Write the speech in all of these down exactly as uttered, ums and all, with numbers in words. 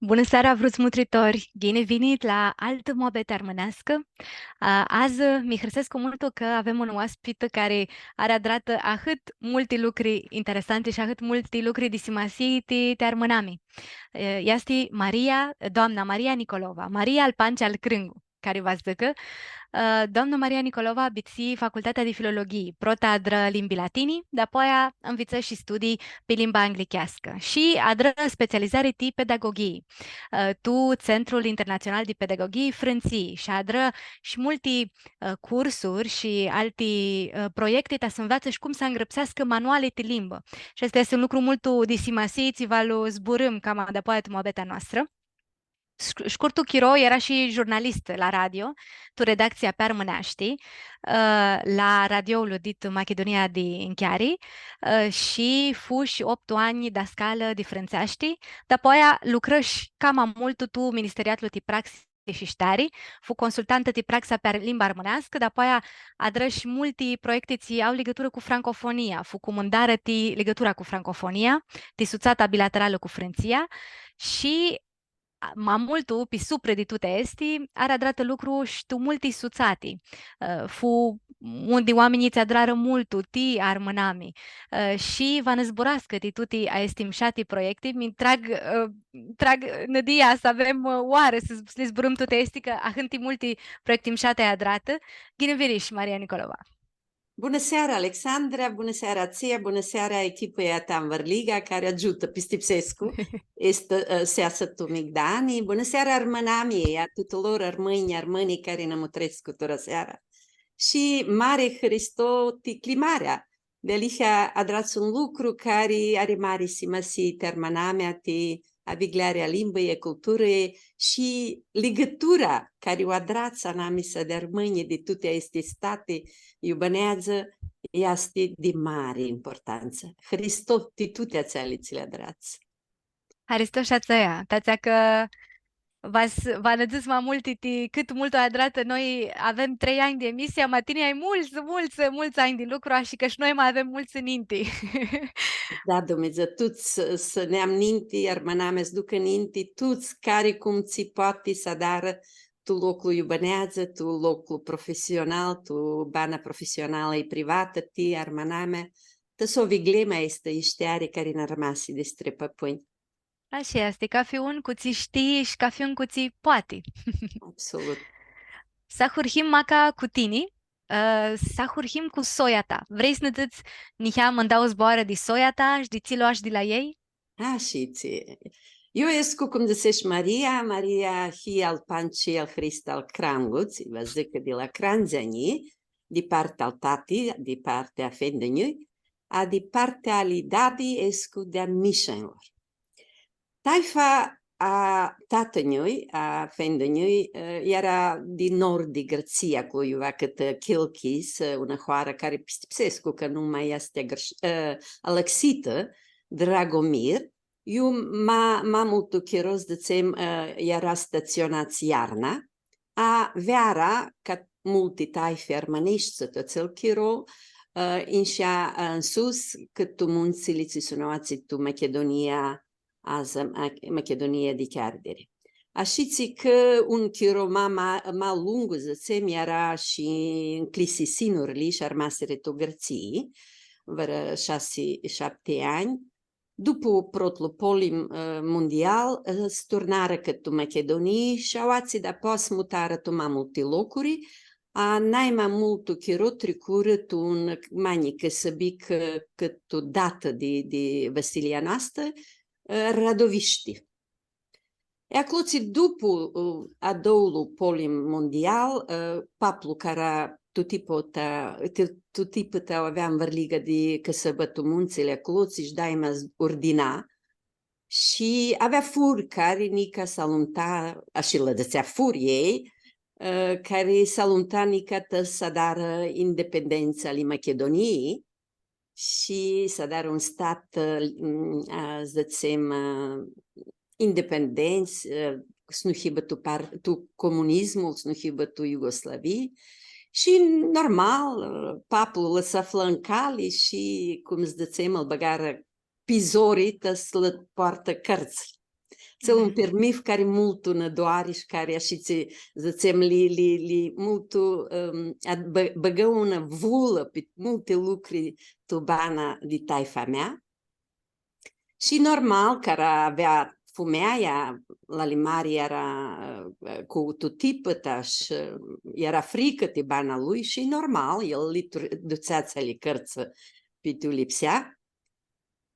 Bunã seara, vruts mutritori! Ghini vinit la altã muabeti armãneascã. A, adzã mi hãrsescu multu cã avem un oaspit cari ari adratã ahãt multi lucri interesanti shi ahãt multi lucri di simasii ti, ti armãnami. E, easti Maria, doamna Maria Nicolova, Maria al Pancea al Crãngu, cari va s-dzãcã. Ã, doamna Maria Nicolova bitisi Facultatea di Filologhii, prota adrã limbi latini, dapoaia nvitsã shi studii pi limba anglicheascã shi adrã specializari ti pedagoghii, ã, tu Centrul Internațional de Pedagoghii Frãntsii, shi adrã shi multi, ã, cursuri shi alti, ã, proiecti ta s-nveatsã shi cum s-angrãpseascã manuali ti limbã. Shi aestu easti un lucru multu di simasii, tsi va lu zburãm cama dapoaia tu muabetea noastrã. Sc-, shcurtu chiro eara shi jurnalistã la radio, tu redactsia pi armãneashti, ã, la radioul dit Machidunia di Ncheari, ã, shi fu shi optu anj dascalã di frãntseashti, dapoaia lucrã shi cama multu tu Ministeriatlu ti Praxi shi Shteari, fu consultantã ti praxa pi ar-, limba armãneascã, dapoaia adrã shi multi proiecti tsi au ligãturã cu francofonia, fu cumandarã ti ligãtura cu francofonia, ti sutsata bilateralã cu Frãntsia, shi a, ma multu, pi supra di tuti aesti, ari adratã lucru shi tu multi sutsati. Ã, fu un di oaminjlji tsi adrarã multu ti armãnami. Ã, shi va nã zburascã ti tuti aesti mshati proiecti, mi trag, ã, trag nãdia s-avem, ã, oarã s-, s-li zburãm tuti aesti, cã ahãnti multi proiecti mshati ai adratã. Ghini vinish, Maria Nicolova! Bunã seara, Alexandra, bunã seara, Atsia, bunã seara, echipãlji a ta anvãrliga, cari agiutã, pistipsescu, easti, ã, s-easã tu migdani. Bunã seara, armãnami, a tutulor armãnj, armãni cari nã mutrescu tora seara. Shi mari haristo ti cljimarea. Dealihea adrats un lucru cari ari mari simasii ti armãnamea, ti avigljarea a limbãljei, a culturãljei shi ligãtura cari u adrats anamisa di armãnjlji di tuti aesti stati iu bãneadzã, easti di mari importantsã. Haristo ti tuti atseali tsi li adrats. Haristo shi a tsãia, ti atsea cã va s-, va nã dzãts ma multi ti cãt multu ai adratã. Noi avem trei anj di emisia, ma tini ai multsã, multsã, multsã anj di lucru, ashi cã shi noi ma avem multsã ninti. Da, Dumnidzã, tuts s-, s-neam ninti, armãnamea s-ducã ninti, tuts cari cum tsi poati s-adarã tu loclu iu bãneadzã, tu loclu profesional, tu bana profesionalã i privatã, ti armãnamea, ta s-u aviglem aestã ishteari cari nã armasi di strãpãpãnj. Ashi easti, cafi un cu tsi shtii shi cafi un cu tsi poati. Absolut. S-ahurhim maca cu tini, ã, s-ahurhim cu soia ta. Vrei s-nã dzãts niheamã ndauã zboarã di soia ta shi di tsi loash di la elj? Ashi tsi. Io escu, cum dzãsesh, Maria, Maria, hilj al Panci, al Hrista, al Crangu, tsi va dzãcã di la Crandzeanj, di partea al tati, di partea a fendu-njui, a di partea ali dadi escu di a Mishenjlor. Taifa a tatã-njui, a fendu-njui, eh, eara di nord di Gãrtsii, aclo iuva cãtã Kilkis, eh, unã hoarã cari pistipsescu cã numa easti agãrsh-, eh, alãxitã, Dragomir, iu ma, ma multu chiro, dzãtsem, eh, eara statsionats iarna, a veara, ca multi taifi armãneshti tu atsel chiro, eh, inshea, eh, nsus, cãtã tu muntsãli tsi sunãu atsi tu Machidunia, adzã Ma-, Machidunia di Cheardiri. Ashitsi cã un chiro ma, ma, ma lungu, dzãtsem, eara shi ncljisi sinurli shi armasirã tu Gãrtsii, vãrã shasi, shapti anj. Dupu protlu polim, eh, mundial, eh, s-turnarã cãtã tu Machidunii shi aoatsi dapoa s-mutarã tu ma multi locuri, a nai ma multu chiro tricurã tu un manj cãsãbic, eh, cãtã tu datã di, di vãsilia noastrã, eh, Radovishti. E aclotsi dupu, ã, a doulu polim mundial, ã, paplu cara tu tipã ta, ti-, tu tipã ta avea anvãrliga di cãsãbã tu muntsãli aclotsi, shi daima s-, urdina, shi avea furi cari nica s-alumta, ashi lã dzãtsea furi elj, ã, cari s-alumta nica ta s-adarã independentsa ali Machidunii, shi s-adarã un stat, ã, a, dzãtsem, ã, independent, ã, s-nu hibã tu par-, tu comunismul, s-nu hibã tu Iugoslavii. Shi normal, ã, paplu lã s-aflã ncali shi, cum dzãtsem, ãl bãgarã pi zori ta s-lã poartã cãrtsãli. Atsel un pirmith cari multu nã doari shi cari, ashitsi, dzãtsem, li, li, li multu, ãm, ad-, bã-, bãgã unã vulã pi multi lucri tu bana di taifa mea. Shi normal, cara avea fumealja, lali mari eara, ã, cu tutipãta shi, ã, eara fricã ti bana lui shi normal, el li tur-, dutsea atseali cãrtsã pi iu lipsea.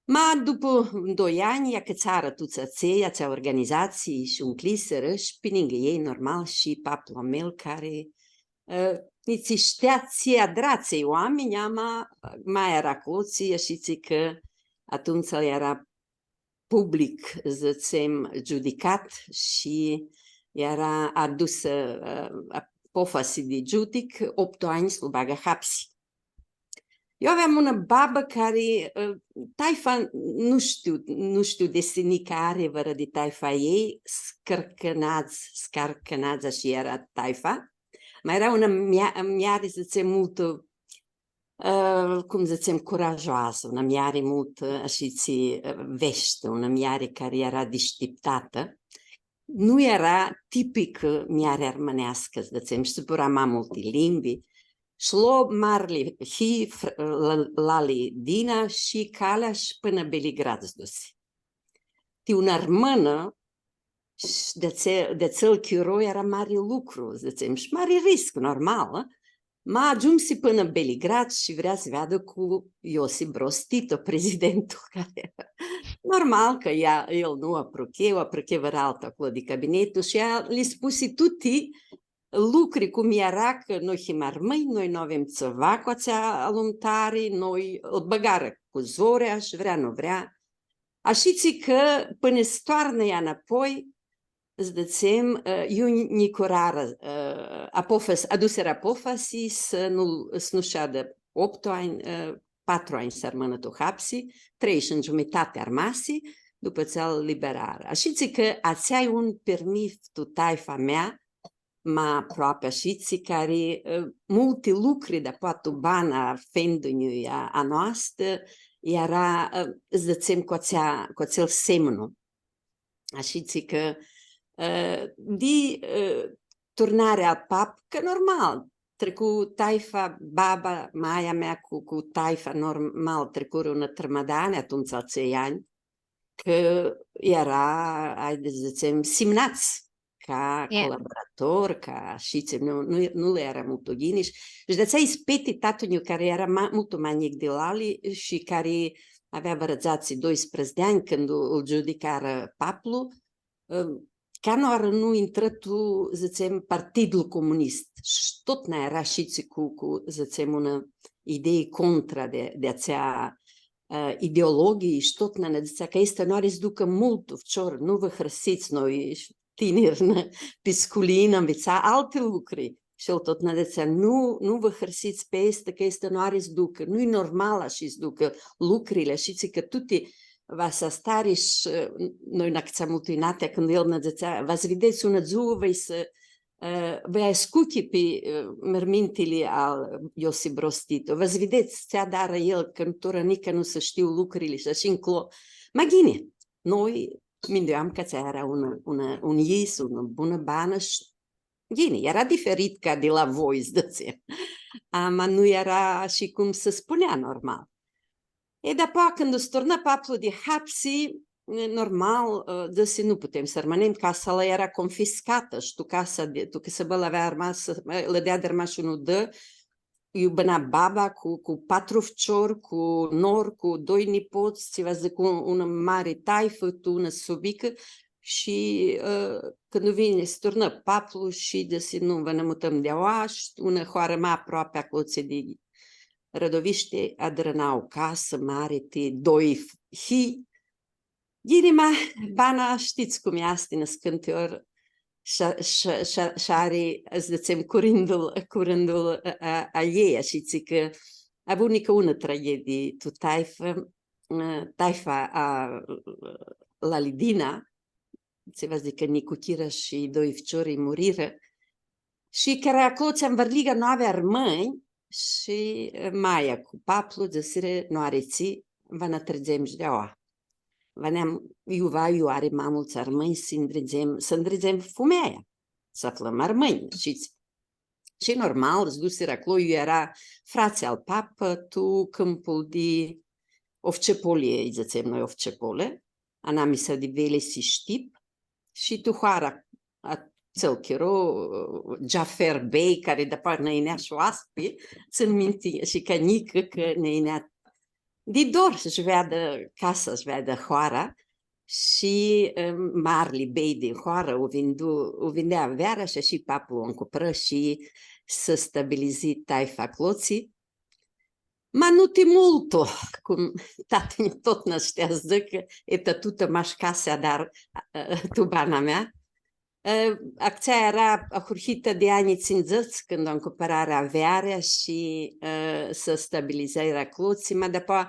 Ma dupu doi anj, acãtsarã tuts atselj, atsea organizatsii shi u ncljisirã shi pi ningã elj, normal, shi paplu a meu, cari, ã, nitsi shtea tsi adra atselj oaminj, ama, ma eara aclotsi, ashitsi cã atumtsea eara public, dzãtsem, giudicat shi eara adusã, ã, apofasi di giudic, optu anj s-lu bagã hapsi. Eu aveam unã babã cari, ã, taifa, nu shtiu, nu shtiu desi nica ari vãrã di taifa a ljei, Scarcãnadz, Scarcãnadz, ashi eara taifa. Ma eara unã mia-, mljari, dzãtsem, multu, ã, cum dzãtsem, curajoasã, unã mljari multu, ã, ashitsi, ã, veshtã, unã mljari cari eara dishtiptatã. Nu eara tipicã mljari armãneascã, dzãtsem, shi zbura ma multi limbi. Shi lo marli hi, fr-, la-, lali Dina shi calea shi pãnã Beligrad s-dusi. Ti unã armãnã, shi di atse-, di atsel chiro eara mari lucru, dzãtsem, shi mari risc, normal, ã? Ma agiumsi pãnã Beligrad shi vrea s-veadã cu Iosip Broz Tito, prezidentul cari eara. Normal cã ea, el nu apruche, u apruche vãrã altu aclo di cabinetu shi ea li spusi tuti lucri cum eara, cã noi him armãnj, noi nu avem tsiva cu atsea alumtari, noi, ãl bãgarã cu zorea shi vrea, nu vrea. Ashitsi cã pãnã s-toarnã ea nãpoi, dzãtsem, ã, iu nj-, nj-icurarã, ã, apofas-, adusirã apofasi s-nu, s-nu shadã optu anj, ã, patru anj s-armãnã tu hapsi, trei shi giumitati armasi, dupã tsi lu liberarã. Ashitsi cã atsea e un pirmith tu taifa mea, ma aproapi ashitsi, cari, ã, multi lucri di apoia tu bana a fendu-nju a, a noastã, eara, ã, dzãtsem, cu atsea, cu atsel semnu. Ashitsi cã, ã, di, ã, turnarea al pap, cã normal, tricu taifa, baba, maia mea cu, cu taifa, normal, tricurã unã trãmãdani, atumtsea atsei anj, cã eara, haidi s-dzãtsem, simnats ca colaborator, ca ashitsi, nu, nu, nu lã eara multu ghini shi, shi di atsea ispeti tatã-nju, cari eara ma-, multu ma njic di lali shi cari avea vãrã dzatsi, doisprãdzatsi di anj cãndu lu giudicarã paplu, ãm, canãoarã nu intrã tu, dzãtsem, Partidul Comunist. Shi totna eara ashitsi cu, cu, dzãtsem, unã idei contra di, di atsea, ã, ideologhii shi totna nã dzãtsea cã aestã nu ari s-ducã multu, ficior, nu vã hãrsits, noi, tiniri, nã, pi sculii nã nvitsa alti lucri. Shi el totna dzãtsea, nu, nu vã hãrsits pi aestã, cã aestã nu ari s-ducã, nu-i normal ashi s-ducã lucrili, ashitsi cã tuti va s-astari shi, ã, noi nã acãtsam multu inatea cãndu el nã dzãtsea, va s-videts unã dzuã, va s-, ã, va s-ascuchi pi, ã, mãrmintili al Iosip Broz Tito, va s-videts tsi adarã el, cã tora nica nu s-shtiu lucrili shi ashi nclo. Ma ghini, noi minduiam cã atsea eara unã, unã, un yis, unã bunã banã shi ghini, eara diferit ca di la voi, s-dzãtsem. Ama nu eara ashi cum s-spunea, normal. E, dapoaia, cãndu s-turnã paplu di hapsi, normal, ã, dzãsi, nu putem s-armãnem, casa lã eara confiscatã, shi tu casa di, tu cãsãbã lã avea armasã, lã dea di armash unã udã, iu bãna baba cu, cu patru ficiori, cu nor, cu doi nipots, tsi va dzãc, un, unã mari taifã, tu unã subicã, shi, ã, cãndu vini, s-turnã paplu shi dzãsi, nu, va nã mutãm di aoa, shi unã hoarã ma aproapi aclotsi di Rădoviști, adrãna unã casã mari ti doi f-, hilj, Ghini, ma, bana, shtits cum easti, nãscãnti ori sh-, sh-, sh-, sh-ari, s-dzãtsem, curindul, curindul a, a, a ljei, ashitsi cã avu nica unã traghedii tu taifã, ã, taifa a, lali Dina, tsi va dzãcã, nicuchira shi doi ficiori murirã, shi cara aclo tsi anvãrliga nu avea armãnj, shi, ã, maia cu paplu dzãsirã, nu ari tsi, va nã trãdzem shi di aoa. Vaneam, iu va, iu ari ma multsã armãnj, s-ndridzem, s-ndridzem fumeaia, s-aflãm armãnj, shtii. Shi normal, s-dusirã aclo, iu eara fratsi al pap, tu cãmpul di Ovcepoli, lji dzãtsem noi Ovcepoli, anamisa di Veles shi Shtip, shi tu hoara, atsel chiro, Giafer Bey, cari dapoaia nã yinea shi oaspi, tsãn minti shi ca njicã cã nã yinea di dor s-veadã casa, s-veadã hoara, shi, ã, marli bey di hoarã u vindu, u vindea avearea shi ashi paplu u ancuprã shi s-stabilizi taifa aclotsi. Ma nu ti multu, cum tatã-nju totna shtea s-dzãcã, e ta tutã mash casea, dar, ã, tu bana mea. Ã, atsea eara ahurhitã di anjlji tsindzãts, cãndu ancuprarã avearea shi, ã, s-stabilizarã aclotsi, ma dapoaia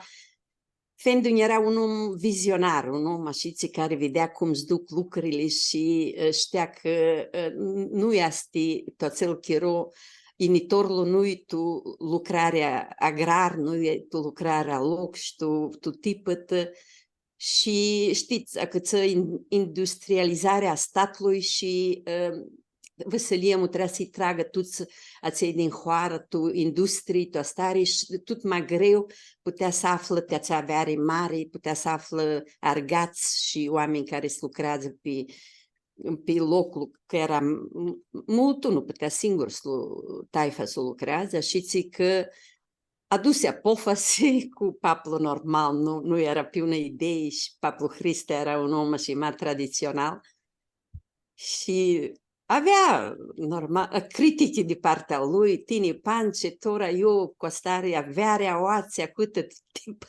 fendi-nju eara un om vizionar, un om ashitsi cari videa cum s-duc lucrili shi, ã, shtea cã, ã, n-, nu easti tu atsel chiro, yinitorlu nu-i tu lucrarea agrar, nu-i tu lucrarea loc shi tu, tu tipãt, shi, shtits, acãtsã in-, industrializarea a statlui shi, ã, vãsilia mutrea s-lji tragã tuts atselj din hoarã, tu industrii, tu astari, shi tut ma greu putea s-aflã ti atsea aveari mari, putea s-aflã argats shi oaminj cari s-lucreadzã pi, pi loclu, cã eara m-, m-, multu, nu putea singur s-lu-, taifa s-lucreadzã, ashitsi cã adusi apofasi cu paplu normal, nu, nu eara pi unã idei shi paplu Hrista eara un om ashi ma traditsional shi avea, normal, critichi di partea lui, tini, Panci, tora io cu astari aveari aoatsi, acãtsã timp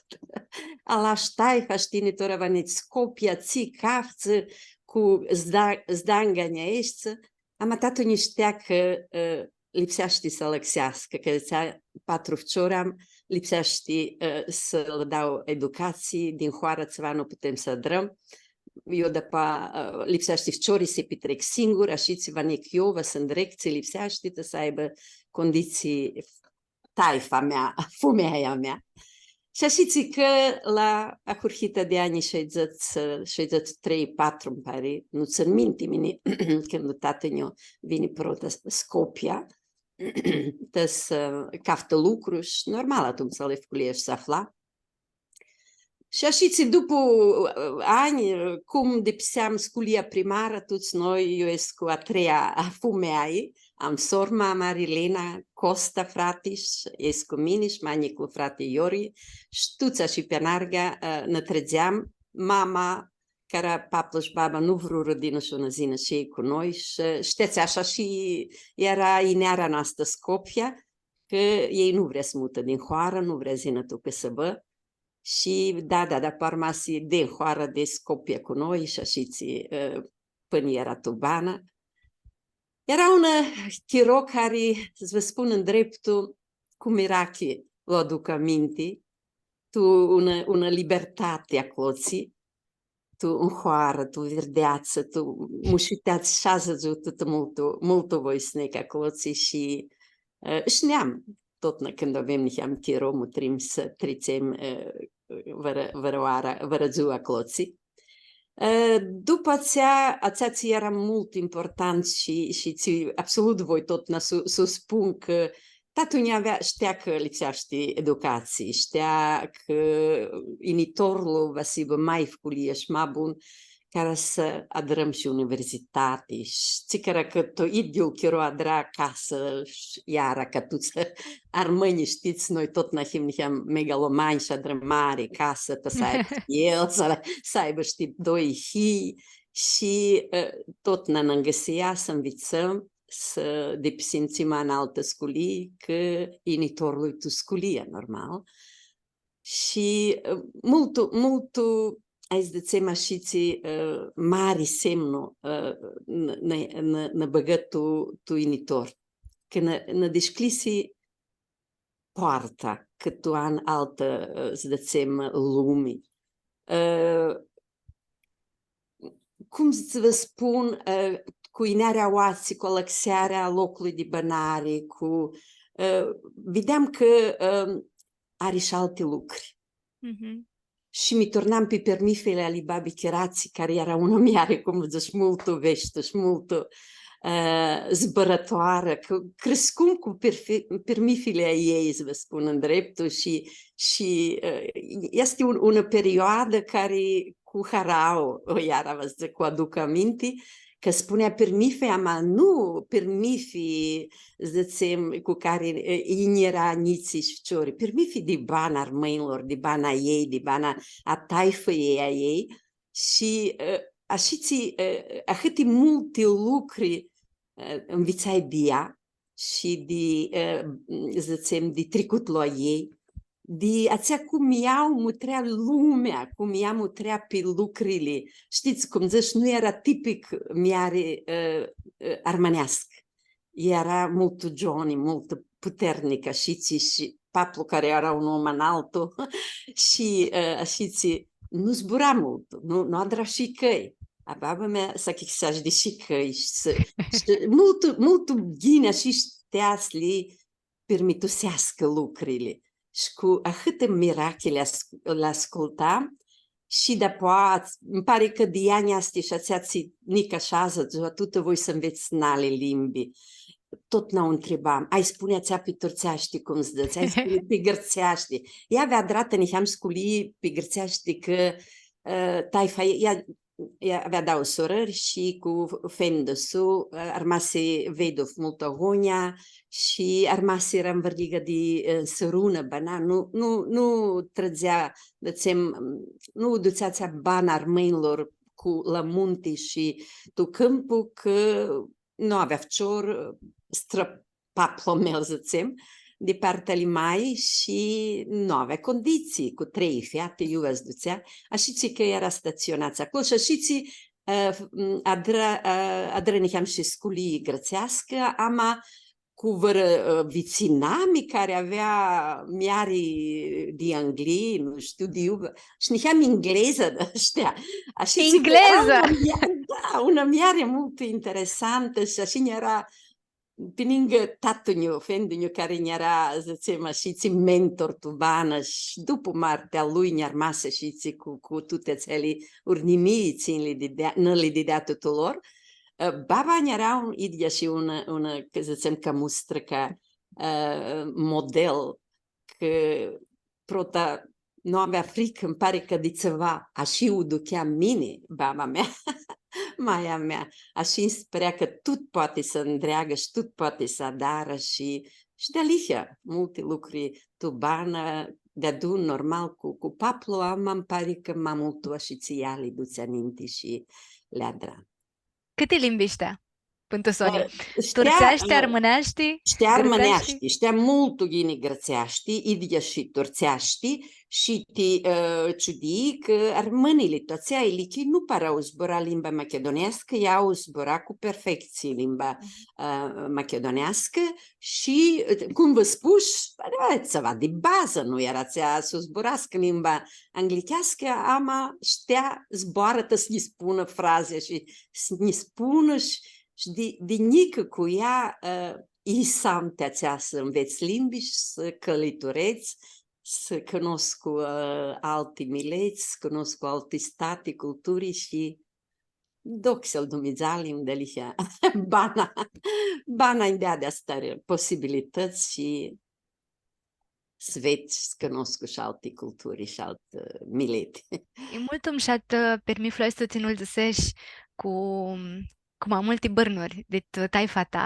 alash taifa shi tini tora va nidz Scopia, tsi caftsã, cu zda-, zdanganja eshti, ama tatã-nju shtea cã, ã, lipseashti s-alãxeascã, cã dzãtsea, patru ficiori am, lipseashti, ã, s-lã dau educatsii, din hoarã tsiva nu putem s-adrãm. Io dapoaia, ã, lipseashti ficiorlji s-lji pitrec singur, ashitsi va neg io, va s-ndreg tsi lipseashti, ta s-aibã conditsii taifa mea, fumeaia mea. Shi ashitsi cã la ahurhita di anjlji shaidzãts, shaidzãts trei, patru, nji pari, nu tsãn minti mini, cãndu tatã-nju vini prota Scopia, ta s-caftã lucru shi normal, atumtsea la fculie shi s-afla. Shi ashitsi, dupu, ã, anj, cum dipiseam sculia primarã, tuts noi, io escu a treia a fumeai, am sor ma mari, Lena, Costa, frati, shi escu mini, shi ma njiclu frati Iori, shi tuts ashi pi anarga, ã, nã trãdzeam, mama, cara paplu shi baba nu vrurã di nãshu nã yinã shi elj cu noi, shi, shtits, ashi shi eara yinearea noastrã Scopia, cã elj nu vrea s-mutã din hoarã, nu vrea s-yinã tu cãsãbã, shi da, da, da, parmasi di hoarã di Scopia cu noi, shi ashitsi, ã, pãnã eara tu banã. Eara un, ã, chiro cari, s-vã spun ndreptu, cu mirachi lu aduc aminti, tu unã, unã libertati aclotsi, tu un hoarã, tu virdeatsã, tu mushuteats, shi adzã dzãc, tu, tu multu, multu voi s-neg aclotsi shi, ã, shi neam, totna cãndu avem niheam chiro, mutrim s-tritsem, ã, vãrã, vãrã oarã, vãrã dzuã aclotsi. Ã, dupã atsea, atsea tsi eara multu important shi, shi tsi absolut voi totna s-u, s-u spun cã tatã-nju avea, shtea cã lipseashti educatsii, shtea cã yinitorlu va s-hibã ma fculie shi ma bun, cara s-adrãm shi universitati, shi tsi cara cã tu idyiul chiro adra casã, shi iara ca tuts armãnjlji, shtits, noi totna him niheam megalomanj shi adrãm mari casã, ta s-aibã shi el, s-, s-aibã, shtii, doi hilj, shi, ã, totna nã angãsia s-nvitsãm, s-dipisim tsi ma analtã sculii, cã yinitorlu-i tu sculia, normal. Shi, ã, multu, multu, hai s-dzãtsem ashitsi, ã, mari semnu, ã, nã, nã, nã, nã bãgã tu, tu yinitor. Cã nã, nã dishcljisi poarta, cã tu an altã, ã, s-dzãtsem, lumi. Ã, cum s-vã spun, ã, cu yinearea aoatsi, cu alãxearea a loclui di bãnari, cu, ã, videam cã, ã, ari shi alti lucri. Mhm. Shi mi turnam pi pirmithili ali babi Chiratsi, cari eara unã muljari, cum dzãts, multu veshtu shi multu, eh, zburãtoarã, cã criscum cu pirfi-, pirmithili a ljei, s-vã spun ndreptu, shi, shi, eh, easti un, unã perioadã cari cu harauã, iara va dzãc, u aduc aminti, cã spunea pirmithi, ama nu pirmithi, dzãtsem, cu cari, e, yinjera njitslji shi ficiori, pirmithi di bana armãnjlor, di bana a ljei, di bana a taifãljei a ljei. Shi, e, ashitsi, e, ahãti multi lucri, e, nvitsai di ea shi di, e, dzãtsem, di tricutlu a ljei, di atsea cum ea u mutrea lumea, cum ea mutrea pi lucrili. Shtits, cum dzãts, nu eara tipic muljari, e, e, armãneascã. Eara multu gioni, multu puternicã, ashitsi, shi paplu, cari eara un om analtu, shi, e, ashitsi, nu zbura multu, nu, nu adra shicãi. A baba mea s-achicãsea shi di shicãi, shi, shi multu, multu ghini, ashi shtea s-li pirmituseascã lucrili. Shi cu ahãtã mirachi li as-, li ascultam, shi dapoaia, nji pari cã di ea nj-easti shi atsea tsi nica sh-adzã dzua tutã, voi s-nvets nali limbi. Totna u ntribam, „Ai spuni atsea pi turtseashti cum s-dzãtsi, ai spuni pi gãrtseashti.” Ea avea adratã niheam sculii pi gãrtseashti, cã, ã, taifa, ea, ea avea dauã surãri shi cu fendu-su, ã, armasi viduv multu agonja shi armasirã anvãrliga di, ã, sãrunã, bana, nu, nu, nu trãdzea, dzãtsem, nu u dutsea atsea bana armãnjlor cu la munti shi tu cãmpu, cã nu avea ficior, strãpaplu a meu, dzãtsem, di partea ali mai shi nu avea conditsii, cu trei feati, iu va s-dutsea, ashitsi cã eara statsionats aclo shi ashitsi, ã, f-, m, adrã, ã, adrã niheam shi sculii grãtseascã, ama cu vãrã, ã, vitsinami cari avea muljari di Anglii, nu shtiu di iu, shi niheam inglezã, da, shtea. Ashitsi cã eara unã mia-, da, unã muljari multu interesantã shi ashi nj-eara pi ningã tatã-nju, fendi-nju, cari nj-eara, dzãtsem, ashitsi mentor tu banã, shi dupu moartea a lui nj-armasi ashitsi cu, cu tuti atseali urnimii tsi nã li didea, nã li didea tutulor. Ã, baba nj-eara un, idyea shi unã, unã, cã dzãtsem, cã mustrã, cã, ã, model, cã prota nu avea fricã, nji pari, cã di tsiva, ashi u ducheam mini, baba mea, maia mea, ashi nji s-pãrea cã tut poati s-andreagã shi tut poati s-adarã shi, shi dealihea, multi lucri tu banã, deadun, normal, cu, cu paplu, ama nji pari cã ma multu ashitsi ea li dutsi ninti shi li adra. Cãti limbi shtea? Pãn tu soni. Ã, shtea, turtseashti, ã, armãneashti, shtea gãrtseashti? Armãneashti, shtea multu ghini gãrtseashti, idyea shi turtseashti, shi ti, ã, ciudii cã armãnjlji tu atsea ilichii nu para u zbura limba machiduneascã, ea u zbura cu perfectsii limba, ã, machiduneascã shi, ã, cum vã spush, eara tsiva di bazã, nu eara atsea s-u zburascã limba anglicheascã, ama shtea zboarã ta s-nji spunã frazi shi s-nji spunã shi, shi di, di njicã cu ea, ã, yisam ti atsea s-nvets limbi shi s-cãliturets, s-cunoscu, ã, alti milets, s-cunoscu alti stati, culturi shi doxea al Dumnidzã, dealihea, bana, bana nj-deadi aestã posibilitãts shi s-ved, s-cunoscu shi alti culturi shi alti mileti. E multu mushat, ã, pirmithlu aestu tsi nj-lu dzãsesh cu, cu ma multi bãrnuri dit taifa ta.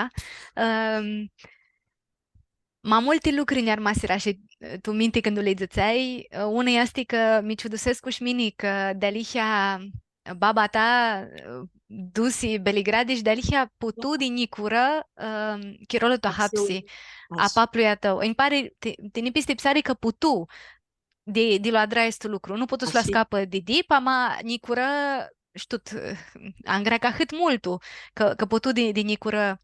Ãm, ma multi lucri nj-armasirã shi, ã, tu minti cãndu li dzãtseai. Ã, unã easti cã mi ciudusescu shi mini cã dealihea baba ta, ã, dusi Beligradi shi dealihea putu di njicurã, ã, chirolu tu ahapsi a paplui a tãu. Nj-pari, ti, ti nipistipsari cã putu di, di lu adra aestu lucru. Nu putu s-lu ascapã di dip, ama njicurã, shtiu, angreacã ahãt multu, cã, cã putu di, di njicurã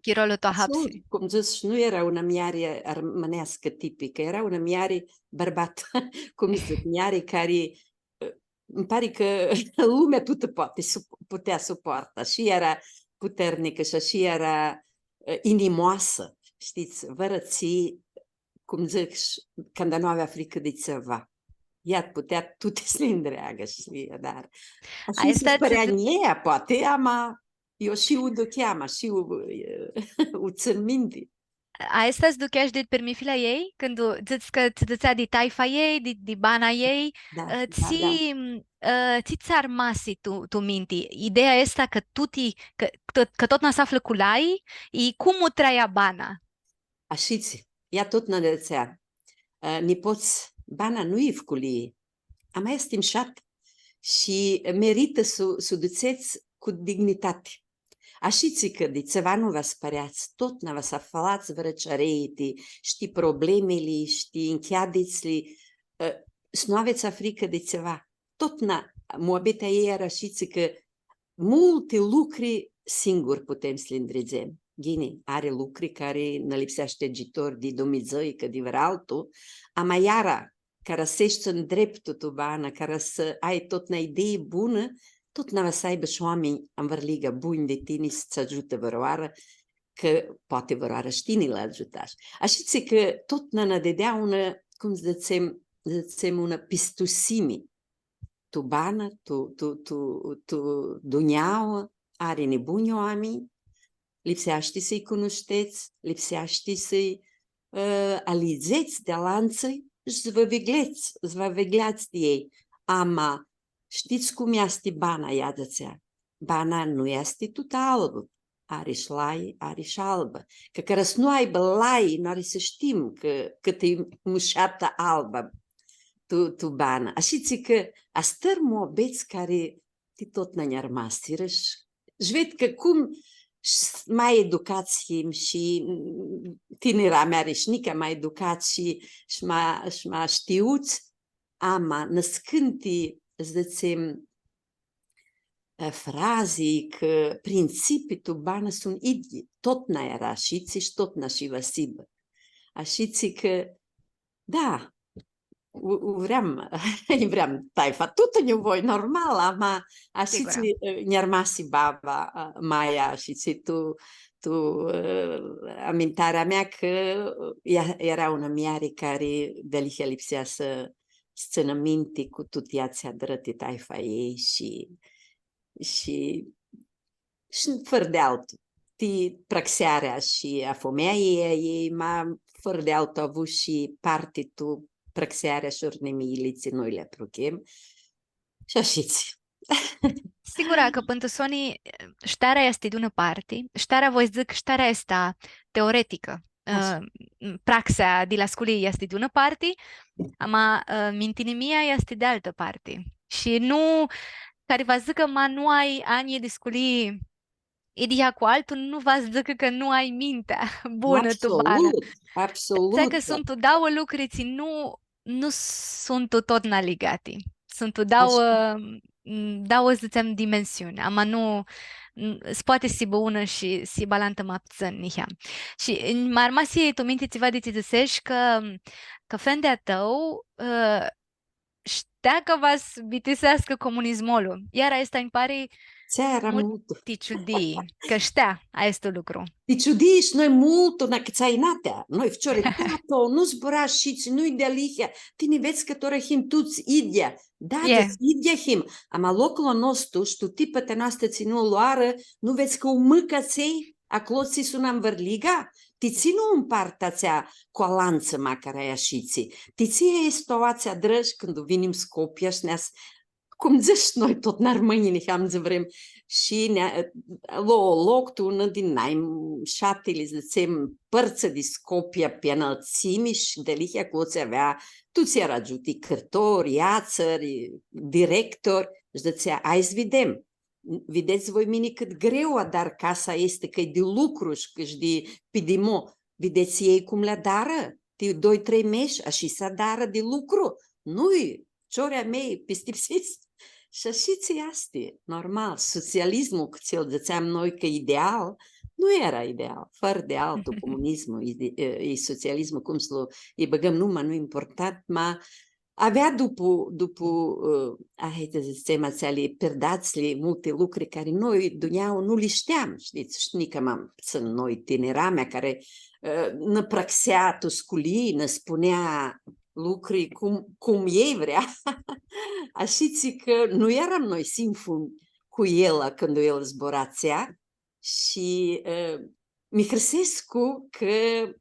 chirolu tu ahapsi. Absolut. Cum dzãts, nu eara unã muljari armãneascã tipicã, eara unã muljari bãrbatã, cum dzãc, muljari cari, ã, nji pari cã lumea tutã poati sup-, putea suporta. Shi eara puternicã shi, shi eara, ã, inimoasã, shtits, vãrã tsi, cum dzãc, canda nu avea fricã di tsiva. ea putea tuti s-li ndreagã shi s-li adarã. Ashi aestã s-pãrea nj-ea, poati, ama eu shi u ducheam, shi u, u tsãn minti. Aestã s-duchea shi di pirmithili a ei, cãndu dzãts cã tsã dzãtsea di taifa ei, di, di bana ei, da, ã, da, tsi, da. Ã, tsi tsã armasi tu, tu minti? Ideea aestã cã tuti, cã, cã, cã totna s-aflã cu lai, i cum u trai ea bana? Ashitsi, ea totna dzãtsea, ã, nipots, bana nu-i fculii, ama easti mshat shi meritã s-u, s-u dutsets cu dignitati. Ashitsi cã di tsiva nu va s-pãreats, totna va s-aflats vãrã ceareiti, shtii problemili, shtii ncheaditsli, ã, s-nu avets fricã di tsiva. Totna, muabetea ei eara ashitsi cã multi lucri singur putem s-li ndridzem. Ghini, ari lucri cari nã lipseashti agiutor di Dumnidzã, cã di vãrã altu, ama iara, cara s-eshti ndreptu tu banã, cara s-ai totna idei bunã, totna va s-aibã shi oaminj anvãrliga bunj di tini s-tsã agiutã vãrãoarã, cã poati vãrãoarã shi tini lã agiutash. Ashitsi cã totna nã dãdea unã, cum s-dzãtsem, dzãtsem, unã pistusimi. Tu banã, tu, tu, tu, tu dunjauã, ari nibunj oaminj, lipseashti s-lji cunushtetsi, lipseashti s-lji, ã, alidzets di alantsã shi s-vã viglets, s-vã vigleats di elj. Ama, shtits cum easti bana, ea dzãtsea, bana nu easti tutã albã, ari shi lai, ari shi albã. Cã cara s-nu aibã lai, nu ari s-shtim cã, cãt e mushatã alba tu, tu banã. Ashitsi cã astãri muabets cari ti totna nj-armasirã shi, shi ved cã cum sh-, ma educats him shi, mm, tinira mea ari shi nica ma educats shi, shi ma, shi ma shtiuts, ama nãscãnti, dzãtsem, e, frazi, cã printsipii tu banã suntu idyi, totna eara ashitsi shi totna shi va s-hibã. Ashitsi cã, da, u, u vream, u vream taifa, tutã nj-u voi, normal, ama ashitsi, sigura, e, nj-armasi baba, e, maia, ashitsi tu, tu, e, amintarea mea cã ea eara unã muljari cari dealihea lipsea s-, s-tsãnã minti cu tuti atseali adrã ti taifa ei shi, shi, shi fãrã di altu. Ti prãxearea shi a fumealji a ei, ma fãrã di altu avu shi parti tu prãxearea shi urnimiili tsi noi li apruchem. Shi ashitsi. Sigura cã pãn tu soni, shtarea easti di unã parti, shtarea, voi s-dzãc, shtarea easti teoreticã. Ashã. Ã, praxea di la sculii easti di unã parti, ama, ã, mintinimia easti di altã parti. Shi nu, cari va s-dzãcã, ma nu ai anj di sculii idyea cu altu, nu va s-dzãcã cã nu ai mintea bunã tu banã. Absolut, absolut. Dzãc cã suntu dauã lucri tsi nu, nu suntu totna ligati. Suntu dauã, ashã, m, dauã, dzãtsem, dimensiuni, ama nu, n-, s-poati s-hibã unã shi s-hibã alantã ma ptsãn, niheam. Shi, n-, ma armasi tu minti tsiva di tsi dzãsesh cã, cã fendi a tãu, ã, shtea cã va s-bitiseascã comunismolu. Iar aestã nji pari multu, multu ti ciudii, cã shtea aestu lucru. Ti ciudii shi noi multu nã acãtsai natea. Noi, ficiori, tato, nu zbura ashitsi, nu-i dealihea. Tini vedz cã tora him tuts idyea. Da, tuts idyea him. Ama loclu a nostu, shi tu tipã ti a noastã tsi nu loarã, nu vedz cã u mãcã atsei? Aclo tsi sunã anvãrliga? Ti tsi nu u mparti atsea cu alantsã, macar ashi tsi? Ti tsi easti aoatsi adrã shi cãndu vinim Scopia shi nea s-, cum dzãsh noi totna armãnjlji, niheam dzã vrem, shi nea, lo loc tu unã di nai mshatili, dzãtsem, pãrtsã di Scopia pi anãltsimi shi dealihea aclo tsi avea, tuts eara agiuti, cãrtori, atsãri, directori, shi dzãtsea, hai s-videm. Videts voi mini cãt greu adar casa aestã, cã e di lucru shi cã-, shi di pidimo. Videts elj cum li adarã? Ti doi, trei mesh, ashi s-adarã di lucru? Nu-i, ciorea mei, pistipsits. Shi ashitsi easti, normal, socialismul, cã tsi-l dzãtseam noi cã ideal, nu eara ideal, fãrã di altu, comunismul, ide-, e, e socialismul, cum s-lu, lji bãgãm numa, nu-i important, ma avea dupu, dupu, ã, hai s-dzãtsem, atseali pirdatslji, multi lucri cari noi, dunjaua, nu li shteam, shtits, shi nica ma ptsãn noi, tiniramea cari, ã, nã prãxea tu sculii, nã spunea, lucri cum, cum elj vrea. Ashitsi cã nu earam noi sinfun cu el cãndu el zbura atsea shi, ã, mi hãrsescu cã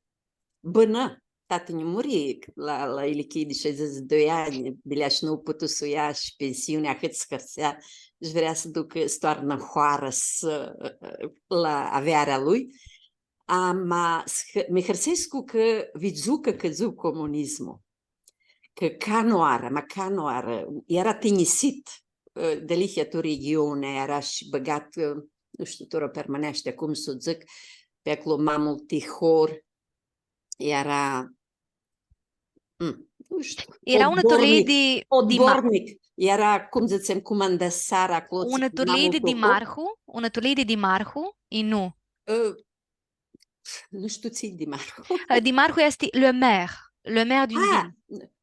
bãnã, tatã-nju muri la, la ilichii di shaidzãts di doi anj, bilea shi nu putu s-u ia shi pensiunea, ahãt s-hãrsea, shi vrea s-ducã, s-toarnã hoarã s-, la avearea lui. Ama s-, mi hãrsescu cã vidzu cã cãdzu comunismul. Cã canãoarã, ma canãoarã, eara tinjisit, ã, dealihea tu regiuni, eara shi bãgat, ã, nu shtiu, tora pi armãneashti cum s-u dzãc, pi aclo ma multi hori, eara, mm, nu shtiu, Eara unã turlii odornic, di, di ma- odornic, eara, cum dzãtsem, cumandãsar aclo, unã turlii di dimarhu, unã turlii di dimarhu, i nu. Ã, nu shtiu tsi-i dimarhu. Ã, dimarhu easti le maire, le maire di un Ah,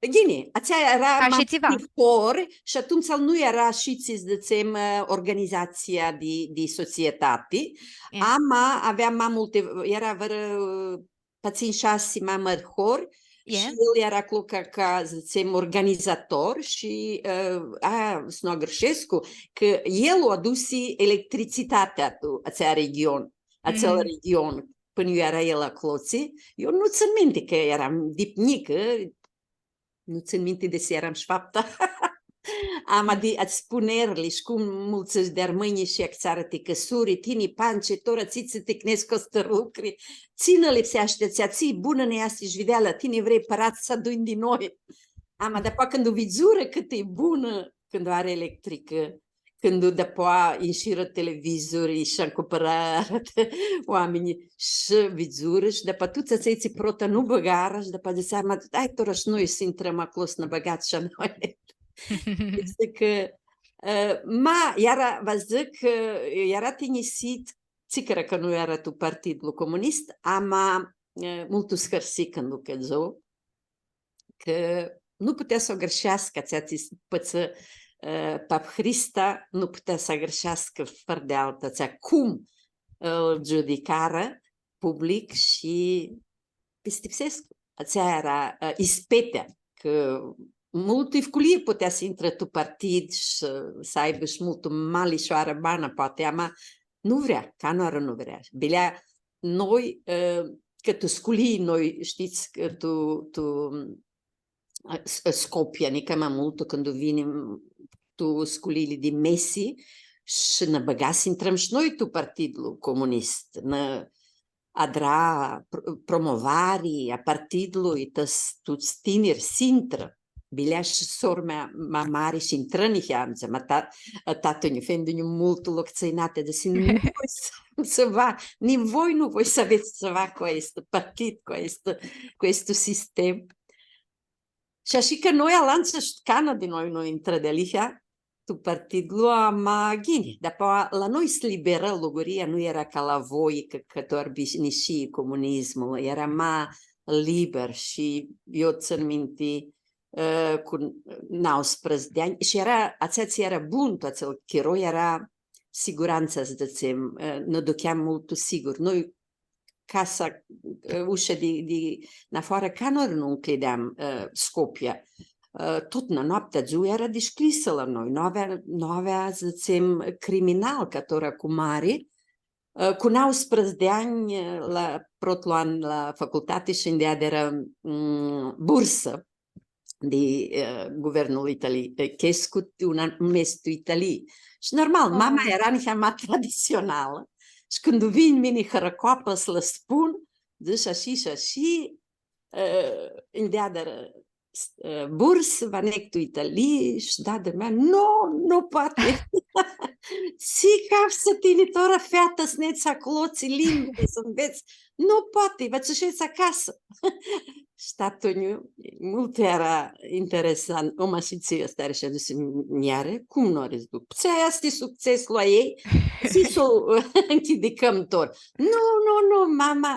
ghini, atsea eara Ca ma shi tsiva. Multi hori shi atumtsea nu eara shi, tsi dzãtsem, ã, organizatsia di, di societati, E. Ama avea ma multi, eara vãrã, ã, pãtsãntsã shasi ma mãri hori, E. Shi el eara aclo ca, ca, dzãtsem, organizator shi, ã, a, s-nu agãrshescu, cã el u adusi electricitatea tu atsea region, atsel Mm. region, pãnã iu eara el aclotsi. Eu nu tsãn minti cã earam dip njicã, nu tsãn minti desi earam shi faptã. Ama di ats spunerli shi cum multsã di armãnj shi actsarã ti cãsuri, tini, Panci, tora tsi tsã ticnescu ahtãri lucri, tsi nã lipseashti, atsea, tsi bunã nã easti shi videala, tini vrei pãradz s-adunj di noi. Ama dapoa cãndu vidzurã cãtã e bunã, cãndu ari electricã, cãndu dapoa inshirã televizori shi acumpãrarã oaminjlji shi vidzurã shi dapoa tuts atselj tsi prota nu bãgarã shi dapoa dzãtsea, ma, hai, tora shi noi s-intrãm aclo s-nã bãgats shi a noi. Easti cã, ã, ma, eara, va dzãc cã eara tinjisit, tsi cã nu eara tu Partidlu Comunist, ama, ã, multu s-hãrsi cãndu cãdzu, cã nu putea s-u agãrsheascã atsea tsi s-, pãtsã, ã, pap Hrista, nu putea s-agãrsheascã fãrã di altã, atsea cum ãl giudicarã public shi pistipsescu. Atsea eara, ã, ispetea, cã multu ifculii putea s-intrã tu partid shi s-aibã shi multu ma lishoarã bana, poati, ama nu vrea, canãoarã nu vrea. Bilea noi, ã, cã tu sculii, noi, shtits, cã tu, tu, ã, S-, Scopia, nica ma multu cãndu vinim tu sculiili di mesi, shi nã bãga s-intrãm shi noi tu Partidlu Comunist, nã adra pr-, promovari a partidlui, tãts, tuts tiniri s-intrã. Bilea shi sor-mea ma mari shi intrã niheamã, ma ta-, tatã-nju, fendi-nju multu loctsãnati, dzãsi, nu voi s-, s-va, ni voi nu voi s-avets s-va cu aestu partid, cu aestu, cu aestu sistem. Shi ashi cã noi alantsã sh-, canã di noi nu intrã dealihea tu partidlu, ama ghini, dapoa la noi s-liberã luguria, nu eara ca la voi, cã, cã tu Arbinishii comunismul eara ma liber shi eu tsãn minti, ã, cu nauãsprãdzatsi di anj, shi eara, atsea tsi eara bun tu atsel chiro, eara sigurantsa, s-dzãtsem, ã, nã ducheam multu sigur. Noi, casa, ã, usha di, di nafoarã, canãoarã nu ncljideam, ã, Scopia. Ã, tutna noaptea, dzua eara dishcljisã la noi, nu avea, nu avea, s-dzãtsem, criminal, ca tora cu mari, ã, cu nauãsprãdzatsi di anj, ã, la protlu an la facultati shi nj-deadirã, mm, bursã di, ã, guvernul itali-, ã, chescu, un an-, un mes tu Italii. Shi normal, mama eara niheamã traditsionalã. Shi cãndu vinj mini hãrãcoapã s-lã spun, dzãsh ashi shi ashi, ã, nj-deadirã s-, ã, bursã, va neg tu Italii, shi dada mea, no, nu poati. Tsi caftsã tini tora, featã, s-nedz aclo, tsi limbi s-nvets? Nu poati, va tsã shedz acasã. Shi tatã-nju, multu eara interesant, o, ma shi tsi, aestã ari shi dzãsi, nj-ari, cum nu ari s-duc? Tsi easti succeslu a ljei? Tsi s-u nchidicãm tora? Nu, nu, nu, mama,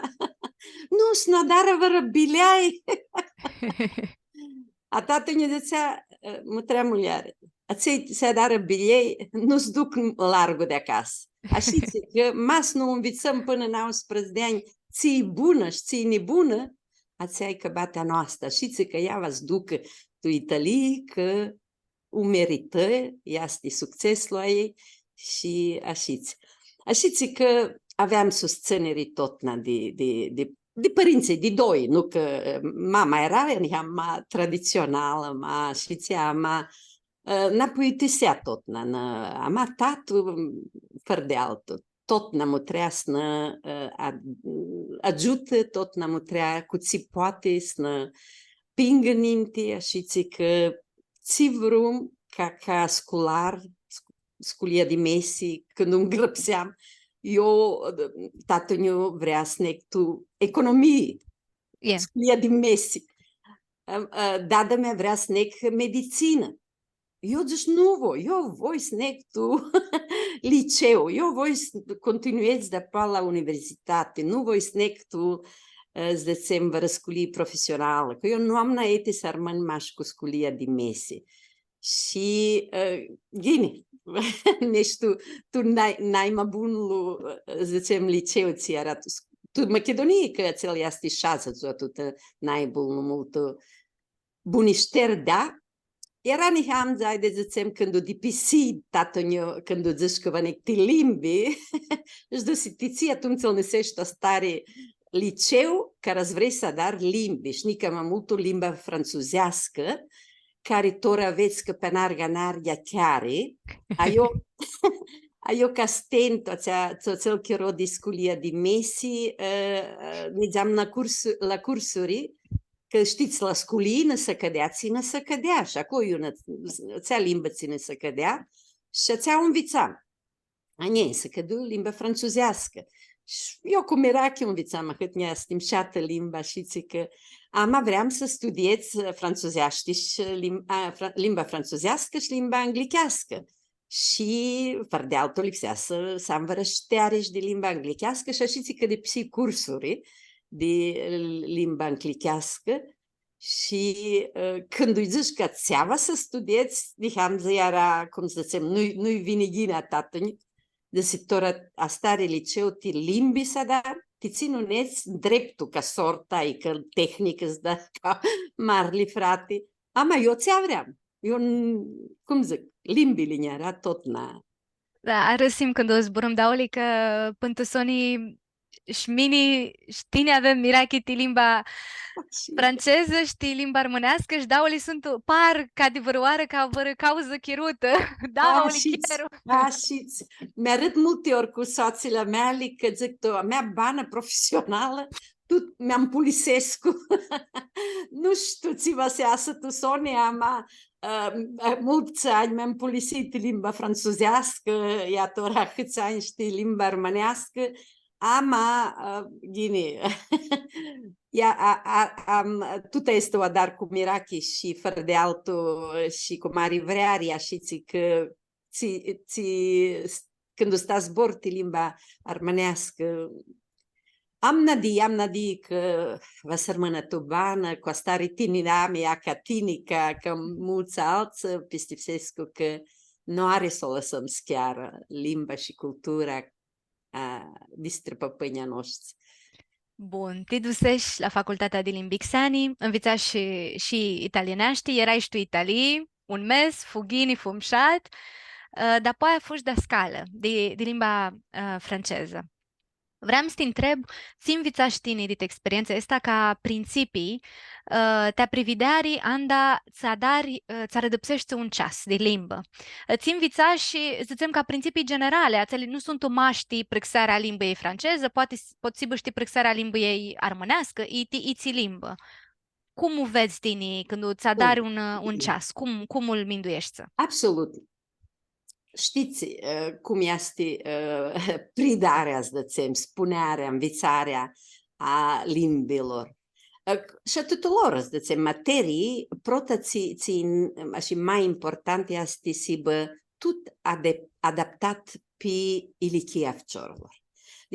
nu, s-nã adarã vãrã bileai. A tatã-nju dzãtsea, ã, mutrea muljari, atselj tsi adarã bileai nu s-duc largu di acasã. Ashitsi cã, ma s-nu nvitsãm pãnã nauãsprãdzatsi di anj tsi-i bunã shi tsi-i nibunã, atsea e cãbatea noastrã. Ashitsi cã ea va s-ducã tu Italii, cã u meritã, easti succeslu a ljei shi ashitsi. Ashitsi cã aveam sustsãniri totna di, di, di, di pãrintsãlj, di doi, nu cã, eh, mama eara niheam ma traditsionalã, ma ashitsi, ama, eh, nã puitisea totna, nã, ama tatu, fãrã di altu, totna mutrea s-nã, eh, a-, agiutã, totna mutrea cu tsi poati s-nã pingã ninti, ashitsi cã tsi vrum ca, ca scular, scu-, sculia di mesi, cãndu ngrãpseam, eu, tatã-nju vrea s-neg tu economii, sculia di mesi. Ãm, ã, dada mea vrea s-neg meditsinã. Eu dzãsh, nu voi, eu voi s-neg tu liceu, eu voi s-, continuez dapoaia la universitati, nu voi s-neg tu, ã, dzãtsem, vãrã sculii profesionalã, cã eu nu am nãiti s-armãn mash cu sculia di mesi. Shi, ã, ghini, neshti tu, tu nai-, naima bunlu, ã, dzãtsem, liceu, tsi eara tu, tu Machidunii, cã atsel easti shasea, dzua tutã, nai bunlu, multu, bunishteri, da? Eara niheamã, haide dzãtsem, cãndu dipisii tatã-nju, cãndu dzãsh cã va neg ti limbi, sh-dusi, ti tsi atumtsea nã s-eshti tu astari liceu, cara s-vrei s-adari limbi, shi nica ma multu limba frantsuzeascã, cari tora vedz cã pi anarga, anarga cheari, a eu, a eu ca stentu, atsea, tu atsel chiro di sculia di mesi, eh, eh, nidzeam la cursu-, la cursuri, cã shtits, la sculii nã s-acãdea tsi nã s-acãdea, shi aclo iu nã, atsea limbã tsi nã s-acãdea, shi atsea u nvitsam. A njia s-acãdu limba frantsuzeascã. Shi eu cu mirachi u nvitsam, ahãt nj-easti mshatã limba, ashitsi cã ama vream s-studiedz, ã, frantsuzeashti shi lim-, a, fra-, limba frantsuzeascã shi limba anglicheascã. Shi, fãrã di altu, lipsea s-, s-am vãrã shteari shi di limba anglicheascã shi ashitsi cã dipisii cursuri di, ã, limba anglicheascã. Shi, ã, cãndu lji dzãsh cã atsea va s-studiedz, niheamã eara, cum s-dzãtsem, nu-lj, nu-lj vini ghini a tatã-nju, dzãsi, tora astari liceu ti limbi s-adari, ti tsi nu nedz ndreptu ca sorta, icã tehnicã s-da ca marli frati. Ama eu tsi vream. Eu, n-, cum dzãc, limbili nj-eara totna. Da, arãsim cãndu zburãm, dauli, cã pãn tu soni shi mini shi tini avem mirachi ti limba francezã shi ti limba armãneascã shi dauli suntu, par ca di vãrãoarã ca vãrã cauzã chirutã. Dauli, ashitsi, chiar. Ashitsi. Mi-arãd multi ori cu soatsili a meali, cã dzãc, tu a mea banã profesionalã, tut mi ampulisescu. Nu shtiu tsi va s-easã tu soni, ama, ã, multsã anj mi ampulisii ti limba frantsuzeascã, ia tora ahãts anj shtiu limba armãneascã, ama, ã, ghini, ia, a, a, am, tutã aestã u adar cu mirachi shi fãrã di altu shi cu mari vreari, ashitsi cã tsi, tsi, s-, cãndu sta zbor ti limba armãneascã, am nãdii, am nãdii cã va s-armãnã tu banã, cu astari tinirami, ia ca tini, ca, ca multsã altsã, pistipsescu cã nu ari s-u lãsãm s-chearã limba shi cultura a, di strãpãpãnjlji a noshtri. Bun, ti dusesh la Facultatea di Limbi Xeani, nvitsash shi, shi italieneashti, earai shi tu Italii, un mes, fu ghini, fu mshat, ã, dapoaia fushi dascalã di, di limba, ã, francezã. Vream s-ti ntreb, tsi nvitsash tini dit experientsa aestã ca printsipii, ã, ti privideari anda tsã adari, ã, tsã arãdãpseshti un ceas di limbã? Ã, tsi nvitsash, dzãtsem, ca printsipii generali, atseali nu suntu mash ti prãxearea a limbãljei francezã, poati s-, pot s-hibã shi ti prãxearea a limbãljei armãneascã, i ti itsi limbã. Cum u vedz tini cãndu tsã adari un, un ceas? Cum, cum lu mindueshti? Absolut. Shtits, ã, cum easti, ã, pridarea, s-dzãtsem, spunearea, nvitsarea a limbilor. Ã, shi a tutulor, s-dzãtsem, materii, prota tsi, tsi, ashi, ma important easti s-hibã tut ade-, adaptat pi ilichia a ficiorlor.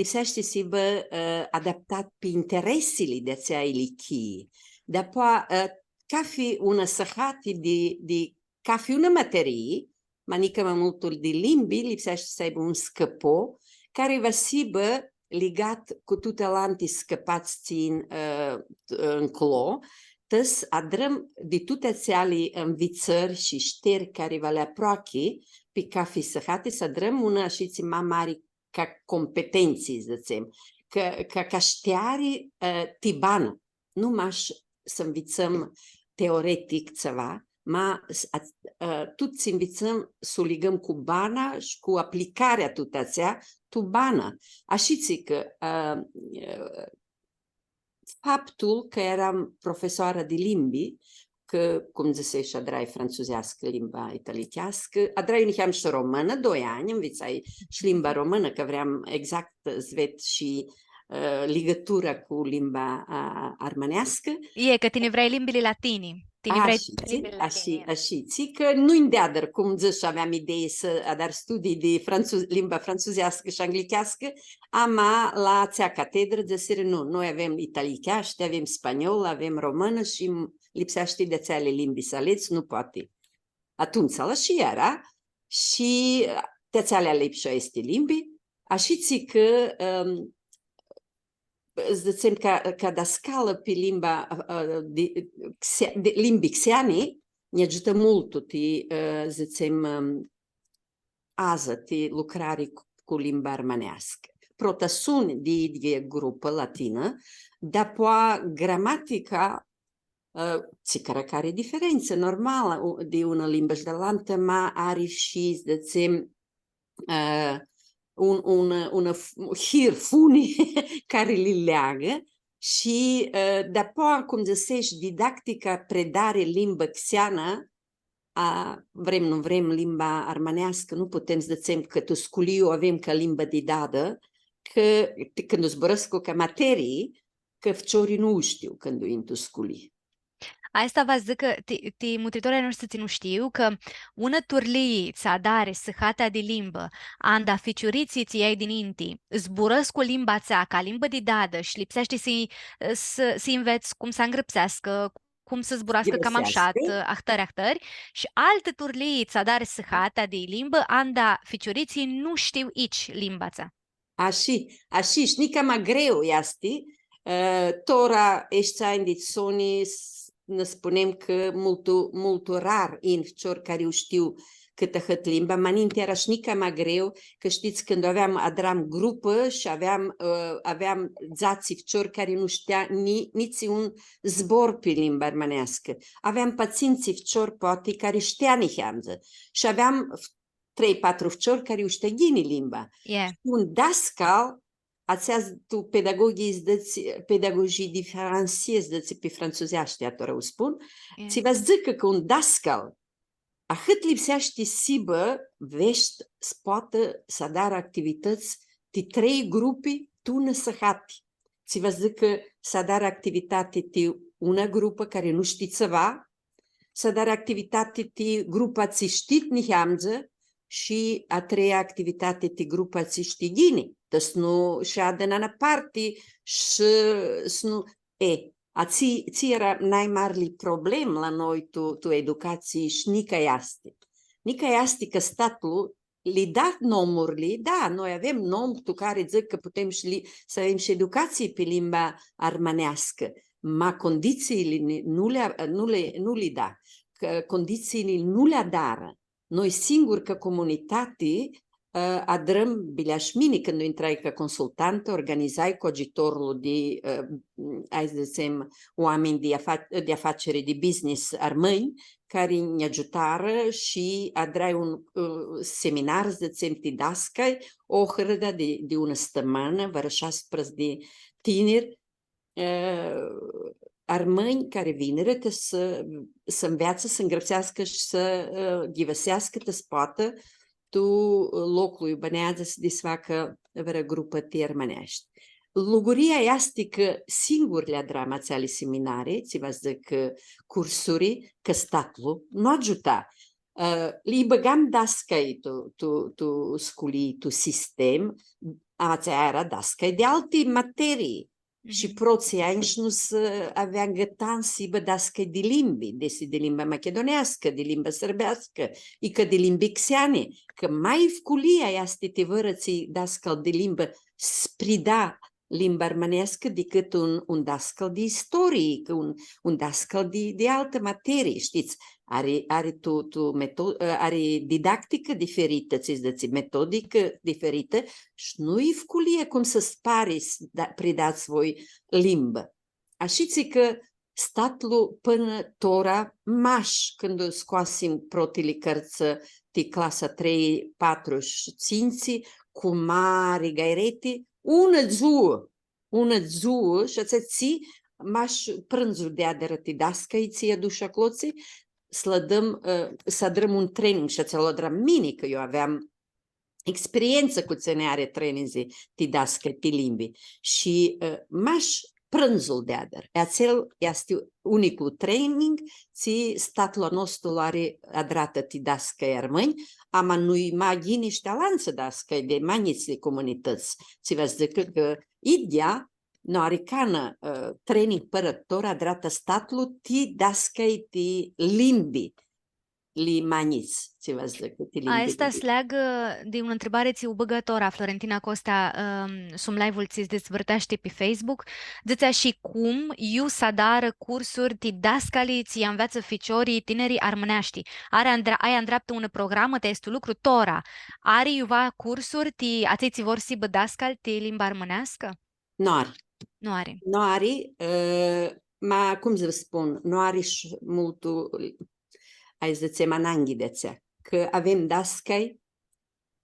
Lipseashti s-hibã, ã, adaptat pi interesili di atsea ilichii. Dapoaia, ã, cafi unã sãhati di, di cafi unã materii, ma nica ma multu di limbi, lipseashti s-aibã un scãpo cari va s-hibã ligat cu tuti alanti scãpats tsi-i, ã, nclo, ta s-adrãm di tuti atseali nvitsãri shi shteri cari va li aproachi pi cafi sãhati, s-adrãm unã ashitsi ma mari ca competentsii, dzãtsem, ca, ca, ca shteari, ã, ti banã. Nu mash s-nvitsãm teoretic tsiva, ma s-, a, ã, tut tsi nvitsãm s-u ligãm cu bana shi cu aplicarea tuti atsea tu banã. Ashitsi cã, ã, ã, faptul cã earam profesoarã di limbi, cã, cum dzãsesh, adrai frantsuzeascã, limba italicheascã, adrai niheam shi romãnã, doi anj, nvitsai shi limba romãnã, cã vream exact s-ved shi, ã, ligãtura cu limba, a, armãneascã. E, cã tini vrei limbili latini. Tini vrei ashitsi, limbili latini, ashi, e. Ashitsi, cã nu-nj deadirã, cum dzãsh, aveam idei s-adar studii di frantsu-, limba frantsuzeascã shi anglicheascã, ama la atsea catedrã dzãsirã, nu, noi avem italicheashti, avem spaniolã, avem romãnã shi m-, lipseashti di atseali limbi s-aledz, nu poati. Atumtsea la shi eara, shi, ã, ti atseali alipshu aesti limbi, ashitsi cã, ãm, dzãtsem, ca, ca dascalã pi limba, ã, ã, di, xea-, di limbi xeani, nj-agiutã multu ti, ã, dzãtsem, ãm, azã ti lucrari cu, cu limba armãneascã. Prota suntu di idyea grupã latinã, dapoa gramatica, ã, tsi cara cari diferentsã, normalã, u-, di unã limbã shi di alantã, ma ari shi, dzãtsem, ã, un, un, un f-, hir, funi cari li leagã shi, ã, dapoa, cum dzãsesh, didactica, predari limbã xeanã, a, vrem, nu vrem, limba armãneascã, nu putem s-dzãtsem cã tu sculii u avem ca limbã di dadã, cã, cãndu zburãscu ca materii, cã ficiorlji nu u shtiu cãndu yin tu sculii. Aestã va s-dzãcã, ti, ti mutritorlji a noshtri tsi nu shtiu, cã unã turlii tsi adari sãhatea di limbã, anda ficiuritslji tsi ljai dininti zburãscu limba atsea ca limbã di dadã shi lipseashti s-, s-, s-nvets cum s-angrãpseascã, cum s-zburascã cama mushat, ahtãri, ahtãri, shi altã turlii tsi adari sãhatea di limbã, anda ficiuritslji nu shtiu itsi limba atsea. Ashi, ashi, shi nica ma greu easti, ã, tora, eshti anj di soni, s-, nã spunem cã multu, multu rar yin ficiori cari u shtiu cãtã ahãt limba, ma ninti eara shi nica ma greu, cã shtits, cãndu aveam, adram grupã shi aveam, ã, aveam dzatsi ficiori cari nu shtea ni-, nitsi un zbor pi limba armãneascã. Aveam patsintsi ficiori, poati, cari shtea niheamdzã. Shi aveam f-, trei, patru ficiori cari u shtea ghini limba. E. Un dascal, atsea s-, tu pedagoghii s-dzãtsi, pédagogie différenciée s-dzãtsi pi frantsuzeashti, atora u spun, e, tsi va s-dzãcã cã un dascal ahãt lipseashti s-hibã vesht s-poatã s-adarã activitãts ti trei grupi tu unã sãhati. Tsi va s-dzãcã s-adarã activitati ti unã grupã cari nu shtii tsiva, s-adarã activitati ti grupa tsi shtii niheamdzã shi a treia activitati ti grupa tsi shtii ghini, ta s-nu shadã nana parti shi s-nu, e, atsi, atsi eara nai marli problem la noi tu, tu educatsii shi nica easti. Nica easti cã statlu li da nomurli, da, noi avem nom tu cari dzãc cã putem shi li, s-avem shi educatsii pi limba armãneascã, ma conditsiili ni-, nu li a-, nu li, nu li da, cã conditsiili nu li adarã. Noi singuri ca comunitati, ã, adrãm, bileash mini, cãndu intrai ca consultantã, organizai cu agiutorlu di, ã, hai s-dzãtsem, oaminj di afa-, di afaceri, di business armãnj, cari nj-agiutarã shi adrai un, ã, seminar, s-dzãtsem, ti dascai, Ohrãda di, di unã stãmãnã, vãrã shasprãdzatsi di tiniri, ã, armãnj cari vinirã ti s-, s-nveatsã, s-ngrãpseascã shi s-, ã, ghivãseascã, ti s-poatã tu loclu iu bãneadzã s-disfacã vãrã grupã ti armãneashti. Luguria easti cã singuri li adram atseali seminari, tsi va s-dzãc, ã, cursuri, cã statlu nu agiuta. Ã, li bãgam dascai tu, tu, tu sculii, tu sistem, atsea eara dascai di alti materii. Shi protslji anj nu s-avea ngãtan s-hibã dascai di limbi, desi di limba machiduneascã, di limba sãrbeascã, icã di limbi xeani, cã ma ifculia easti ti vãrã tsi dascal di limbã s-prida limba armãneascã dicãt un, un dascal di istorii, cã un, un dascal di, di altã materii, shtits? Ari, ari tu, tu meto-, ari didacticã diferitã, tsi dzãtsi, metodicã diferitã, sh-nu-i fculie cum s-spari s-da-, pridats voi limbã. Ashitsi cã statlu pãnã tora, mash cãndu scoasim protili cãrtsã ti clasa trei, patru shi tsintsi, cu mari gaireti, unã dzuã, unã dzuã, shi atsea tsi, mash prãndzul di adarã ti dascai, tsi adush aclotsi, s-lã dãm, ã, s-adrãm un training, shi atsea lu adram mini, cã eu aveam experientsã cu tsi neari trainingi ti dascai ti limbi. Shi, ã, mash prãndzul di adarã. E atsel easti uniclu training tsi statlu a nostru lu ari adratã ti dascai armãnj, ama nu-i ma ghini shi ti alantsã dascai di ma njits di comunitãts. Tsi va s-dzãcã cã idyea nu ari canã, ã, training pãrãtor adratã statlu ti dascai ti limbi li ma njits, tsi va s-dzãcã, ti limbi. Aestã s-leagã di unã ntribari tsi u bãgã tora Florentina Costa, ãm, sum live-ul tsi s-dizvãrteashti pi Facebook. Dzãtsea shi cum iu s-adarã cursuri ti dascalji tsi anveatsã ficiorlji tiniri armãneashti. Ari andra-, ai andreaptã unã programã ti aestu lucru tora? Ari iuva cursuri ti atselj tsi vor s-hibã dascalj ti limba armãneascã? Nu ari. Nu ari. Nu ari, ã, ma, cum s-vã spun, nu ari shi multu, hai s-dzãtsem, ananghi di atsea, cã avem dascai,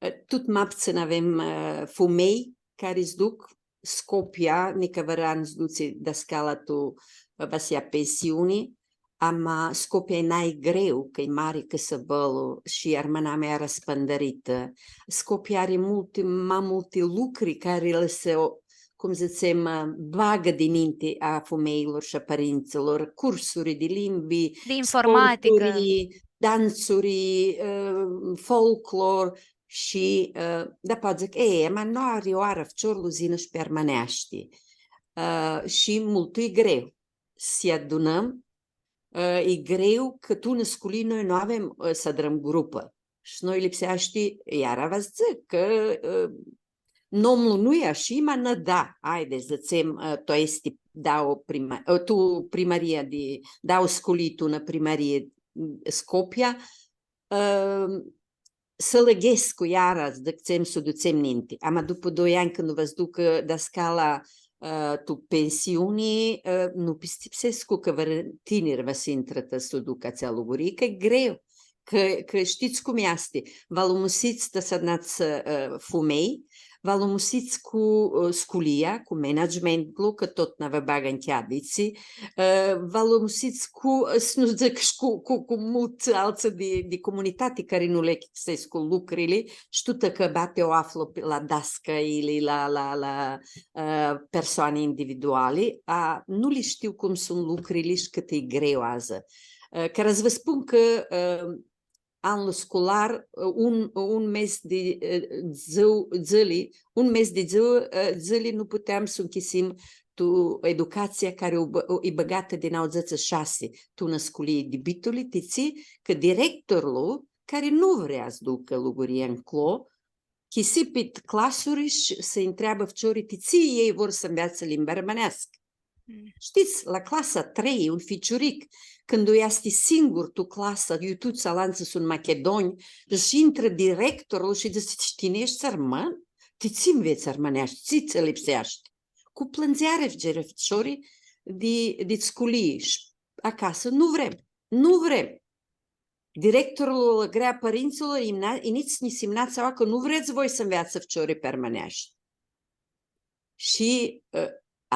ã, tut ma ptsãn avem, ã, fumelj cari s-duc Scopia, nica vãrã an s-dutsi dascala tu, ã, va s-ljea pensiuni, ama Scopia e nai greu, cã e mari cãsãbãlu shi armãnamea eara spãndãritã. Scopia ari multi, ma multi lucri cari lã s-, cum dzãtsem, bagã dininti a fumeljlor shi a pãrintsãlor, cursuri di limbi, di informaticã, sporturi, dantsuri, ã, folclor shi, ã, dapoaia dzãc, e, ma nu ari oarã ficiorlu s-yinã shi pi armãneashti. Ã, shi multu e greu s-lji adunãm, ã, e greu cã tu nã sculii noi nu avem, ã, s-adrãm grupã. Shi noi lipseashti, iara va s-dzãc cã, ã, nomlu nu e ashi, ma nã da, haide, dzãtsem, ã, tu aesti dauã prima-, ã, tu primaria di, dauã sculii, tu nã primarie, m, Scopia, ã, s-alãghescu iara, dzãtsem, s-u dutsem ninti. Ama dupu doi anj, cãndu va s-ducã dascala, ã, tu pensiuni, ã, nu pistipsescu cã vãrã tinir va s-intrã ta s-u ducã atsea lugurii, cã e greu, cã, cã shtits cum easti, va lu musits ta s-adunats, ã, fumelj, va lu musits cu, ã, sculia, cu managementlu, cã tut nã va bagã ncheaditsi, ã, va lu musits cu, ã, s-nu dzãc, shi cu, cu, cu multsã altsã di, di comunitati cari nu li achicãsescu lucrili, shi tutã cã bati u aflu pi, la dasca ili la, la, la, ã, persoani individuali, a, nu li shtiu cum suntu lucrili shi cãt e greu adzã. Ã, cara s-vã spun cã, ã, anlu scular, un, un mes di, ã, dzã-, dzãli, un mes di dzã-, ã, dzãli nu puteam s-u nchisim tu educatsia cari u bã-, u, i bãgatã di nauãdzãtsi shasi, tu nã sculii di Bituli, ti tsi, cã directorlu, cari nu vrea s-ducã luguria nclo, chisi pit clasuri shi s-ntreabã ficiorlji ti tsi elj vor s-nveatsã limba armãneascã. Mm. Shtits, la clasa trei, un ficiuric, cãndu easti singur tu clasã, iu tuts alantsã suntu machidonj, shi intrã directorlu shi dzãtsi, „Shi tini eshti armãn? Ti tsi nvets armãneashti? Tsi tsã lipseashti?” Cu plãndzeari fudzirã ficiorlji di, di sculii shi acasã, „Nu vrem, nu vrem.” Directorlu lã grea pãrintsãlor, imna-, inits nji s-imnats aua cã nu vrets voi s-nveatsã ficiorlji pi armãneashti. Shi, ã,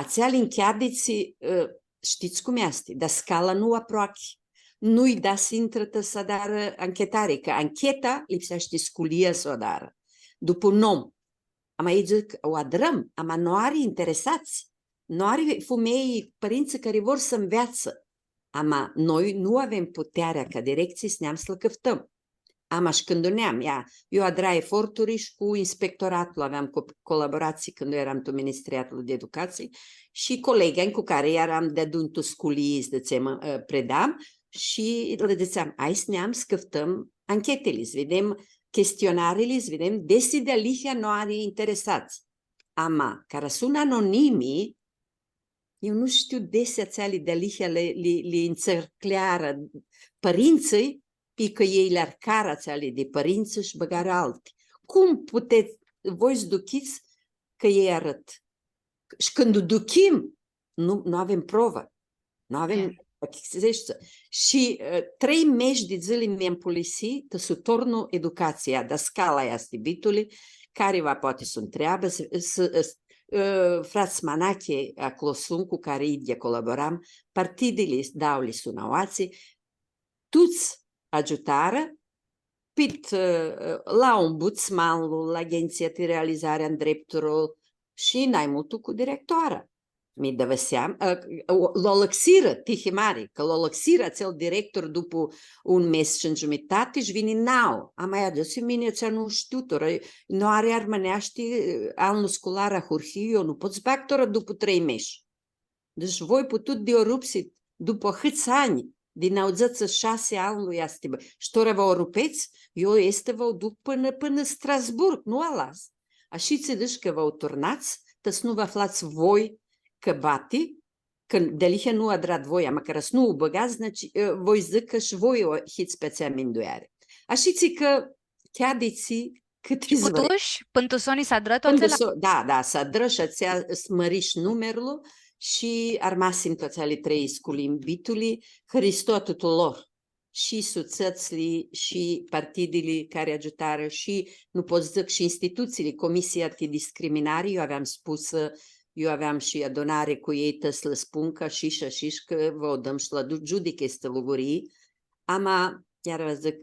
atseali ncheaditsi, ã, shtits cum easti, dascala nu aproachi, nu-lj da s-intrã ta s-adarã anchetari, cã ancheta lipseashti sculia s-u adarã. Dupu nom. Ama elj dzãc, u adrãm, ama nu ari interesats, nu ari fumelj, pãrintsã cari vor s-nveatsã. Ama noi nu avem putearea ca directsii s-neam s-lã cãftãm. Ama shi cãndu neam, ia, eu adrai eforturi shi cu inspectoratlu aveam co-, colaboratsii cãndu eram tu Ministriatlu di Educatsii shi coleganj cu cari eram deadun tu sculii, s-dzãtsem, ã, predam shi lã dzãtseam, „Hai s-neam s-cãftãm anchetili, s-videm chestionarili, s-videm desi dealihea nu ari interesats.” Ama, cara suntu anonimi, eu nu shtiu desi atseali dealihea li, li, li ntsãrclearã pãrintsãlj, i cã elj li arcarã atseali di pãrintsã shi bãgarã alti. Cum putets voi s-duchits cã elj arãt? Shi cãndu duchim, nu, nu avem provã. Nu avem, e, achicãseshti. Shi, ã, trei mesh di dzãli mi ampulisi, ta s-u tornu educatsia, dascala easti Bituli, cari va poati s-u ntreabã, s-, s-, s-, ã, frats Manache, aclo suntu, cu cari idyea colaboram, partidili, dauli suntu aoatsi, tuts agiutarã, pit, ã, la ombudsmanlu, la Agenția de Realizare a Drepturilor shi nai multu cu directoara. Mi dãvãseam, ã, lu alãxirã, tihi mari, cã lu alãxirã atsel director dupu un mes shi giumitati shi vini nau. Ama atsea dzãsi, mini atsea nu shtiu, tora, nu ari armãneashti, ã, anlu scolar ahurhi, eu nu pot s-bag tora dupu trei mesh. Deci voi putut di u rupsit dupu ahãts anj, di naudzãtsi shasi anlu easti, bã. Shi tora va u rupets, eu easti va u duc pãnã, pãnã Strasburg, nu u alas. Ashitsi, deci, cã va u turnats, ta s-nu vã aflats voi cã bati, cã dealihea nu adrat voi, ama cara s-nu u bãgats, znači, ã, voi dzãc cã shi voi u hits pi atsea mindueari. Ashitsi cã, cheadi tsi, cãt izvãri. Putush, pãn tu soni s-adrã tu atsel? Pãn tu so-, da, da, s-adrã shi atsea s-mãrish numerlu shi armasim tu atseali trei sculii n Bituli, haristo a tutulor, shi sutsãtsli, shi partidili cari agiutarã, shi, nu pot s-dzãc, shi institutsiili, Comisia ti Discriminari, eu aveam spusã, eu aveam shi adunari cu elj, ta s-lã spun cã ashi shi ashi, cã va u dãm shi la du-, giudic aestã lugurii, ama, iar va dzãc,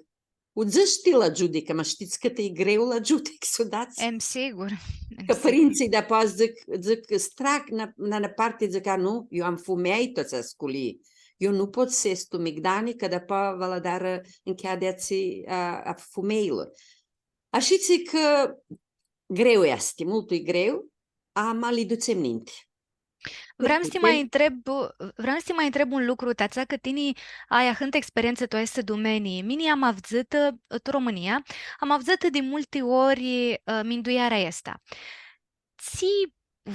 u dzãts ti la giudic, ma shtits cãt e greu la giudic s-u dats? Em, sigur. Em, sigur. Cã pãrintsãlj dapoa dzãc, dzãc, s-trag na, na, na parti, dzãc, a, nu, eu am fumealji tu atsea sculii. Eu nu pot s-es tu migdani, cã dapoa va lã adarã ncheadea tsi a, a fumealjlor. Ashitsi cã greu easti, multu e greu, ama li dutsem ninti. Vream s-ti ma ntreb, vream s-ti ma ntreb un lucru, ti atsea cã tini ai ahãntã experientsã tu aestã dumenii. Mini am avdzãtã, ã, tu Romãnia, am avdzãtã di multi ori, ã, minduearea aestã. Tsi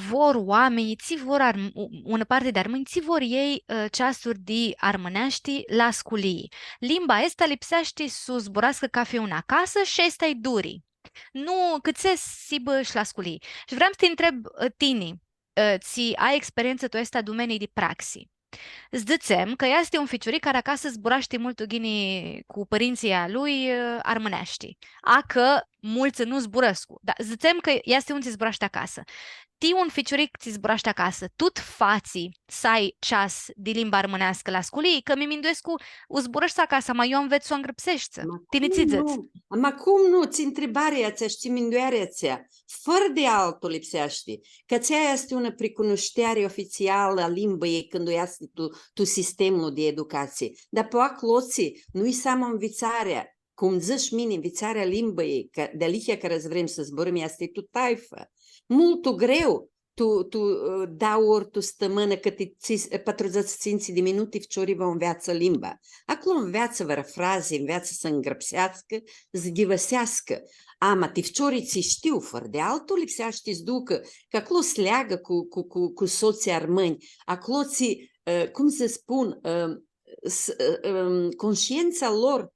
vor oaminjlji, tsi vor arm-, u-, unã parti di armãnj, tsi vor elj, ã, ceasuri di armãneashti la sculii. Limba aestã lipseashti s-u zburascã cafi un acasã shi aestã-i duri. Nu, cãtse s-hibã shi la sculii. Shi vream s-ti ntreb, ã, tini, ã, tsi ai experientsã tu aestã dumenii di praxi. S-dzãtsem cã easti un ficiuric cari acasã zburashti multu ghini cu pãrintsãlj a lui, ã, armãneashti. A cã multsã nu zburãscu, dar s-dzãtsem cã easti un tsi zburashti acasã. Ti un ficiuric tsi zburashti acasã, tu ti fatsi s-ai ceas di limba armãneascã la sculii, cã mi minduescu, u zburãshti acasã, ma iu anvets s-u angrãpseshti. Ma tini tsi dzãts? Ma cum nu? Tsi ntribari atsea shi tsi mindueari atsea? Fãrã di altu lipseashti, cã atsea easti unã pricunushteari ofitsialã a limbãljei cãndu easti tu, tu sistemlu di educatsii. Dar pi aclotsi, nu-i samã nvitsarea, cum dzãsh mini, nvitsarea limbãljei, cã dealihea cara s-vrem s-zburãm, easti tu taifã. Multu greu, tu, tu, ã, dauã ori tu stãmãnã, cãti tsi-, patrudzãts tsintsi di minuti, ficiorlji va nveatsã limba. Aclo nveatsã vãrã frazi, nveatsã s-ngrãpseascã, s-ghivãseascã. Ama ti ficiorlji tsi shtiu, fãrã di altu, lipseashti s-ducã, cã aclo s-leagã cu, cu, cu, cu sotslji armãnj, aclo tsi, ã, cum s-spun, ã, s-, ã, ã, conscientsa lor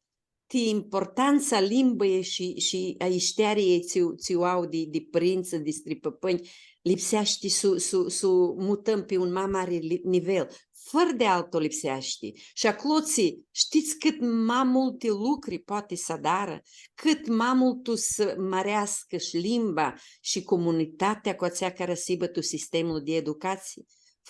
ti importantsa limbãljei shi, shi a ishteariljei tsi, tsi u au di, di pãrintsã, di stripãpãnj, lipseashti s-u, s-u, s-u mutãm pi un ma mari li-, nivel. Fãrã di altu lipseashti. Shi aclotsi, shtits cãt ma multi lucri poati s-adarã, cãt ma multu s-mãreascã shi limba shi comunitatea cu atsea cari s-hibã tu sistemlu di educatsii.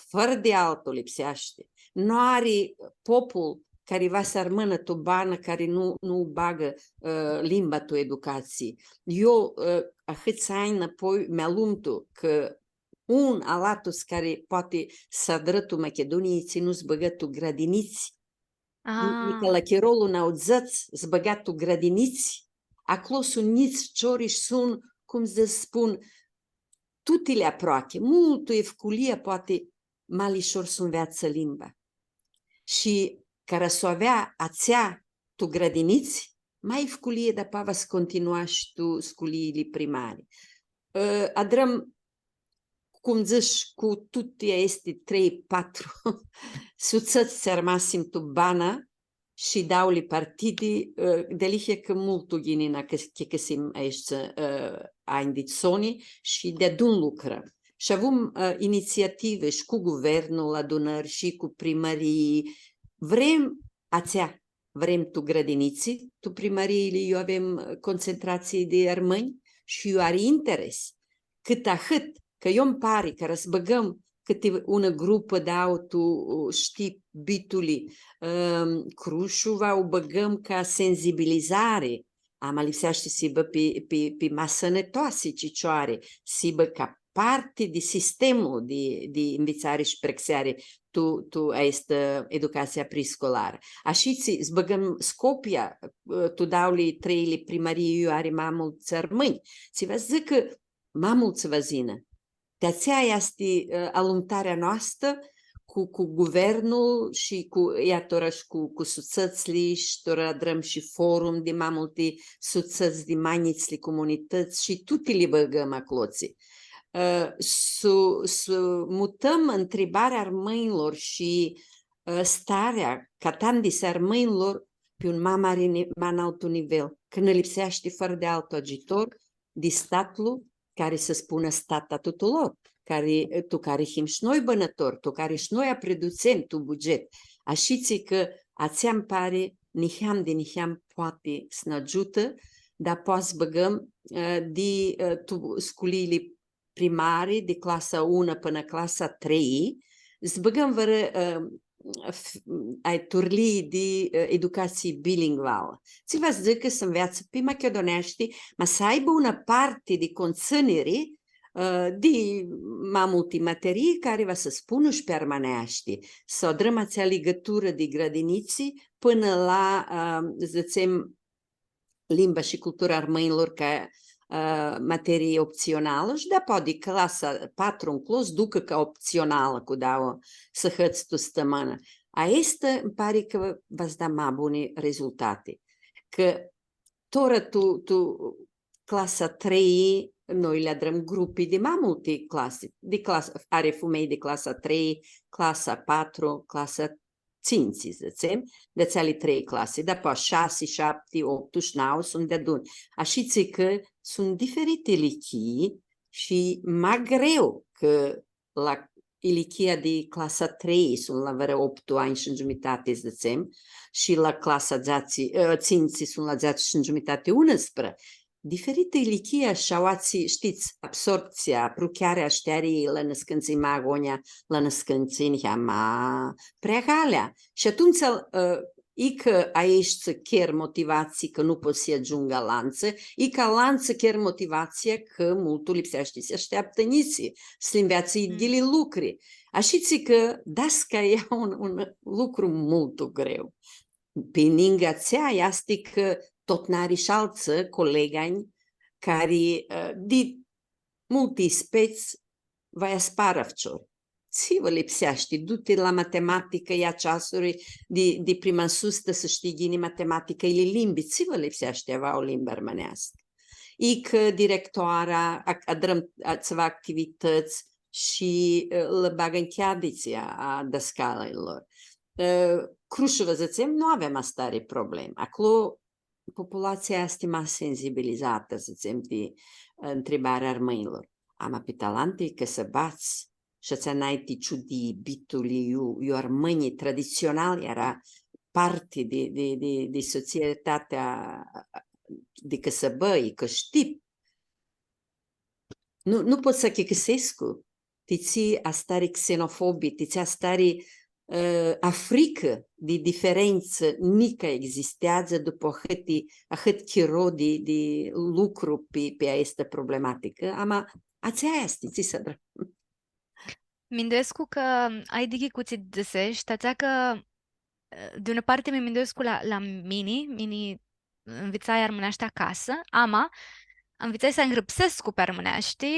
Fãrã di altu lipseashti. Nu ari popul cari va s-armãnã tu banã, cari nu, nu bagã, ã, limba tu educatsii. Eu, ã, ahãts anj nãpoi mi-alumtu cã un alatus cari poati s-adrã tu Machidunii, tsi nu s-bãgã tu gradinitsi. Ah. Nica la chirolu naudzãts s-bãga tu gradinitsi, aclo suntu njits ficiori shi suntu, cum s-spun, tutili aproachi, multu efculia poati ma lishor s-u nveatsã limba. Shi cara s-u avea atsea tu gradinitsi, ma efculie dapoa va s-continua shi tu sculiili primari. Ã, adrãm cum dzãts, cu tuti aesti trei, patru sutsãts tsi armasim tu bana shi dauli partidi, ã, dealihea cã multu ghini nã achicãsim aeshti, ã, anj di soni shi deadun lucrãm. Shi avum, ã, initsiativã shi cu guvernul, adunãri shi cu primarii. Vrem atsea, vrem tu grãdinitsi, tu primariili iu avem, ã, concentratsii di armãnj shi iu ari interes. Cãt ahãt, cã eu nj-pari cã s-bãgãm cãti unã grupã, dauã tu, ã, shtii, Bituli, ãm, Crushuva, u bãgãm ca sensibilizari, ama lipseashti s-hibã pi, pi, pi ma sãnãtoasi cicioari, s-hibã ca parti di sistemlu di, di nvitsari shi prãxeari tu, tu aestã educatsia priscolarã. Ashitsi, s-bãgãm Scopia, ã, tu dauli, treili primarii iu ari ma multsã armãnj. Tsi va s-dzãcã cã ma multsã va s-yinã. Ti atsea easti, ã, alumtarea noastã cu, cu guvernul shi cu, ia, tora shi cu, cu sutsãtsli shi tora adrãm shi forum di ma multi sutsãts di ma njitsli comunitãts shi tuti li bãgãm aclotsi. Ã, s-, s-mutãm ntribarea armãnjlor shi, ã, starea catandisi armãnjlor pi un ma mari ni-, ma analtu nivel, cã nã lipseashti fãrã di altu agiutor di statlu, cari s-spunã stat a tutulor, cari, tu cari him shi noi bãnãtori, tu cari shi noi apridutsem tu buget. Ashitsi cã atsea nj-pari niheam di niheam poati s-nã agiutã, dar poati s-bãgãm, ã, di, ã, tu sculiili primari, di clasa unu pãnã clasa trei, s-bãgãm vãrã, ã, f-, ai, turlii di, ã, educatsii bilingvalã. Tsi va s-dzãcã cã s-nveatsã pi machiduneashti, ma s-aibã unã parti di contsãniri, ã, di ma multi materii cari va s-spunã shi pi armãneashti. S-adrãm atsea ligãturã di grãdinitsi pãnã la, ã, dzãtsem, limba shi cultura armãnjlor ca, ã, materii optsionalã shi dapoaia di clasa patru nclo s-ducã ca optsionalã cu dauã sãhãts tu stãmãnã. Aestã nj-pari cã va s-da ma buni rezultati. Cã tora tu, tu clasa trei, noi li adrãm grupi di ma multi clasi, di clasa, ari fumelj di clasa trei, clasa patru, clasa tsintsi, dzãtsem, di atseali trei clasi, dapoaia shasi, shapti, optu shi nauã suntu deadun. Ashitsi cã suntu diferiti ilichii shi ma greu cã la ilichia di clasa trei suntu la vãrã optu anj shi giumitati, dzãtsem, shi la clasa dzatsi, ã, tsintsi suntu la dzatsi shi giumitati, unãsprã. Diferitã ilichia shi aoatsi, shtits, absorbtsia, apruchearea shteariljei la nãscãntsã ma agonja, la nãscãntsã niheam ma preagalea. Shi atumtsea, ã, icã aeshti cher motivatsii cã nu pot s-agiungã alantsã, icã alantsã cher motivatsia cã multu lipseashti s-ashteaptã njitslji, s-li nveatsã idghili lucri. Ashitsi cã dasca eara un, un lucru multu greu. Pi ningã atsea easti cã tut nã ari shi altsã coleganj cari, ã, di multi spets va asparã ficiori. Tsi vã lipseashti? Du-ti la matematicã, ia ceasuri di, di prima nsus, ta s-shtii ghini matematicã, ili limbi, tsi vã lipseashti, avea o limbã armãneascã. Icã directoara, ac-, adrãm, a, tsiva activitãts shi, ã, lã bagã ncheaditsi a, a dascalilor. Ã, Crushuva, dzãtsem, nu avem astari problemi. Aclo populatsia easti ma sensibilizatã, dzãtsem, di, ã, ntribarea armãnjlor. Ama pi alanti cãsãbadz, shi atsea nai ti ciudii, Bituli, iu, iu armãnjlji traditsional eara parti di, di, di, di societatea di cãsãbã, i cã shtii, nu, nu pot s-achicãsescu ti tsi astari xenofobi, ti tsi astari, ã, africã di diferentsã nica existeadzã dupã ahãti, ahãt chiro di, di lucru pi, pi aestã problematicã. Ama atsea easti, tsi s-adrã. Minduescu cã ai dichi cu tsi dzãseshi, atsea cã, ã, di unã parti mi minduescu la, la mini, mini nvitsai armãneashti acasã, ama nvitsai s-angrãpsescu pi armãneashti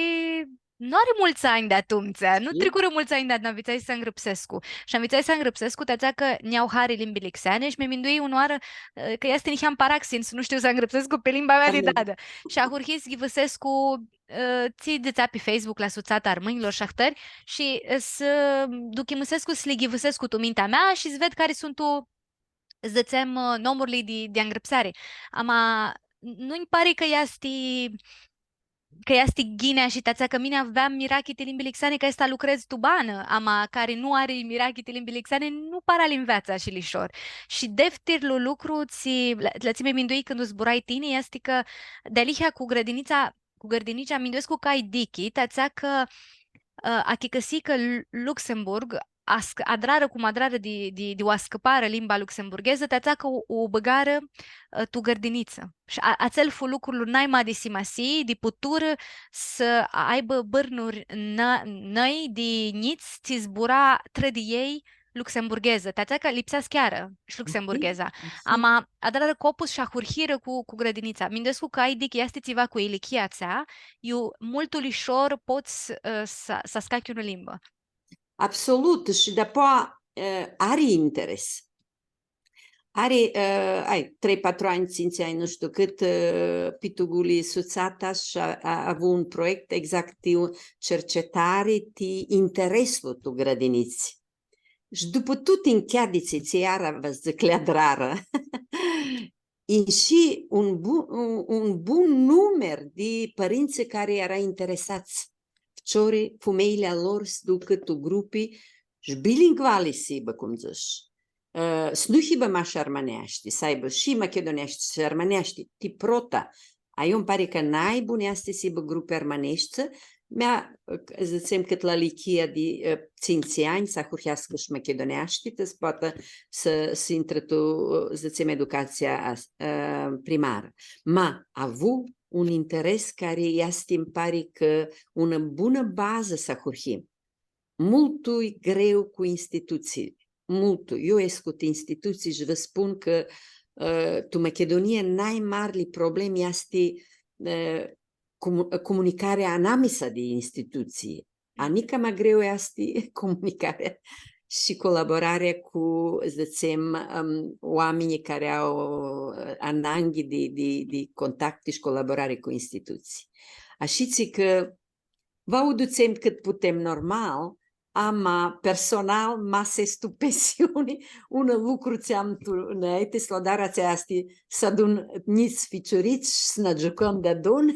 nu ari multsã anj di atumtsea, nu tricurã multsã anj di atumtsea, anvitsai s-angrãpsescu. Shi anvitsai s-angrãpsescu, ti atsea cã nj-au hari limbili xeani shi mi mindui unãoarã, ã, cã easti niheam paraxin s-nu shtiu s-angrãpsescu pi limba mea di dadã. Shi ahurhii s-ghivãsescu, ã, tsi dzãtsea pi Facebook la Sutsata Armãnjlor shi ahtãri, shi, ã, s-duchimãsescu, s-li ghivãsescu tu mintea mea shi s-ved cari suntu, dzãtsem, ã, nomurli di, di angrãpseari. Ama nu-nj pari cã easti, cã easti ghinea shi ti atsea cã mini aveam mirachi ti limbili xeani, cã aestã lucredz tu banã, ama cari nu ari mirachi ti limbili xeani, nu para li nveatsã shi lishor. Shi deftirlu lucru, tsi, la, la tsi mi mindui cãndu zburai tini, easti cã dealihea cu grãdinitsa, cu grãdinica, minduescu cã ai dichi, ti atsea cã, ã, achicãsii cã Lu-, Luxemburg, asc-, adrarã cum adrarã di, di, di u ascãparã limba luxemburghezã, ti atsea cã u, u bãgarã, ã, tu grãdinitsã. Shi a-, atsel fu lucrul nai ma di simasii, di puturã s-aibã bãrnuri nã-, nai di njits, tsi zbura trã di elj luxemburghezã. Ti atsea cã lipsea s-chearã shi luxemburgheza. Ama adrarã copus shi ahurhirã cu, cu grãdinitsa. Minduescu cã ai dichi, easti tsiva cu ilichia atsea, iu multu lishor pots, ã, s-, s-ascachi unã limbã. Absolut, shi dapoa, ã, ari interes. Ari, ã, ai, trei, patru anj, tsintsi anj, nu shtiu cãt, ã, Pitu Guli Sutsata shi a, a, avu un proiect exact ti cercetari ti intereslu tu grãdinitsi. Shi dupã tuti ncheaditsi tsi iara va dzãc li adrarã, inshi un bu-, un, un bun numer di pãrintsã cari eara interesats, ficiori, fumeljli a lor s-ducã tu grupi shi bilingvali s-hibã, cum dzãts. Ã, s-nu hibã mash armãneashti, s-aibã shi machiduneashti shi armãneashti, ti prota. A, eu nj-pari cã nai bun easti s-hibã grupi armãneshti, mea, dzãtsem, cãt la ilichia di, ã, tsintsi anj, s-ahurheascã shi machiduneashti, ta s-poatã s-, s-intrã tu, dzãtsem, educatsia, ã, primarã. Ma avu un interes cari easti, nj-pari cã unã bunã bazã s-ahurhim. Multu-i greu cu institutsii, multu. Eu escu ti institutsii shi vã spun cã, ã, tu Machidunia nai marli problemi easti, ã, comu-, comunicarea anamisa di institutsii. A, nica ma greu easti comunicarea shi colaborarea cu, dzãtsem, ãm, oaminjlji cari au, ã, ananghi di, di, di contacti shi colaborari cu institutsii. Ashitsi cã va u dutsem cãt putem normal, ama personal, ma s-es tu pensiuni, un lucru tsi am tu nãiti s-lu adar, atsea easti s-adun njits ficiurits shi s-nã giucãm deadun.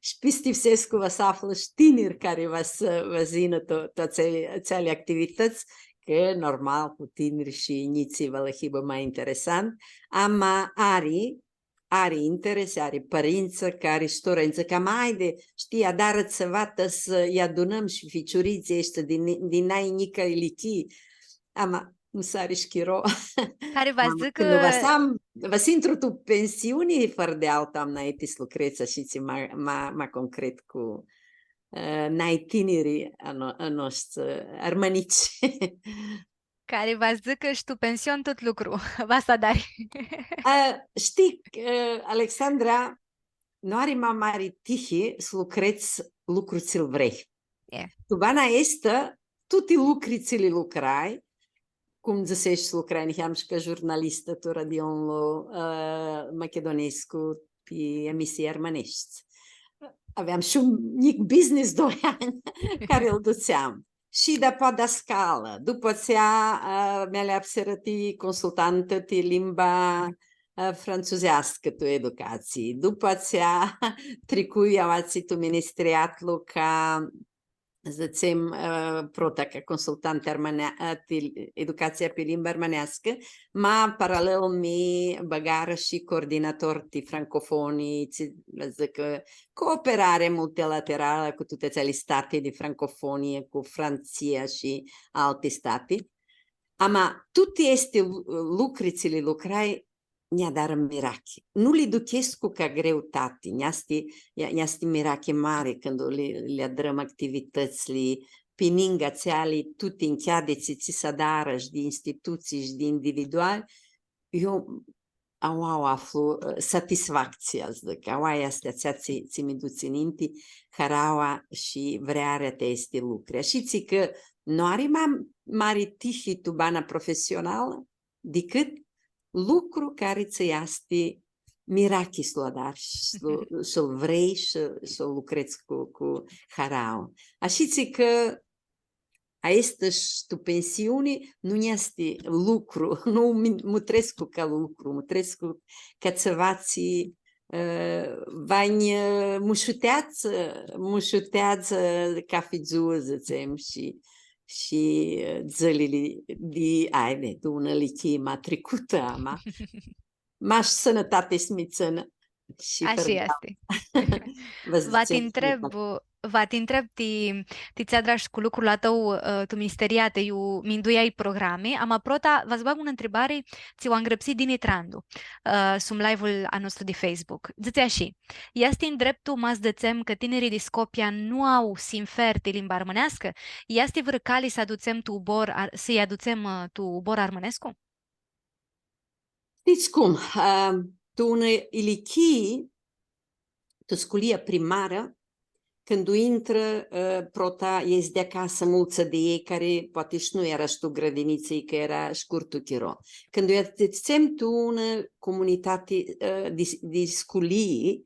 Shi pistipsescu va s-aflã shi tiniri cari va s-, va s-yinã tu, tu atse-, atseali activitãts, cã normal cu tiniri shi njitslji va lã hibã ma interesant, ama ari, ari interesi, ari pãrintsã cari s-tora nj-dzãc, ama haidi, shtii, adarã tsiva ta s-lji adunãm shi ficiuritslji aeshti di, di nai njica ilichii. Ama nu s-ari shi chiro. Cari va s-dzãcã cã va s-am, va s-intru tu pensiuni, fãrã di altu am nãiti s-lucredz ashitsi ma, ma, ma concret cu, ã, nai tiniri a no-, a noshtsã, armãnitsi. Cari va s-dzãcã cã shi tu pension tut lucru va s-adari. Ã, shtii, ã, Alexandra, nu ari ma mari tihi s-lucredz lucru tsi-l vrei. E. Tu bana aestã, tuti lucri tsi li lucrai, cum dzãsesh, lucrai niheam shi ca jurnalistã tu radionlu, ã, machidunescu, pi emisii armãneshti. Aveam shi un njic business doi anj cari lu dutseam. Shi dapoa dascalã, dupã atsea, ã, mi aleapsirã ti consultantã ti limba, ã, frantsuzeascã tu educatsii. Dupã atsea tricui aoatsi tu ministriatlu ca, dzãtsem, ã, prota ca consultantã armãne-, ã, ti educatsia pi limba armãneascã, ma paralel mi bãgarã shi coordinator ti francofonii, tsi, va dzãc, ã, cooperare multilateralã cu tuti atseali stati di francofonie, cu Frantsia shi alti stati. Ama tuti aesti lu-, lucri tsi li lucrai, nj-adarã mirachi. Nu li duchescu ca greutati, nj-easti, nj-, nj-easti mirachi mari cãndu li, li adrãm activitãtsli, pi ningã atseali tuti ncheaditsi tsi s-adarã shi di institutsii shi di individuali. Eu aua u aflu, ã, satisfactsia, dzãc, aua easti atsea tsi, tsi mi dutsi ninti, haraua shi vrearea ti aesti lucri. Ashitsi cã nu ari ma mari tihi tu bana profesionalã dicãt lucru cari tsã easti mirachi s-lu adari shi s-lu, s-lu vrei shi, s-lu lucredz cu, cu harauã. Ashitsi cã aestã sh-tu pensiuni nu easti lucru, nu mi-, mutrescu ca lucru, mutrescu ca tsiva tsi, ã, va nj-, ã, mushuteadzã, mushuteadzã cafi dzuã, dzãtsem, shi, shi, ã, dzãlili di, aide, di unã ilichii ma tricutã, ama mash sãnãtati s-mi tsãnã. Shi ashi fãrã easti. Va ti ntreb, va ti ntreb ti, ti tsi adrash cu lucrul a tãu, ã, tu misteria ti iu minduiai programi, ama prota va s-bag unã ntribari tsi u angrãpsi Dini Trandu, ã, sum live-ul a nostru di Facebook. Dzãtsi ashi: easti ndreptu ma s-dzãtsem cã tinirlji di Scopia nu au sinfer ti limba armãneascã? Easti vãrã cali s-adutsem tu ubor ar-, s-lji adutsem, ã, tu ubor armãnescu? Shtits cum, ã, tu unã ilichii, tu sculia primarã, cãndu intrã, ã, prota, easti di acasã multsã di elj cari poati sh-nu eara sh-tu grãdinitsã, cã eara shcurtu chiro. Cãndu lj-adutsem tu unã comunitati, ã, di, di sculii,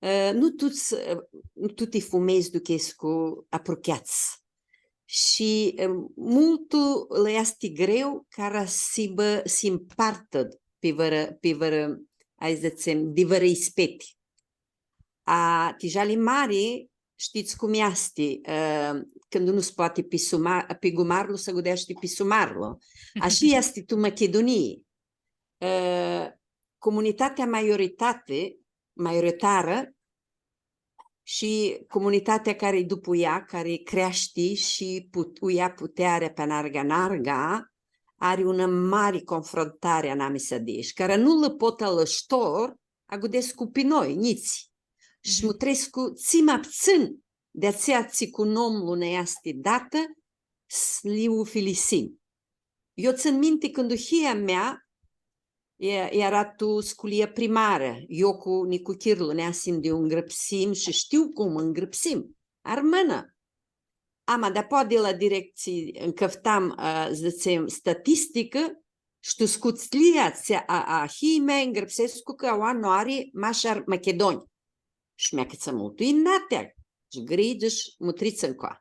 ã, nu tuts, ã, nu tuti fumelj s-duchescu aprucheats. Shi, ã, multu lã easti greu cara s-hibã, s-impartã pi vãrã, pi vãrã, hai s-dzãtsem, di vãrã ispeti. A, ti jali mari, shtits cum easti, ã, cãndu nu s-poati pi suma-, pi gumarlu, s-agudeashti pi sumarlu. Ashi easti tu Machidunii. Ã, comunitatea maioritati-, maioritarã shi comunitatea cari dupu ea, cari creashti shi put-, u ia putearea pi anarga-anarga, ari unã mari confruntari anamisa di elj, cara nu lã pot alãshtor, agudescu pi noi, njitslji. Shi mutrescu tsi ma ptsãn di atsea tsi cu nomlu nã easti datã, s-li ufilisim. Io tsãn minti cãndu hia mea e-, eara tu sculia primarã, io cu nicuchirlu neasim di u ngrãpsim shi shtiu cum u ngrãpsim, armãnã. Ama dapoa di la directsii ncãftam, ã, dzãtsem, statisticã, shi tu scutslia atsea a, a hiljei mei ngrãpsescu cã aoa nu ari mash ar-, machidonj. Shi mi acãtsã multu inatea, shi gridzi, shi mutrits ãncoa.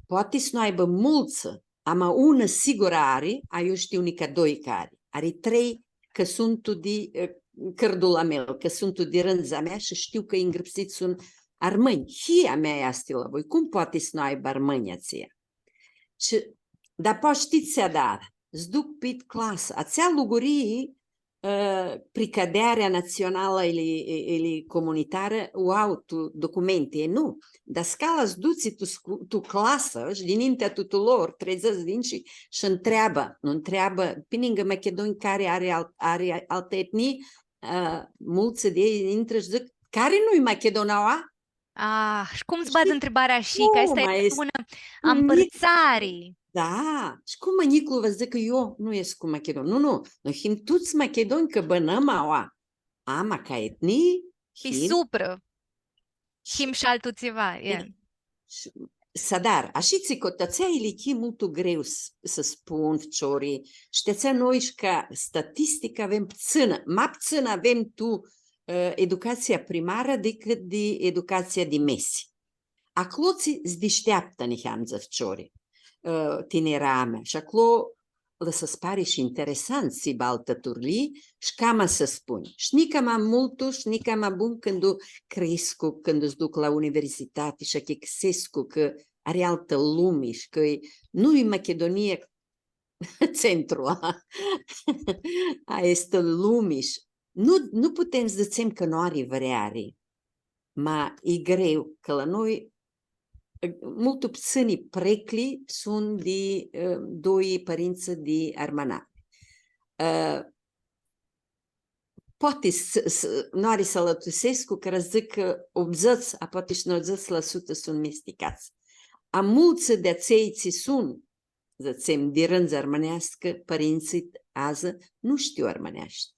Poati s-nu aibã multsã, ama unã sigurã ari, a, io shtiu nica doi cã ari. Ari trei, cã suntu di, ã, cãrdul a meu, cã suntu di rãndza mea shi shtiu cã ngrãpsits suntu armãnj. Hia mea easti la voi, cum poati s-nu aibã armãnj atsia? Shi, dapoa shtits tsi adarã, s-duc pit clasã, atsea lugurii, ã, pricadearea natsionalã ili, ili comunitarã, u au tu documenti, e nu. Dascala s-dutsi tu scu-, tu clasã shi dinintea tutulor, trei dzãts di njits, shi ntreabã, nu ntreabã, pi ningã machidonj cari ari al-, ari altã etnii, ã, multsã di elj intrã shi dzãc, cari nu-i machidon aua? Ah, shi cum s-badz ntribarea ashi, cã aestã e unã ampãrtsari. Da, shi cum ma njiclu va dzãcã, io nu escu machidon? Nu, nu, noi him tuts machidonj cã bãnãm aua. Ama ca etnii, pi him suprã. Him shi altu tsiva, e. Shi, s-adar, ashitsi cã tu atsea ilichii multu greu s-, s-spun, ficiori, shi ti atsea noi shi ca statisticã avem ptsãnã, ma ptsãnã avem tu ã, educatsia primarã dicãt di educatsia di mesi. Aclo tsi s-dishteaptã niheamdzã ficiori, ã, tinirami, shi aclo lã s-pari shi interesant s-hibã altã turlii, shi cama s-spunj. Shi nica ma multu, shi nica ma bun cãndu crescu, cãndu s-duc la universitati shi achicãsescu cã ari altã lumi shi cã nu-i Machidunia centru a, a aestã lumi. Shi nu, nu putem s-dzãtsem cã nu ari vreari, ma e greu, cã la noi, multu ptsãni preclji suntu di, ã, doi pãrintsã di armãnami. Ã, poati s-, s-, nu ari s-alãtusescu, cã dzãc cã optudzãts, apoapi shi nauãdzãts la sutã suntu mesticats. A multsã di atselj tsi suntu dzãtsem, di rãndzã armãneascã, pãrintsãlj adzã nu shtiu armãneashti.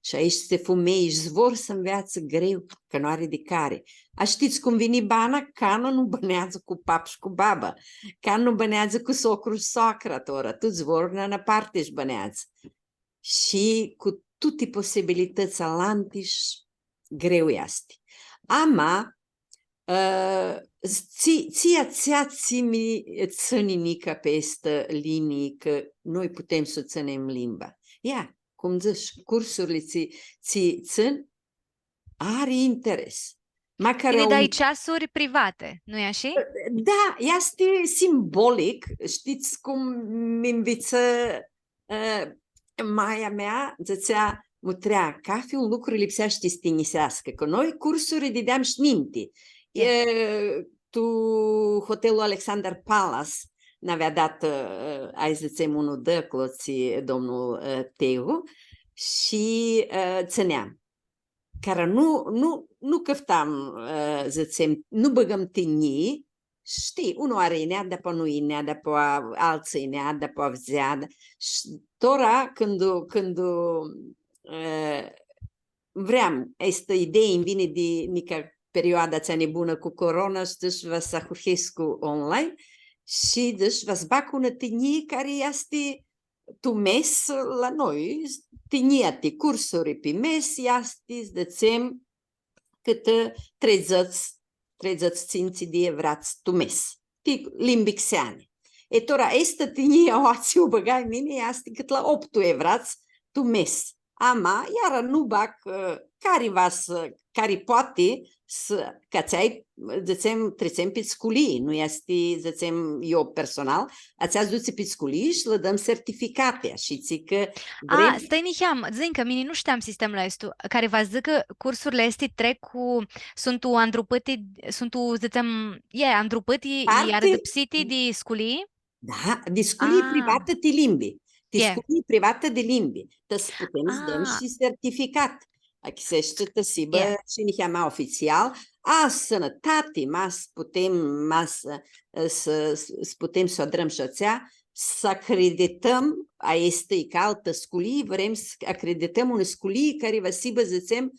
Shi aeshti fumelj, sh-vor s-nveatsã greu, cã nu ari di cari. A, shtits cum vini bana? Cã nu bãneadzã cu pap shi cu babã, cã nu bãneadzã cu socru shi socra, tora tuts vor nã, nã parti sh-bãneadzã. Shi cu tuti posibilitãts alanti sh-greu easti. Ama, ã, tsi, tsi atsea tsi mi tsãni nica pi aestã linii, cã noi putem s-u tsãnem limba. Ia, cum dzãts, cursurli tsi, tsi tsãn, ari interes. Macar... Tini dai ceasuri private, nu-i ashi? Da, easti simbolic, shtits cum mi nvitsã, ã, maia mea, dzãtsea, mutrea, cafi un lucru lipseashti s-tinjiseascã, cã noi cursuri dideam sh-ninti. Da. E, tu hotelul Alexander Palace, n-avea dat, ã, hai s-dzãtsem, unã dãclotsi, domnul, ã, Tegu, shi, ã, tsãneam. Cara nu, nu, nu cãftam, ã, dzãtsem, nu bãgãm tinjii, shtii, unã oarã yinea, dapoa nu yinea, dapoa altsã yinea, dapoa avdzea, da. Shi tora, cãndu, cãndu, ã, vream, aestã idei nj-vini di nica perioada atsea nibunã cu corona, shi dzãsh, va s-ahurhescu online shi dzãsh, va s-bag unã tinjii cari easti tu mes la noi, tinjia ti cursuri pi mes, easti, s-dzãtsem, cãtã treidzãts, treidzãts tsintsi di evrats tu mes, ti limbi xeani. E tora, aestã tinjii aoatsi u bãgai mini, easti cãt la optu evrats tu mes. Ama, iara nu bag, ã, cari va s-, cari poati s-, ca tsi-, dzãtsem, tritsem pi sculii, nu easti, dzãtsem, eu personal, atsea s-dutsi pi sculii shi lã dãm sertificati, shi tsi cã... A, vrem. Stai niheam, dzãc cã mini nu shteam sistemlu aestu, cari va s-dzãcã cã cursurli aesti trec cu, suntu andrupãti, suntu, dzãtsem, e, andrupãti, i... Parti arãdãpsiti di sculii? Da, di sculii... A. Privatã ti limbi. Ti... E. Sculii privatã di limbi. Ta s-putem s-dãm... A. Shi sertificat. Achicãseshti ta s-hibã... E. Shi niheamã oficial. A, sãnãtati, ma s-putem, ma s-, s-, s-, s-putem s-u adrãm shi atsea, s-acreditãm, aestã i ca altã sculii, vrem s-acreditãm unã sculii cari va s-hibã, dzãtsem,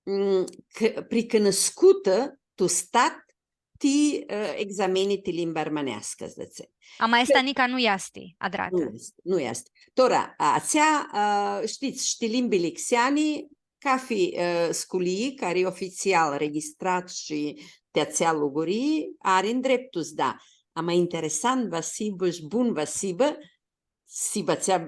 m, c-, pricãnãscutã tu stat, ti, ã, exameni ti limba armãneascã, dzãtsem. Ama aestã nica nu easti adratã. Nu easti, nu easti. Tora, a, atsea, a, shtits, shi ti limbili xeani, cafi, ã, sculii cari e oficial registrat shi ti atsea lugurii, ari ndreptu s-da. Ama interesant va s-hibã shi bun va s-hibã, s-hibã atsea,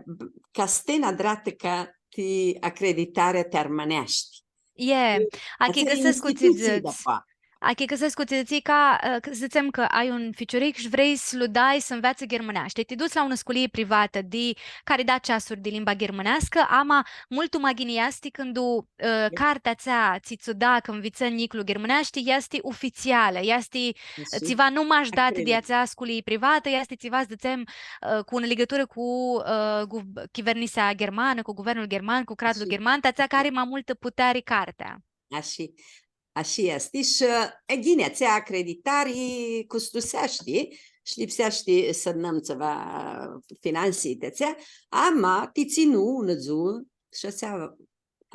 ca s-ten adratã ca ti acreditarea ti armãneashti. E, atsea e achicãsescu tsi institutsii, dzãts. Dapoa. Achicãsescu tsi dzãts, ca, ã, cã dzãtsem cã ai un ficiuric shi vrei s-lu dai s-nveatsã ghirmãneashti. Ti duts la unã sculii privatã di, cari da ceasuri di limba ghirmãneascã, ama multu ma ghini easti cãndu, ã, cartea atsea tsi tsã u da cã nvitsã njiclu ghirmãneashti easti oficialã, easti... Ashi. Tsiva nu mash dat di... Acredit. Atsea sculii privatã, easti tsiva, dzãtsem, ã, cu unã ligãturã cu, ã, gu-, chivernisea ghermanã, cu guvernul gherman, cu cratlu... Ashi. Gherman, ti atsea cã ari ma multã puteari cartea. Ashi, ashi easti. Shi, e, ghini, atsea acreditari custuseashti shi lipseashti s-adunãm tsiva finantsii ti atsea, ama ti tsãnj unã dzuã, shi atsea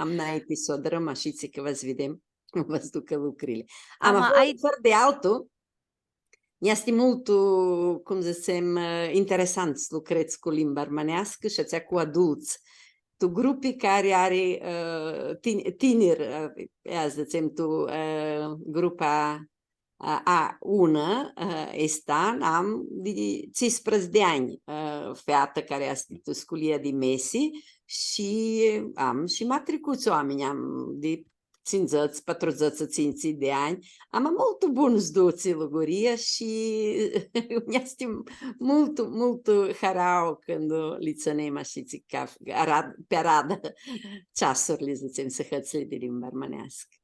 am nai ti s-u adrãm, ashitsi cã va s-videm cum va s-ducã lucrili. Ama, ama fãrã, ai fãrã di altu, easti multu, cum dzãtsem, ã, interesant s-lucredz cu limba armãneascã shi atsea cu adults. Tu grupi cari ari, ã, tin-, tiniri, ã, ia dzãtsem, tu, ã, grupa a, a, unã, ã, aestu an am di tsisprãdzatsi di anj, ã, featã cari easti tu sculia di mesi shi am shi ma tricuts oaminj, am di tsindzãts, patrudzãts tsintsi di anj, ama multu bun s-dutsi luguria shi easti multu, multu harauã cãndu li tsãnem ashitsi ca arad-, pi aradã ceasurli, dzãtsem, sãhãtsli di limba armãneascã.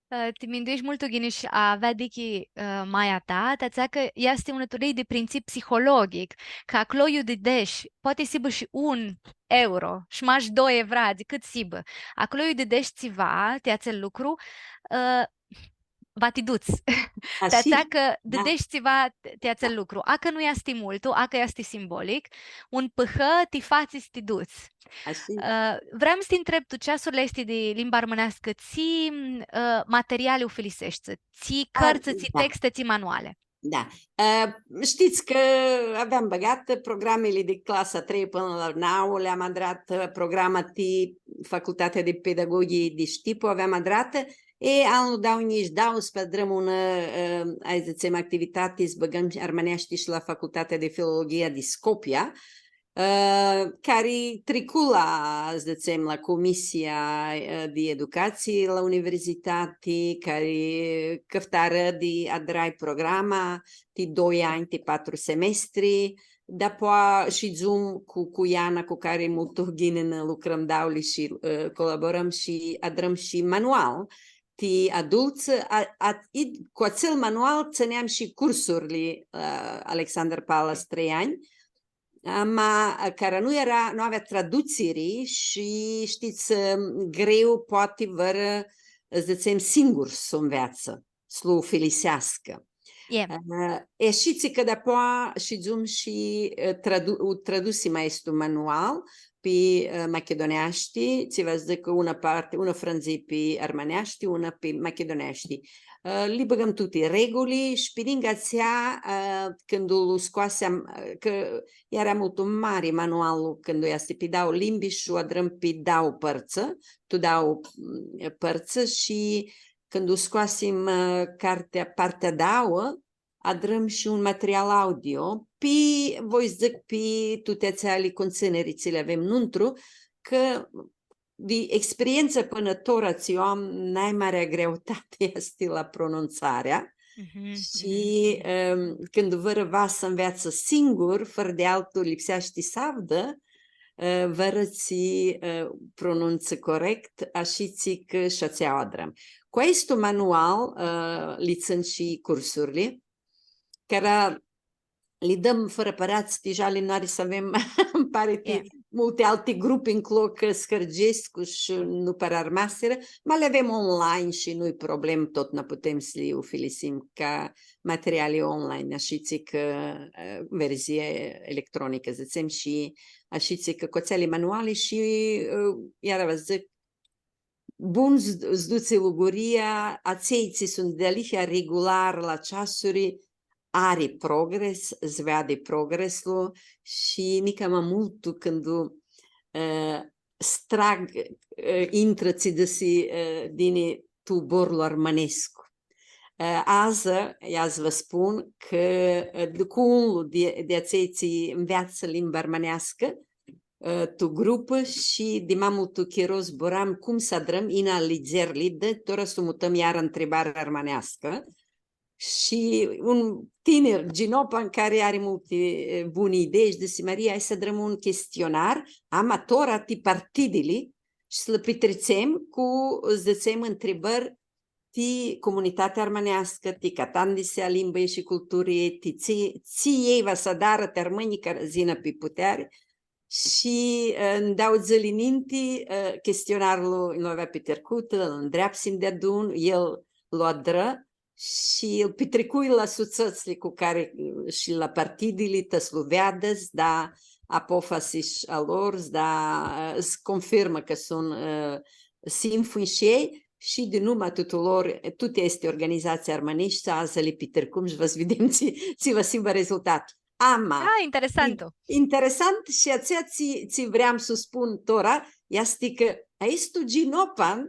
Ã, ti mindueshti multu ghini shi avea dichi, ã, maia ta, ti atsea cã easti unã turlii di printsipii psihologic, cã aclo iu dideshi, poati s-hibã shi un euro, shi mash doi evra, di cãt s-hibã. Aclo iu dideshi tsiva, ti atsel lucru, ã, va ti duts. Ti atsea cã dãdesh tsiva ti atsel lucru. A cã nu easti multu, a cã easti simbolic, un pãhã ti fatsi s-ti duts. Ã, vream s-ti ntreb, tu ceasurli aesti di limba armãneascã, tsi, ã, materiali ufiliseshti, tsi cãrtsã, tsi texte, tsi manuale? Da. Ã, shtits cã aveam bãgatã programili di clasa trei pãnã la nauã, li am adratã, ã, programa ti Facultatea di Pedagoghii di Shtipu aveam adratã, e anlu dau njilji dauãsprãdzatsi adrãm unã, ã, hai s-dzãtsem, activitati, s-bãgãm armãneashti shi la Facultatea di Filologhia di Scopia, ã, cari tricu la, s-dzãtsem, la Comisia, ã, di Educatsii la universitati, cari cãftarã di adrai programa ti doi anj, ti patru semestri, dapoa shidzum cu, cu Iana, cu cari multu ghini nã lucrãm dauli shi, ã, colaborãm shi adrãm shi manual ti adultsã, a, a, i cu atsel manual tsãneam shi cursurli, ã, Alexander Palace trei anj, ama, ã, cara nu eara, nu avea tradutsiri shi, shtits, ã, greu poati vãrã, s-dzãtsem, singur s-u nveatsã, s-lu ufiliseascã. E. Ã, e shi tsi cã dapoa shidzum shi, ã, tradu-, u tradusim aestu manual pi, ã, machiduneashti, tsi va s-dzãcã unã parti, unã frãndzã pi armãneashti, unã pi machiduneashti. Ã, li bãgãm tuti reguli shi pi ningã atsea, ã, cãndu lu scoaseam, ã, cã eara multu mari manuallu, cãndu easti pi dauã limbi shi u adrãm pi dauã pãrtsã, tu dauã, mm, pãrtsã shi cãndu u scoasim, ã, cartea, partea dauã, adrãm shi un material audio, pi, voi s-dzãc, pi tuti atseali cuntsãniri tsi li avem nuntru, cã di experientsã pãnã tora tsi u am, nai marea greutati easti la pronuntsarea. Mhm, shi, mhm. Em, cãndu vãrã va s-nveatsã singur, fãrã di altu, lipseashti s-avdã, ã, vãrã tsi, ã, pronuntsã corect, ashitsi cã shi atsea u adrãm. Cu aestu manual, ã, li tsãn shi cursurli, cara li dãm fãrã pãradz, ti jali nari s-avem, ãnj pari, ti multi alti grupi nclo cã s-hãrgescu shi nu para armasirã, ma li avem online shi nu-i problem, totna putem s-li ufilisim ca materiali online, ashitsi cã, ã, verzie electronicã, dzãtsem, shi ashitsi cã cu atseali manuali shi, ã, iara va dzãc, bun s-, s-dutsi luguria, atselj tsi suntu dealihea regular la ceasuri, ari progres, s-veadi progreslu shi nica ma multu cãndu, ã, s-trag, ã, intrã, tsi dzãsi, ã, Dini, tu zborlu armãnescu. Ã, adzã, ia s-vã spun cã, ã, di, cu unlu di, di atselj tsi nveatsã limba armãneascã, ã, tu grupã shi di ma multu chiro zburam cum s-adrãm, ina alidzerli, di tora s-u mutãm iara ntribarea armãneascã. Shi un tinir, ginopan, cari ari multi, e, buni idei, shi dzãsi: Maria, hai s-adrãm un chestionar, ama tora ti partidili, shi s-lu pitritsem cu, dzãtsem, ntribãri ti comunitatea armãneascã, ti catandisea a limbãljei shi culturii, ti tsi, tsi elj va s-adarã ti armãnjlji cara s-yinã pi puteari. Shi, e, ndauã dzãli ninti, e, chestionarlu lu avea pitricutã, lu ndreapsim deadun, el lu adrã shi lu pitricui la sutsãtsli cu cari, e, shi la partidili, ta s-lu veadã, s-da apofasi sh-, a lor, s-da, e, s-confirmã cã suntu, e, sinfuni shi elj, shi di numa tutulor, e, tuti aesti organizatsii armãneshti, adzã li pitricum shi va s-videm tsi, tsi va s-hibã rezultatlu. Ama, ah, interesantu. In-, interesant shi atsea tsi, tsi vream s-u spun tora, easti cã aestu ginopan,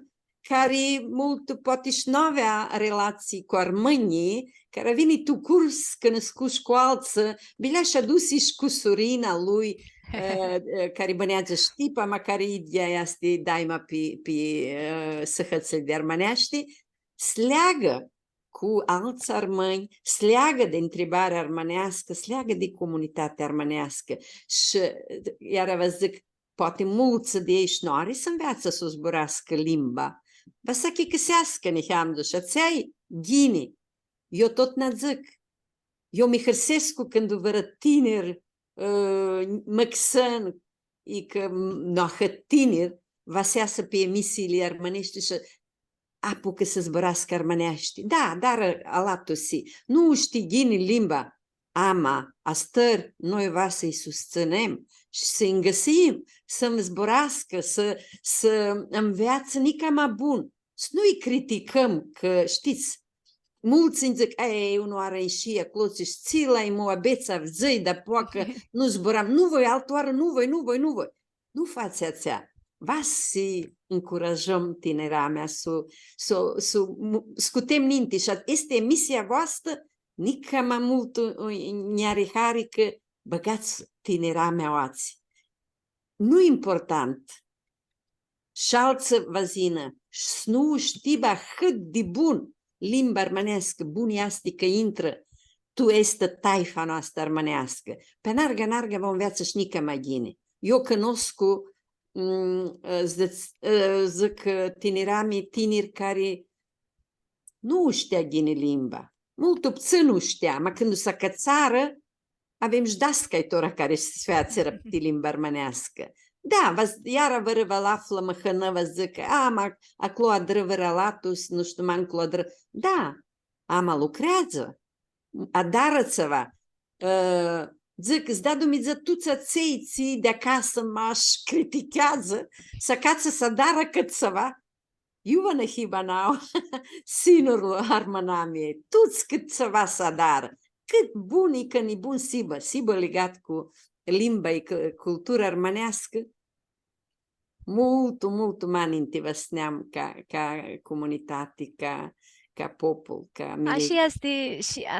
cari multu poati sh-nu avea relatsii cu armãnjlji, cara vini tu curs, cã nãscush cu altsã, bilea sh-adusi sh-cusurina lui, e, e, cari bãneadzã Shtipa, ma cari idyea easti daima pi, pi, e, sãhãtsli di armãneashti, s-leagã cu altsã armãnj, s-leagã di ntribarea armãneascã, s-leagã di comunitatea armãneascã. Shi, iara va dzãc, poati multsã di elj sh-nu ari s-nveatsã s-u zburascã limba. Va s-achicãseascã niheamã, shi atsea-i ghini. Eu totna dzãc, eu mi hãrsescu cãndu vãrã tinir, ã, mãxãn, i cã, nu ahãt tinir, va s-easã pi emisiili armãneshti shi apucã s-zburascã armãneashti. Da, adarã alatusi, nu u shtii ghini limba, ama, astãri, noi va s-lji sustsãnem shi s-lji ngãsim s-zburascã, s-, s-nveatsã nica ma bun. S-nu-lji criticãm, cã, shtits, multsã nji dzãc, „E, unãoarã inshi aclo, tsi, tsi la muabets avdzãi, dapoaia cã nu zburam, nu voi, altãoarã nu voi, nu voi, nu voi.” Nu fatsi atsea. Va s-ncurajãm tiniramea, s-u, s-u, s-u mu-, scutem ninti. Shi a-, easti emisia voastrã, nica ma multu, ã, nj-ari hari cã bãgats tiniramea aoatsi. Nu important. Sh-altsã va s-yinã, s-nu u shtii ahãt di bun limba armãneascã, bun easti cã intrã tu aestã taifa noastrã armãneascã. Pi anarga, anarga va u nveatsã shi nica ma ghini. Eu cunoscu, mm, dzãc, dzãc, tinirami, tiniri cari nu u shtea ghini limba. Multu ptsãn u shtea, ma cãndu s-acãtsarã, avem shi dascalj tora cari s-featsirã ti limba armãneascã. Da, va s-, iara vãrã va aflã mãhãnã, va dzãcã, „A, ma aclo adrã vãrã alatus, nu shtiu, ma nclo adrã.” Da, ama lucreadzã, adarã tsiva. Ã, dzãc, s-da Dumnidzã tuts atselj tsi di acasã mash criticheadzã, s-acatsã s-adarã cãtsiva, iu va nã hibã nau sinurlu armãnami, tuts cãtsiva s-adarã. Cãt bun e cã nã bun s-hibã, s-hibã ligat cu limba i cu cultura armãneascã, multu, multu ma ninti va s-neam ca, ca comunitati, ca, ca popul, ca mileti. Ashi easti shi, a,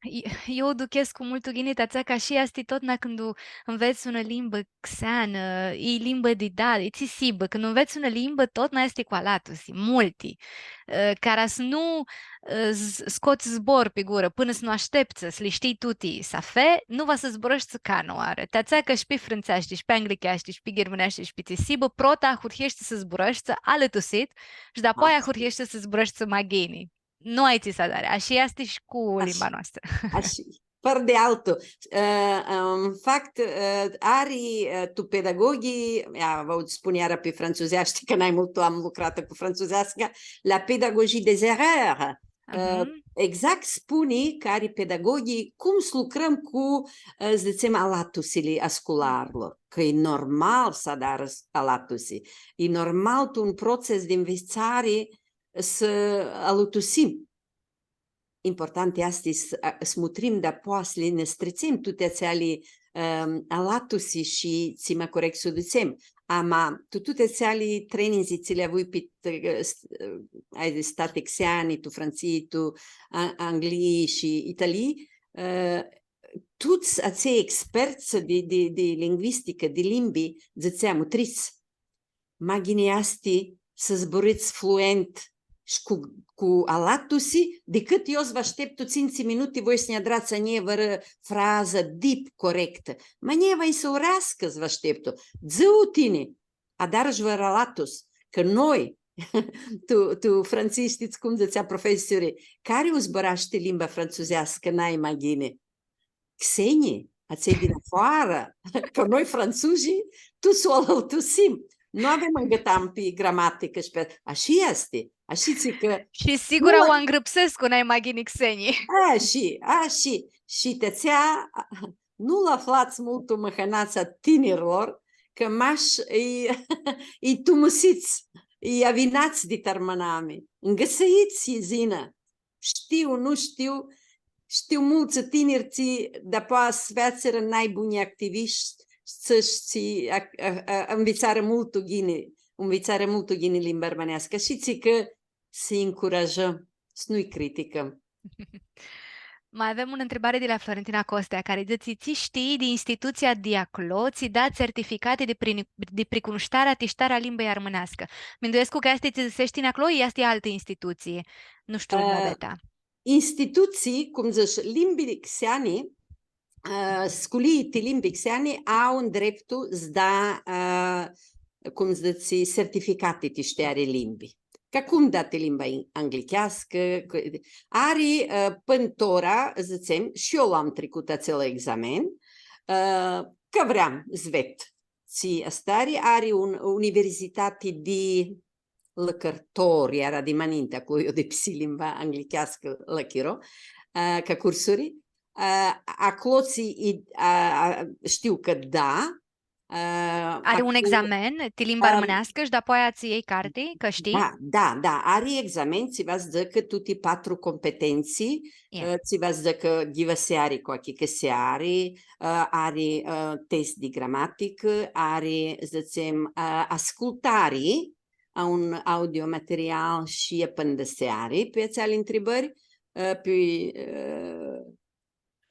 i-, eu u duchescu multu ghini, ti atsea cã ashi easti totna cãndu nvets unã limbã xeanã, i limbã di da, i tsi s-hibã, cãndu nvets unã limbã, totna easti cu alatusi, multi. Ã, cara s-nu, ã, s-, scots zbor pi gurã, pãnã s-nu ashteptsã s-li shtii tuti, s-afe, nu va s-zburãshti canãoarã. Ti atsea cã shi pi frãntseashti, shi pi anglicheashti, shi pi ghirmãneashti, shi pi tsi s-hibã, prota ahurheshti s-zburãshti alãtusit, shi dapoaia ahurheshti s-zburãshti ma ghini. Nu ai tsi s-adari. Ashi easti shi cu limba noastrã. Ashi. Fãrã di altu. Ã, ã, în fapt, ã, ari, ã, tu pedagoghii, ia, va u spun iara pi frantsuzeashti, cã nai multu am lucratã cu frantsuzeasca, la pédagogie des erreurs. Ã, exact spuni cã ari pedagoghii cum s-lucrãm cu, ã, s-dzãtsem, alatusili a scularlor, cã e normal s-adarã s-, alatusi. E normal tu un proces di nvitsari s-alãtusim. Important easti s-, a, s-mutrim, dapoaia s-li nã stritsem tuti atseali, ãm, alatusi shi tsi ma corect s-u dutsem. Ama tu tuti atseali trainingi tsi li avui pi, ã, s-, ã, ai di stati xeani, tu Frantsii, tu A-, Anglii shi Italii, ã, tuts atselj experts di, di, di linguisticã, di limbi, dzãtsea, mutrits, ma ghini easti s-zburãts fluent shi cu, cu alatusi, dicãt eu s-vã ashteptu tsintsi minuti, voi s-nj-, adrats a njia vãrã frazã deep corectã. Ma njia va nj-si ureascã s-vã ashteptu. Dzã-u tini, adarã shi vãrã alatus, cã noi, tu, tu Frantsii, shtits cum dzãtsea profesorlji, cari u zburashti limba frantsuzeascã nai ma ghini? Xenjlji, atselj di nafoarã, cã noi, frantsushi, tuts u alãtusim. Nu avem angãtan pi gramaticã shi pi, ashi easti, ashi tsi cã. Shi sigura u angrãpsescu nai ma ghini xenjlji. Ashi, ashi. Shi ti atsea, nu lã aflats multu mãhãnatsa tinirlor, cã mash lji, lji tumãsits, lji avinats di armãnami. Ngãsãits s-yinã. Shtiu, nu shtiu, shtiu multsã tiniri tsi dapoaia s-featsirã nai bunj activishti, tsi, tsi, a, a, a, nvitsarã multu ghini, nvitsarã multu ghini limba armãneascã. Shi tsi cã s-lji ncurajãm, s-nu-lji criticãm. Ma avem unã ntribari di la Florentina Costea, cari dzãtsi, tsi shtii di institutsia di aclo, tsi da certificati di pri-, di pricunushtarea ti shtarea a limbãljei armãneascã? Minduescu cã easti tsi dzãsesh tini aclo, easti altã institutsii. Nu shtiu, ã, muabeta. Institutsii, cum dzãts, limbi xeani, ã, sculii ti limbi xeani au ndreptu s-da, ã, cum dzãts, certificati ti shteari limbi. Ca cum da ti limba in-, anglicheascã, cu-, ari, ã, pãn tora, dzãtsem, shi eu am tricut atsel examen, ã, cã vream s-ved tsi stari, ari un universitati di lãcãrtor, eara di ma ninti, aclo iu di pisi limba anglicheascã la chiro, ã, ca cursuri. Ã, aclo tsi, i-, a, a, shtiu cã da, ã, Ari un aclo, examen ti limba ã, armãneascã shi dapoaia tsi ljei carti, cã shtii? Da, da, da, ari examen, tsi va s-dzãcã tuti patru competentsã, Ie. ã, tsi va s-dzãcã ghivãseari cu achicãseari, ã, ari, ã, test di gramaticã, ari, dzãtsem, ã, ascultari a un audio material shi apãndãseari pi atseali ntribãri, ã, pi, ã,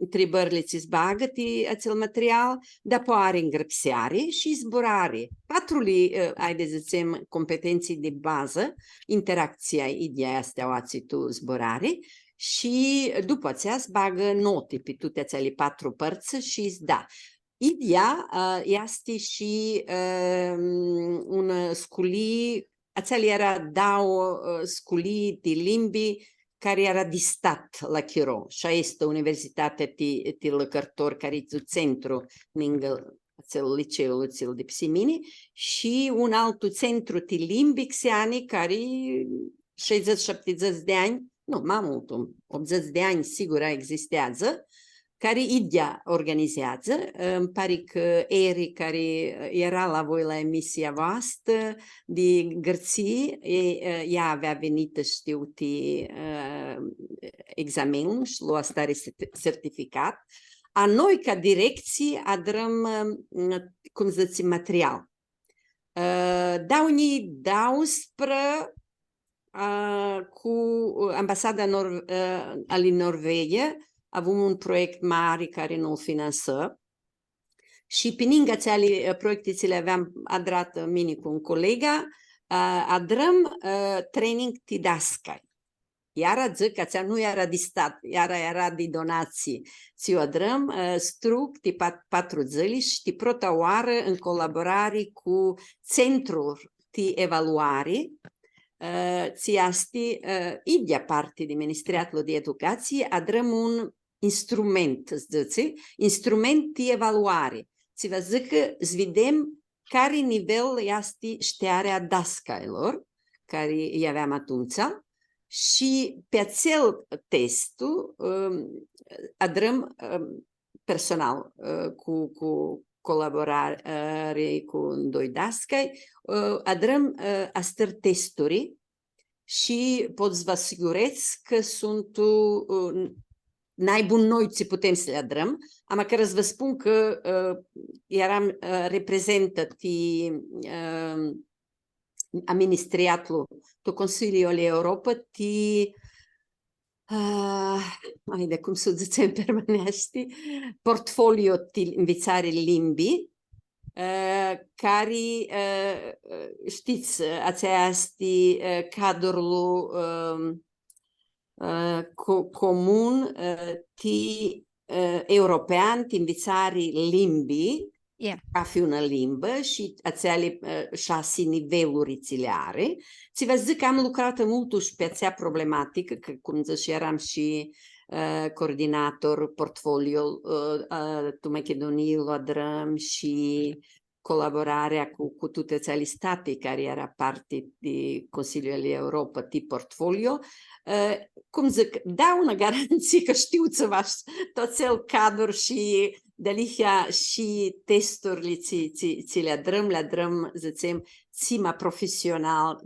ntribãrli tsi s-bagã ti atsel material, dapoaia ari ngrãpseari shi zburari. Patruli, ã, aidi dzãtsem, competentsã di bazã, interactsia idyea easti aoatsi tu zburari, shi dupã atsea s-bagã noti pi tuti atseali patru pãrtsã shi s-da. Idyea, ã, easti shi, ã, unã sculii, atseali eara dauã, ã, sculii di limbi cari eara di stat la chiro, shi aestã universitatea ti, ti lãcãrtor, cari e tu centru, ningã atsel liceul tsi-l dipsi mini, shi un altu centru ti limbi xeani, cari shaidzãts, shaptidzãts di anj, nu, ma multu, optudzãts di anj, sigura existeadzã, cari idyea organizeadzã. Ã, nji pari cã Eri, cari, ã, eara la voi la emisia voastrã di Gãrtsii, e, ã, ea avea vinitã, shtiu, ti, ã, examenlu shi loa stari cert-, certificat. A noi, ca directsii, adrãm, ã, cum dzãtsi, material. Ã, dauã njilji dauãsprã, ã, cu ambasada Nor-, ã, ali Norveghia, avum un proiect mari cari nã-l finansã. Shi pi ningã atseali, ã, proiecti tsi li aveam adratã mini cu un colega, ã, adrãm, ã, training ti dascalj. Iara dzãc, atsea nu eara di stat, iara, eara di donatsii. Tsi u adrãm, ã, struc ti pat-, patru dzãli shi ti prota oarã în colaborari cu Centrul ti Evaluari, ã, tsi easti, ã, idyea parti di Ministriatlu di Educatsii, adrãm un instrument, s-dzãtsi, instrument ti evaluari. Tsi va dzãcã, s-videm cari nivel easti shtearea a dascalor, cari lj-aveam atumtsea, shi pi atsel testu, ãm, adrãm, ãm, personal, ã, cu, cu colaborari cu doi dascalj, ã, adrãm, ã, astãri testuri, shi pot s-vã asigurets cã suntu, ã, nai bun noi tsi putem s-li adrãm, ama cara s-vã spun cã, ã, earam, ã, reprezentã ti, ã, a Ministriatlu tu Consiliul Europã ti, ã, aide, cum s-u dzãtsem pi armãneashti, portfolio ti nvitsari limbi, ã, cari, ã, shtits, atsea easti, ã, cadrul, ã, ã, co-, comun, ã, ti, ã, european, ti nvitsari limbi, Ie. cathi unã limbã shi atseali, ã, shasi niveluri tsi li ari. Tsi va dzãc cã am lucratã multu shi pi atsea problematicã, cã, cum dzãsh, earam shi, ã, coordinator portfolio, ã, ã, tu Machidunii lu adrãm shi colaborarea cu, cu tuti atseali stati cari eara parti di Consiliul Europã ti portfolio. Ã, cum dzãc, da unã garantsii cã shtiu tsi va s-, tu atsel cadru shi dealihea shi testurli tsi, tsi, tsi li adrãm, li adrãm, dzãtsem, tsi ma profesional,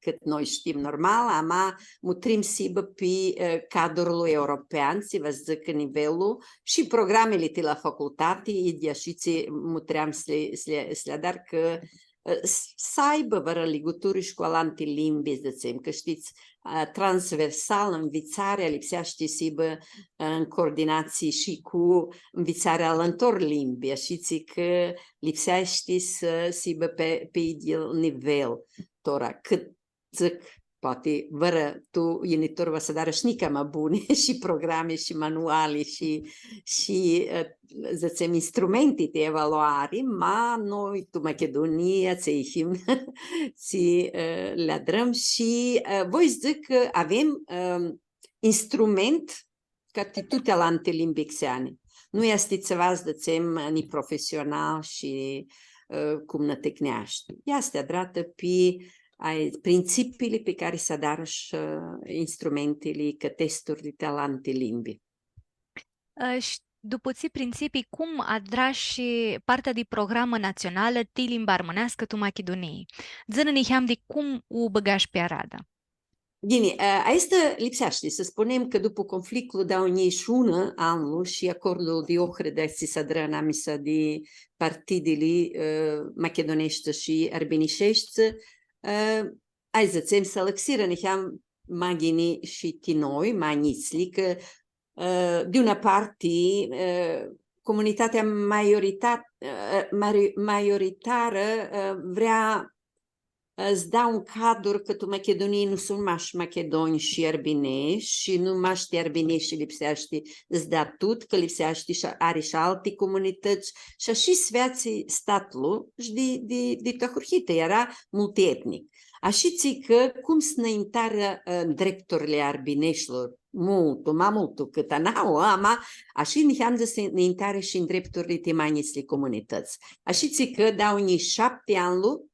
cãt noi shtim normal, ama mutrim s-hibã pi, ã, cadrul european, tsi va dzãcã nivelul, shi programili ti la facultati, idyea shi tsi mutream s-li, s-li, s-li adar cã, ã, s-, s-aibã vãrã liguturi shi cu alanti limbi, dzãtsem, cã shtits, ã, transversal, nvitsarea lipseashti s-hibã, ã, tu coordinatsii shi cu nvitsarea alantor limbi, ashitsi cã lipseashti s-, s-hibã pi, pi idyul nivel. Tora, cãt dzãc, poati vãrã tu yinitor va s-adarã shi nica ma buni shi programi shi manuali shi, shi, ã, dzãtsem, instrumenti ti evaluari, ma noi tu Machidunii tsi him, tsi, ã, li adrãm shi, ã, voi s-dzãc cã avem, ã, instrument ca ti tuti alanti limbi xeani. Nu easti tsiva, dzãtsem, ni profesional shi, ã, cum nã ticneashti. Easti adratã pi, ai, printsipiili pi cari s-adarã shi, ã, instrumentili cã testuri di ti alanti limbi. Ã, shi dupã tsi printsipii, cum adrashi partea di programã natsionalã ti limba armãneascã tu Machidunii? Dzã-nã niheam di cum u bãgash pi aradã. Ghini, ã, aestã lipseashti s-spunem cã dupã conflictul dauã njilji shi unu anlu shi acordul di Ohridã tsi s-adrã anamisa di partidili, ã, machiduneshti shi arbinisheshti, ã, ai dzãtsem, s-alãxirã niheam ma ghini shi ti noi, ma njitsli, cã, ã, di unã parti, ã, comunitatea maiorita-, ã, mari-, maioritarã, ã, vrea, ã, s-da un cadru cã tu Machidunii nu suntu mash machidonj shi arbineshti, shi nu mash ti arbineshti lipseashti s-da tut, cã lipseashti shi ari shi alti comunitãts, shi ashi s-featsi statlu, shi di, di, di tu ahurhitã eara multietnic. Ashitsi cã cum s-nãintarã, ã, ndrepturli a arbineshtilor, multu, ma multu cãt a nauã, ama, ashi niheamã s-nãintarã shi ndrepturli ti ma njitsli comunitãts. Ashitsi cã dauã njilji shapti anlu,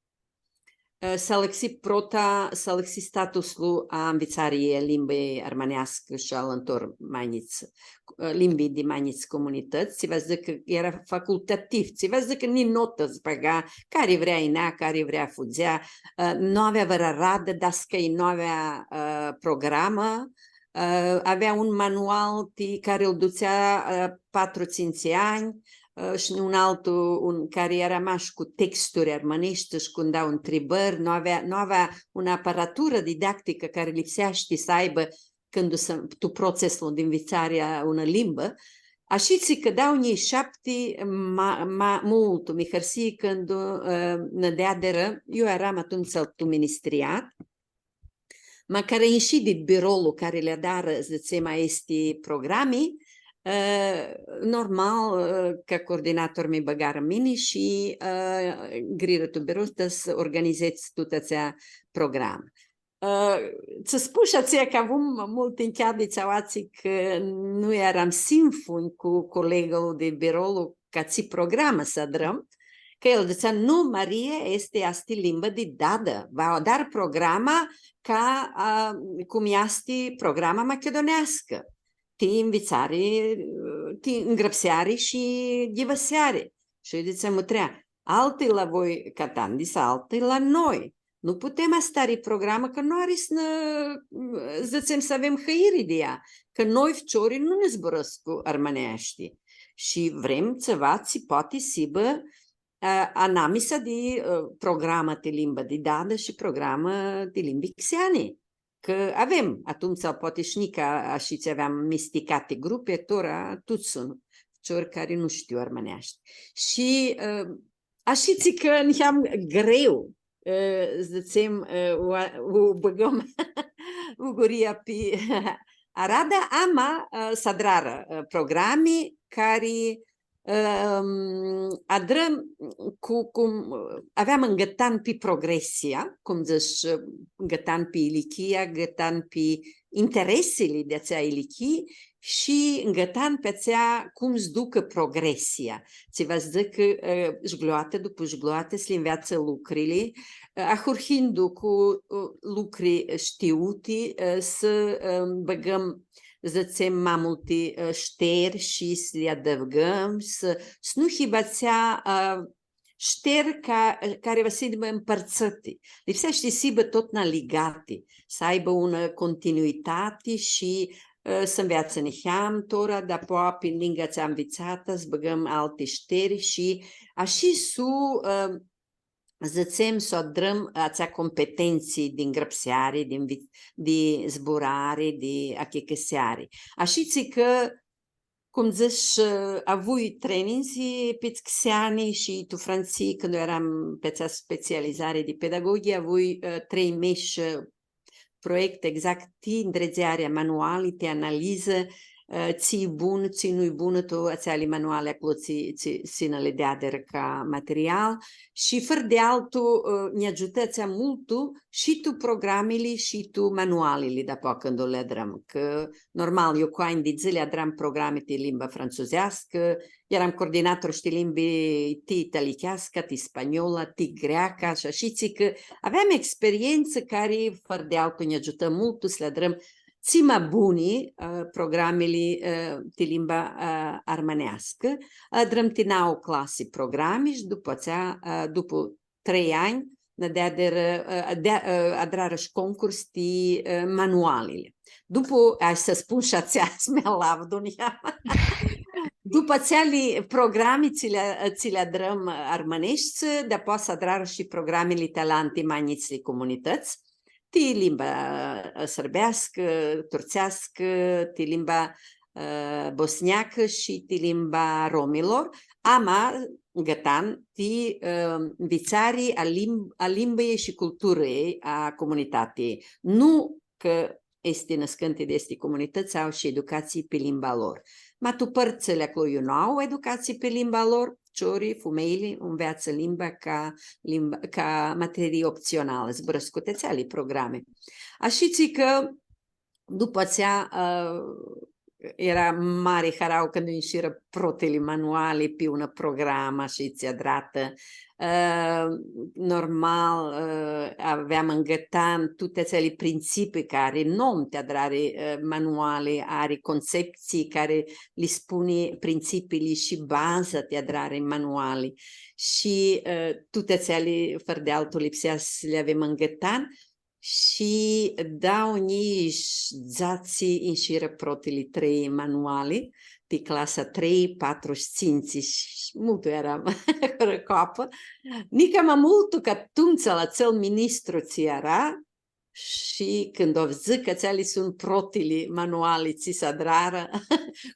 ã, s-alãxi prota, s-alãxi statuslu a nvitsariljei a limbii armãneascã shi alantor ma njits, ã, limbii di ma njits comunitãts, tsi va s-dzãcã cã eara facultativ, tsi va s-dzãcã cã ni notã s-bãga, cari vrea yinea, cari vrea fudzea, ã, nu avea vãrã aradã, dascalji nu avea, ã, programã, ã, avea un manual ti cari lu dutsea, ã, patru, tsintsi anj, ã, shi un altu, un, cari eara mash cu texturi armãneshti shi cãndu dau ntribãri, nu avea, nu avea unã aparaturã didacticã cari lipseashti s-aibã cãndu s-, tu procesul di nvitsari a unã limbã. Ashitsi cã dauã njilji shapti, ma, ma multu mi hãrsii cãndu, ã, nã deadirã, eu earam atumtsea tu ministriat, ma cara inshi di birolu cari li adarã, dzãtsem, aesti programi, ã, normal, ã, ca coordinator mi bãgarã mini shi, ã, grirã tu birou ta s-organizedz tutã atsea program. Ã, tsã spush atsea cã avum multi ncheabits aoatsi cã nu earam sinfuni cu coleglu di birolu ca tsi programã s-adrãm, cã el dzãtsea, nu, Marie, easti, easti limbã di dadã, va adar programa ca, a, cum easti programa machiduneascã, ti nvitsari, ti ngrãpseari shi ghivãseari. Shi dzãtsea, mutrea, alti la voi catandis, alti la noi. Nu putem astari programã, cã nu ari s-nã, dzãtsem, s-avem hãiri di ea, cã noi, ficiori, nu nã zburãscu armãneashti. Shi vrem tsiva tsi poati s-hibã, ã, anamisa di, ã, programã ti limba di dadã shi programã ti limbi xeani. Cã avem, atumtsea, poati shi nica, ashitsi aveam misticati grupi, tora tuts suntu ficiori cari nu shtiu armãneashti. Shi, ã, ashitsi cã niheam greu, ã, dzãtsem, ã, u, u bãgãm uguria pi aradã, ama, ã, s-adrarã, ã, programi cari, ãm, adrã cu, cum, aveam ngãtan pi progresia, cum dzãsh, ngãtan pi ilichia, ngãtan pi interesili di atsea ilichii shi ngãtan pi atsea cum s-ducã progresia. Tsi va s-dzãcã, ã, jgloatã dupu jgloatã s-li nveatsã lucrili, ã, ahurhindu cu, ã, lucri shtiuti, ã, s-, ã, bãgãm, dzãtsem, ma multi, ã, shteri shi s-li adãvgãm, s-, s-nu hibã atsea, ã, shteri ca, cari va s-hibã mpãrtsãti. Lipseashti s-hibã totna ligati, s-aibã unã continuitati shi, ã, s-nveatsã niheam tora, dapoaia pi ningã atsea nvitsatã, s-bãgãm alti shteri shi ashi s-u, ã, dzãtsem, s-u adrãm atsea competentsii di ngrãpseari, di nvi-, di zburari, di achicãseari. Ashitsi cã, cum dzãsh, avui treninzi pi xeani shi tu Frantsii, cãndu earam pi atsea specializari di pedagoghii, avui, ã, trei mesh, ã, proiect exact ti ndridzearea manuali, ti analizã, ã, tsi-i bun, tsi nu-i bun, tu atseali manuali aclo tsi, tsi, tsi nã li deadirã ca material. Shi fãrã di altu, ã, nj-agiutã atsea multu shi tu programili shi tu manualili dapoaia cãndu li adrãm. Cã, normal, eu cu anj di dzãli adram programi ti limba frantsuzeascã, eram coordinator shi ti limbi, ti italicheasca, ti spaniola, ti greaca, shi ashitsi cã aveam experientsã cari, fãrã di altu, nj-agiutã multu s-li adrãm tsi ma buni, ã, programili, ã, ti limba, ã, armãneascã. Adrãm ti nauã clasi programi shi dupã atsea, ã, dupã trei anj, nã deadirã, ã, de-, ã, adrarã shi concurs ti, ã, manualili. Dupã, ai s-spun shi atsea, s-mi alavdu niheamã. Dupã atseali programi tsi li, tsi li adrãm armãneshti, dapoaia s-adrarã shi programili ti alanti ma njitsli comunitãts, ti limba, ã, sãrbeascã, turtseascã, ti limba, ã, bosnjacã shi ti limba romilor, ama ngãtan ti, ã, nvitsari a lim-, a limbãljei shi culturãljei a comunitatiljei. Nu cã easti nãscãnti di aesti comunitãts au shi educatsii pi limba lor. Ma tu pãrtsãli aclo iu nu au educatsii pi limba lor, ficiorlji, fumeljli, u nveatsã limba ca limba, ca materii optsionalã, zburãscu ti atseali programi. Ashitsi cã, dupã atsea, ã, eara mari harauã cãndu inshirã protili manuali pi unã programã shi tsi adratã. Ã, normal, ã, aveam ngãtan tuti atseali printsipii cari un om ti adrari, ã, manuali, ari contseptsii cari li spuni printsipiili shi baza ti adrari manuali. Shi, ã, tuti atseali, fãrã di altu, lipsea s-li avem ngãtan. Shi dauã njilji dzatsi inshirã protili trei manuali, pi clasa trei, patru shi tsintsi, shi multu earam fãrã coapã. Nica ma multu cã atumtsea atsel ministru tsi eara, shi cãndu avdzã cã atseali suntu protili manuali tsi s-adrarã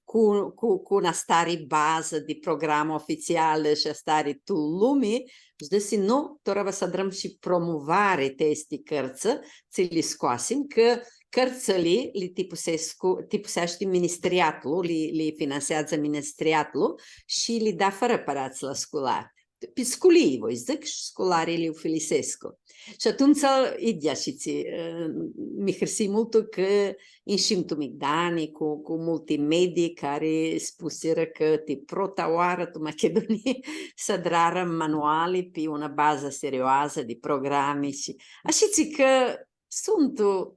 cu, cu, cu unã stari bazã di programã ofitsialã shi stari tu lumi, shi dzãsi, nu, tora va s-adrãm shi promuvari ti aesti cãrtsã, tsi li scoasim, cã cãrtsãli li tipusescu, tipuseashti ministriatlu, li, li finanseadzã ministriatlu shi li da fãrã pãradz la sculari. Pi sculii, voi dzãc, shi scularlji li ufilisescu. Shi atumtsea, idyea shi tsi, ã, mi hãrsii multu cã inshim tu migdani cu, cu multi medii cari spusirã cã ti prota oarã tu Machidunii s-adrarã manuali pi unã bazã serioasã di programi shi ashitsi cã suntu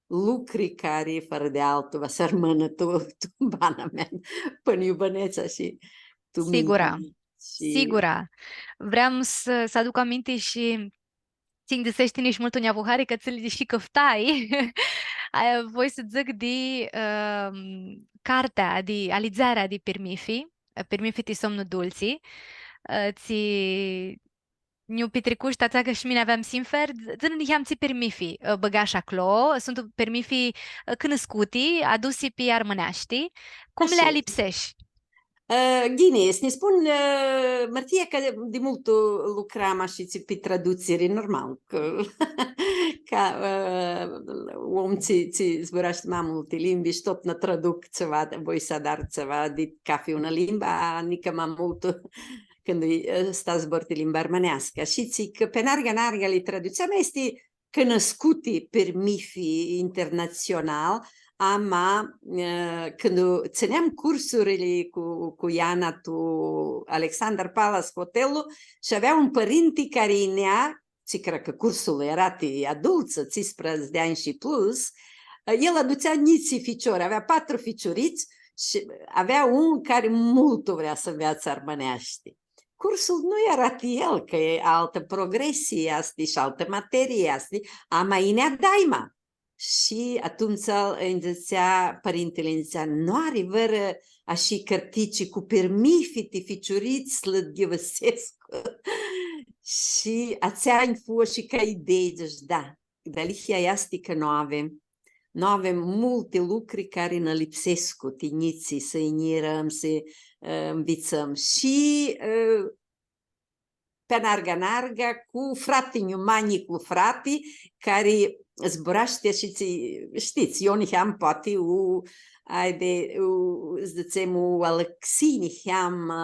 lucri cari, fãrã di altu, va s-armãnã tu, tu bana mea, pãn iu bãnetsã shi tu minti. Sigura. Shi sigura. Vream s-, s-aduc aminti shi tsi-nj dzãsesh tini shi multu nj-avu hari, cã tsã li shi cãftai. Aia voi s-dzãc di, ãm, cartea, di alidzearea di pirmithi, pirmithi ti somnu dultsi, ã, tsi nj-u pitricush, ti atsea cã shi mini aveam sinfer, dz-, dzã-nã niheam tsi pirmithi, ã, bãgash aclo, suntu pirmithi, ã, cunuscuti, adusi pi armãneashti. Cum li alipsesh? Ã, ghini, s-nji spun, ã, mãrtia cã di multu lucram ashitsi pi tradutsiri, normal, cã, ca, ã, om tsi, tsi zburashti ma multi limbi shi tut nã traduc tsiva, voi s-adar tsiva di cafi unã limbã, a, nica ma multu cãndu, ã, sta zbor ti limba armãneascã. Ashitsi cã pi anarga, anarga li tradutseam, easti cunuscuti pirmithi internatsional, ama, ã, cãndu tsãneam cursurli cu, cu Iana tu Alexander Palace Hotel-lu, shi avea un pãrinti cari yinea, tsi cred cã cursul eara ti adultsã, tsisprãdzatsi di anj shi plus, ã, el adutsea njitsi ficiori, avea patru ficiurits shi avea un cari multu vrea s-nveatsã armãneashti. Cursul nu eara ti el, cã e altã progresii easti shi altã materii easti, ama yinea daima. Shi atumtsea nji dzãtsea, pãrintili nji dzãtsea, nu ari vãrã ashi cãrtici cu pirmithi ti ficiurits s-lã ghivãsescu? Shi atsea nj-fu shi ca idei, dzãsh, da, dealihea easti cã nu avem, nu avem multi lucri cari nã lipsescu ti njitsi, s-nj-yinirã, s-, ã, nvitsãm. Shi, ã, pi anarga-anarga cu frati-nju, ma njiclu frati, cari zburashti shi tsi, shtits, io niheam poati u, aidi, u, dzãtsem, u alãxii niheam, ã,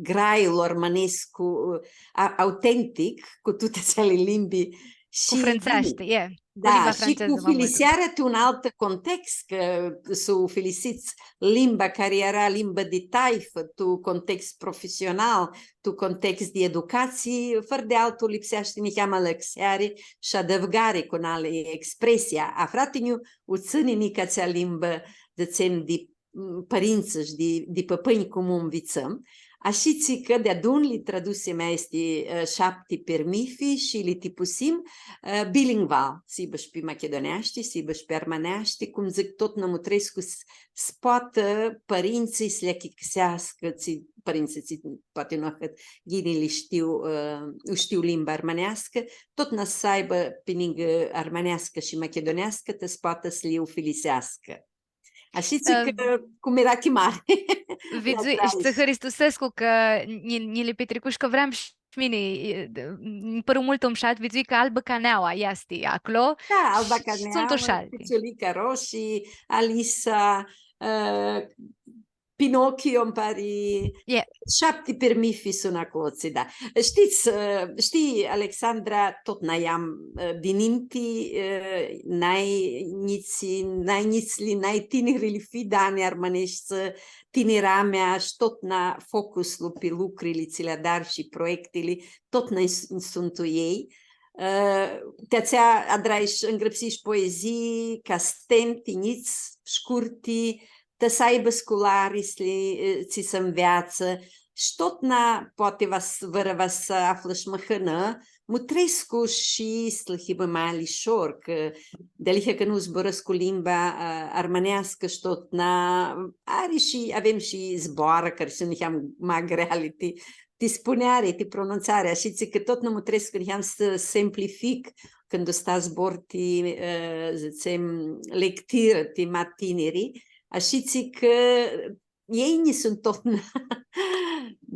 grailu armãnescu, ã, autentic, cu tuti atseali limbi. Cu frãntseashti, e. Da, shi cu filisearea tu un altu context, cã s-u filisits limba cari eara limbã di taifã, tu context profesional, tu context di educatsii, fãrã di altu lipseashti niheamã alãxeari shi adãvgari cu nali expresia. A frati-nju u tsãni nica atsea limbã, dzãtsem, di pãrintsã shi di, di pãpãnj cum u nvitsãm, ashitsi cã deadun li tradusim aesti, ã, shapti pirmithi shi li tipusim, ã, bilingval, s-hibã shi pi machiduneashti, s-hibã shi pi armãneashti, cum dzãc, totna mutrescu s-, s-poatã pãrintsãlj s-li achicãseascã, tsi, pãrintsãlj tsi poati nu ahãt ghini li shtiu, ã, u shtiu limba armãneascã, totna s-aibã pi ningã armãneascã shi machiduneascã, ta s-poatã s-li ufiliseascã. Ashitsi cã cu mirachi mari. Vidzui, shi tsã hãristusescu cã nji, nji li pitricush, cã vream shi mini, e, nji pãru multu mushat, vidzui cã Alba Caneaua easti aclo. Da, Alba Caneaua, suntu shi alti. Piculica Roshi, Alisa, ã, Pinocchio, nji pari, shapti pirmithi suntu aclotsi, da. Shtits, ã, shtii, Alexandra, totna earam, ã, di ninti, ã, nai njits, nai njitsli, nai tinirli fidani armãneshti, tiniramea, shi totna focuslu pi lucrili tsi li adari shi proiectili, totna s-, suntu elj. Ã, ti atsea adrai shi, ngrãpsii shi poezii, ca stenti njits, shcurti, ta s-aibã sculari s-li, ã, tsi s-nveatsã, shi totna, poati va s-, vãrã va s-aflã shi mãhãnã, mutrescu shi s-lã hibã ma lishor, cã dealihea cã nu zburãscu limba, ã, armãneascã shi totna, ari shi, avem shi zboarã cari suntu niheam ma greali ti, ti spuneari, ti pronuntsari, ashitsi cã totna mutrescu niheam s-simplific cãndu sta zbor ti, ã, dzãtsem, lectirã ti ma tiniri, ashitsi cã elj nji suntu totna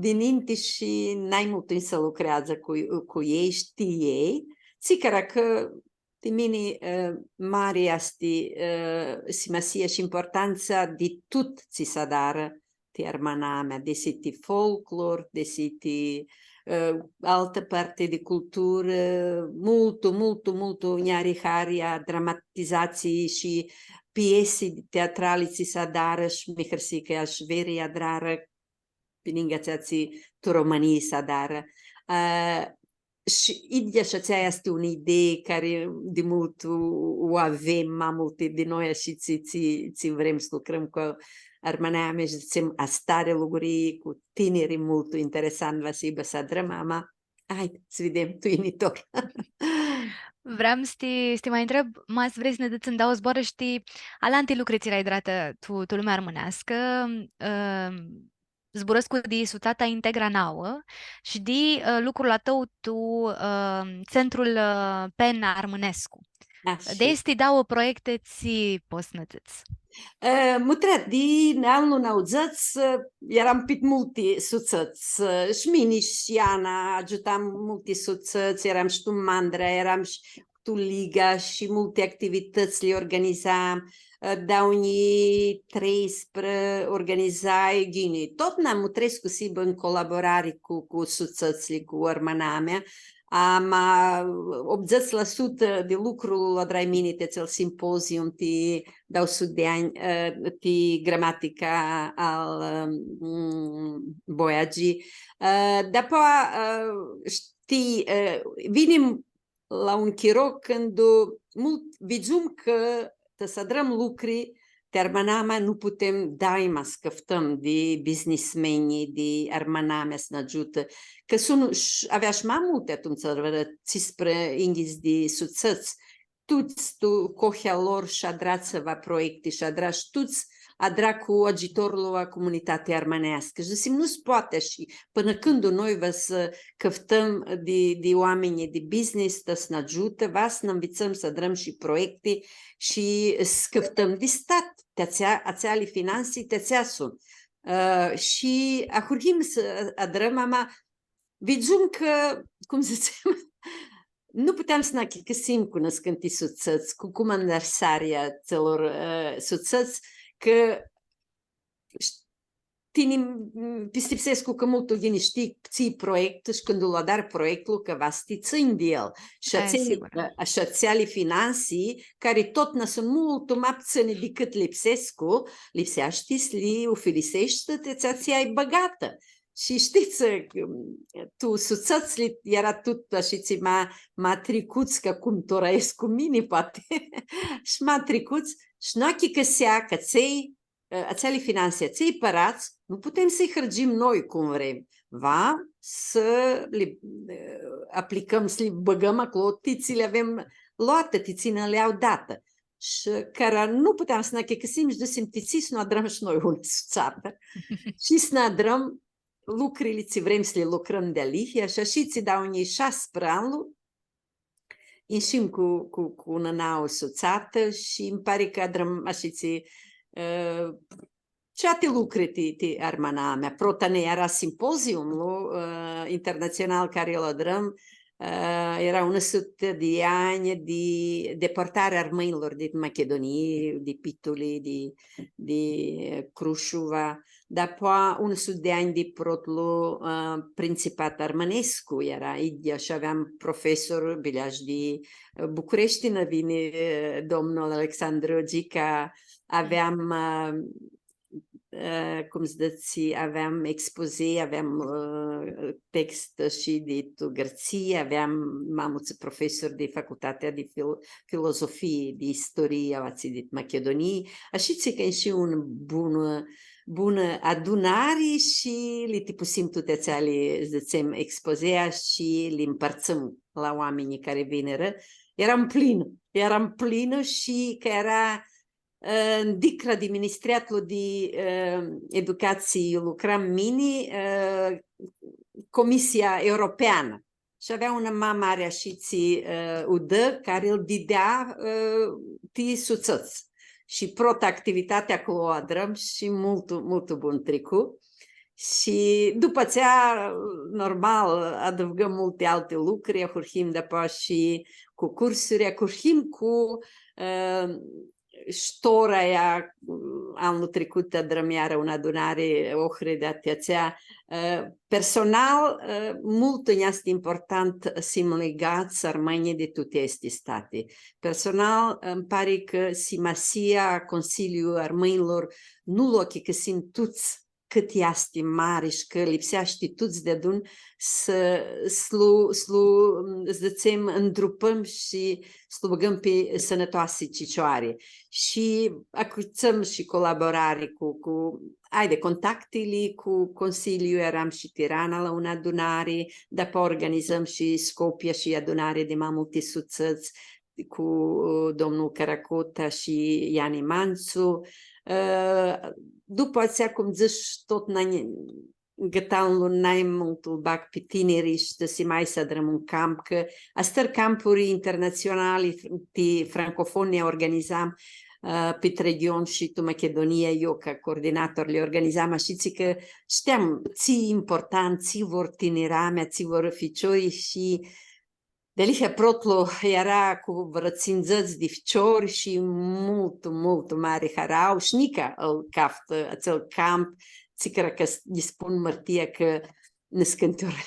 di ninti shi nai multu nji s-lucreadzã cu, cu elj, shtiu elj, tsi cara cã ti mini, ã, mari easti, ã, simasia shi importantsa di tut tsi s-adarã ti armãnamea, desi ti folclor, desi ti, ã, altã parti di culturã, multu, multu, multu nj-ari hari a dramatizatsii shi piesi teatrali tsi s-adarã shi mi hãrsii cã ashi veri adrarã pi ningã atsea tsi tu Romãnii s-adarã. Ã, shi idyea shi atsea easti unã idee cari di multu u avem ma multi di noi, ashitsi tsi, tsi vrem s-lucrãm cu armãnamea shi dzãtsem, aestari lucri cu tiniri multu interesant va s-hibã s-adrãm, ama, haidi, s-videm tu yinitor. Vream s-ti, s-ti ma ntreb, ma s-vrei s-nã dzãts ndauã zboarã shi ti alanti lucri tsi li-ai adratã tu, tu lumea armãneascã, ã, zburãscu di sutsata Integra Nauã shi di, ã, lucrul a tãu tu, ã, Centrul, ã, Pan Armãnescu. Ashi. Di aesti dauã proiecti tsi pots s-nã dzãts? Ã, mutrea, di anlu nauãdzãts, ã, earam pit multi sutsãts, ã, shi mini shi Ana agiutam multi sutsãts, earam shi tu Mandra, earam shi tu Liga shi multi activitãts li organizam, ã, dauã njilji treisprã organizai, ghini, totna mutrescu s-hibã tu colaborari cu, cu sutsãtsli, cu armãnamea, ama optudzãts la sutã di lucru lu adrai mini ti atsel simpozium ti dauã suti di anj, ã, ti gramatica al, ã, Boiagi. Ã, dapoa, ã, shtii, ã, vinim la un chiro cãndu multu vidzum cã ta s-adrãm lucri ti armãnamea nu putem daima s-cãftãm di biznismenj, di armãnamea s-nã agiutã, cã suntu, sh-, avea shi ma multi atumtsea, vãrã tsisprã yinghits di sutsãts, tuts tu cohea lor sh-adra tsiva proiecti, sh-adra sh-tuts adra cu agiutorlu a comunitatea armãneascã. Shi dzãsim, nu s-poati ashi, pãnã cãndu noi va s-cãftãm di, di oaminj di business, ta s-nã agiutã, va s-nã nvitsãm s-adrãm shi proiecti shi s-cãftãm di stat, ti atsea, atseali finansi, ti atsea suntu. Ã, shi ahurhim s-adrãm, ama vidzum cã, cum dzãtsem, nu puteam s-nã achicãsim cu nãscãnti sutsãts, cu cumandarsarea atselor, ã, sutsãts, cã sh-, tini, m, pistipsescu cã multu ghini shtii tsi proiectu shi cãndu lu adari proiectlu, cã va s-ti tsãnj di el. Shi atsea, sigur, ã, shi atseali finansi, cari totna suntu multu ma ptsãni dicãt lipsescu, lipseashti s-li ufiliseshti ti atsea tsi ai bãgatã. Shi shtits, tu sutsãtsli eara tut ashitsi ma, ma tricuts, ca cum tora escu mini, poati. Shi ma tricuts, shi nu achicãsea cã atsei, atseali finansi, atselj pãradz, nu putem s-lji hãrgim noi cum vrem. Va s-li, ã, aplicãm, s-li bãgãm aclo, ti tsi li avem loatã, ti tsi nã li au datã. Shi cara nu puteam s-nã achicãsim, shi dzãsim, ti tsi s-nu adrãm shi noi unã sutsatã. Shi s-nã adrãm lucrili tsi vrem s-li lucrãm dealihea, shi ashitsi di unã shasi prãnlu, inshim cu, cu, cu unã nauã sutsatã shi nji pari cã adrãm ashitsi, ã, ciati lucri ti, ti armãnamea. Prota nã eara simpoziumlu, ã, internatsional cari lu adrãm, ã, eara unã sutã di anj di deportari armãnjlor dit Machidunii, di Pituli, di, di Crushuva, dapoa unã sutã di anj di protlu, ã, printsipat armãnescu, eara idyea shi aveam profesor, bileash di, ã, Bucureshti, nã vini, ã, domnul Alexandru Gica, aveam, ã, ã, cum s-dzãtsi, aveam expozei, aveam, ã, text shi di tu Gãrtsii, aveam ma multsã profesori di Facultatea di Fil-, Filozofii, di Istorii, aoatsi dit Machidunii, ashitsi cã inshi unã bunã, bunã adunari shi li tipusim tuti atseali, dzãtsem, expozea shi li mpãrtsãm la oaminjlji cari vinirã. Earam plinã, earam plinã shi cã eara, ã, ndicra di Ministriatlu di, ã, Educatsii, lucram mini, ã, Comisia Europeanã. Shi avea unã ma mari ashitsi, ã, udã cari lã didea, ã, ti sutsãts. Shi prota activitatea aclo u adrãm shi multu, multu bun tricu. Shi dupã atsea, normal, adãvgãm multi alti lucri, ahurhim dapoa shi cu cursuri, ahurhim cu, ã, sh-tora aia, anlu tricut, adrãm iarã unã adunari, Ohridea, ti atsea, ã, personal, ã, multu nj-easti important s-him ligats armãnjlji di tuti aesti stati. Personal, ãnj pari cã simasia a Consiliu Armãnjlor nu lu achicãsim tuts cãt easti mari shi cã lipseashti tuts deadun s-, s-lu, s-lu, dzãtsem, ndrupãm shi s-lu bãgãm pi sãnãtoasi cicioari. Shi acãtsãm shi colaborari cu, cu, haide, contactili cu Consiliu, earam shi Tirana la unã adunari, dapoa organizãm shi Scopia shi adunari di ma multi sutsãts, cu, ã, domnul Caracota shi Iani Mantsu. Ã, dupã atsea, cum dzãsh, totna nj-, gãtanlu nai multu lu bag pi tiniri shi dzãsim, hai s-adrãm un camp, cã astãri campuri internatsionali fr-, ti francofonia organizam, ã, pi region shi tu Machidunia, eu ca coordinator li organizam, ashitsi cã shteam tsi important, tsi vor tiniramea, tsi vor ficiori shi dealihea protlu eara cu vãrã tsindzãts di ficiori shi multu, multu mari harauã shi nica ãl caftã atsel camp, tsi cara cã s-, lji spun mãrtia cã nãscãnti ori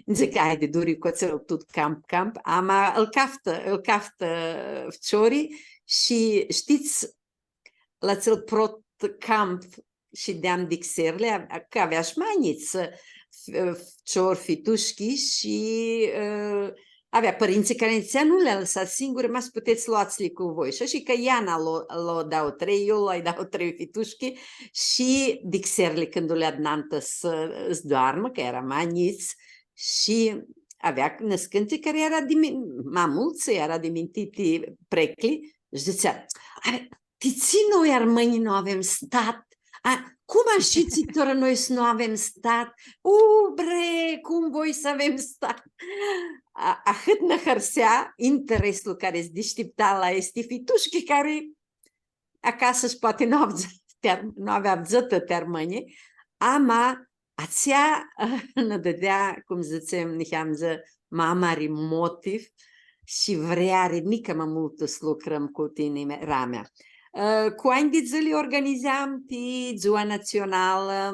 dzãc, haidi, duri cu atsel tut camp, camp, ama ãl caftã, ãl caftã ficiori shi shtits, la atsel prot camp shideam di xerli, a-, cã avea shi ma njits, f-, ficiori, fitushchi shi, ã, avea pãrintsã cari nji dzãtsea, nu li alãsats singuri, ma s-putets loats-li cu voi. Shi ashi cã Iana lo, lo dauã trei, eu loi dauã trei fitushchi shi di xerli cãndu li adnantã s-, s-doarmã, cã eara ma njits, shi avea nãscãnti cari eara di mi-, ma multsã eara dimintiti preclji, shi dzãtsea, „Are, ti tsi noi armãnjlji nu avem stat? A, cum ashitsi tora noi s-nu avem stat? U, bre, cum voi s-avem stat?” A, ahãt nã hãrsea intereslu cari s-dishtipta la aesti fitushchi cari acasã shi poati nu avdzã-, ti ar-, nu avea avdzãtã ti armãnjlji, ama Atsea nã dãdea, cum dzãtsem, niheamã, ma mari motiv shi vreari nica ma multu s-lucrãm cu tini, Ramea. Ã, cu anj di dzãli organizam ti Dzua Natsionalã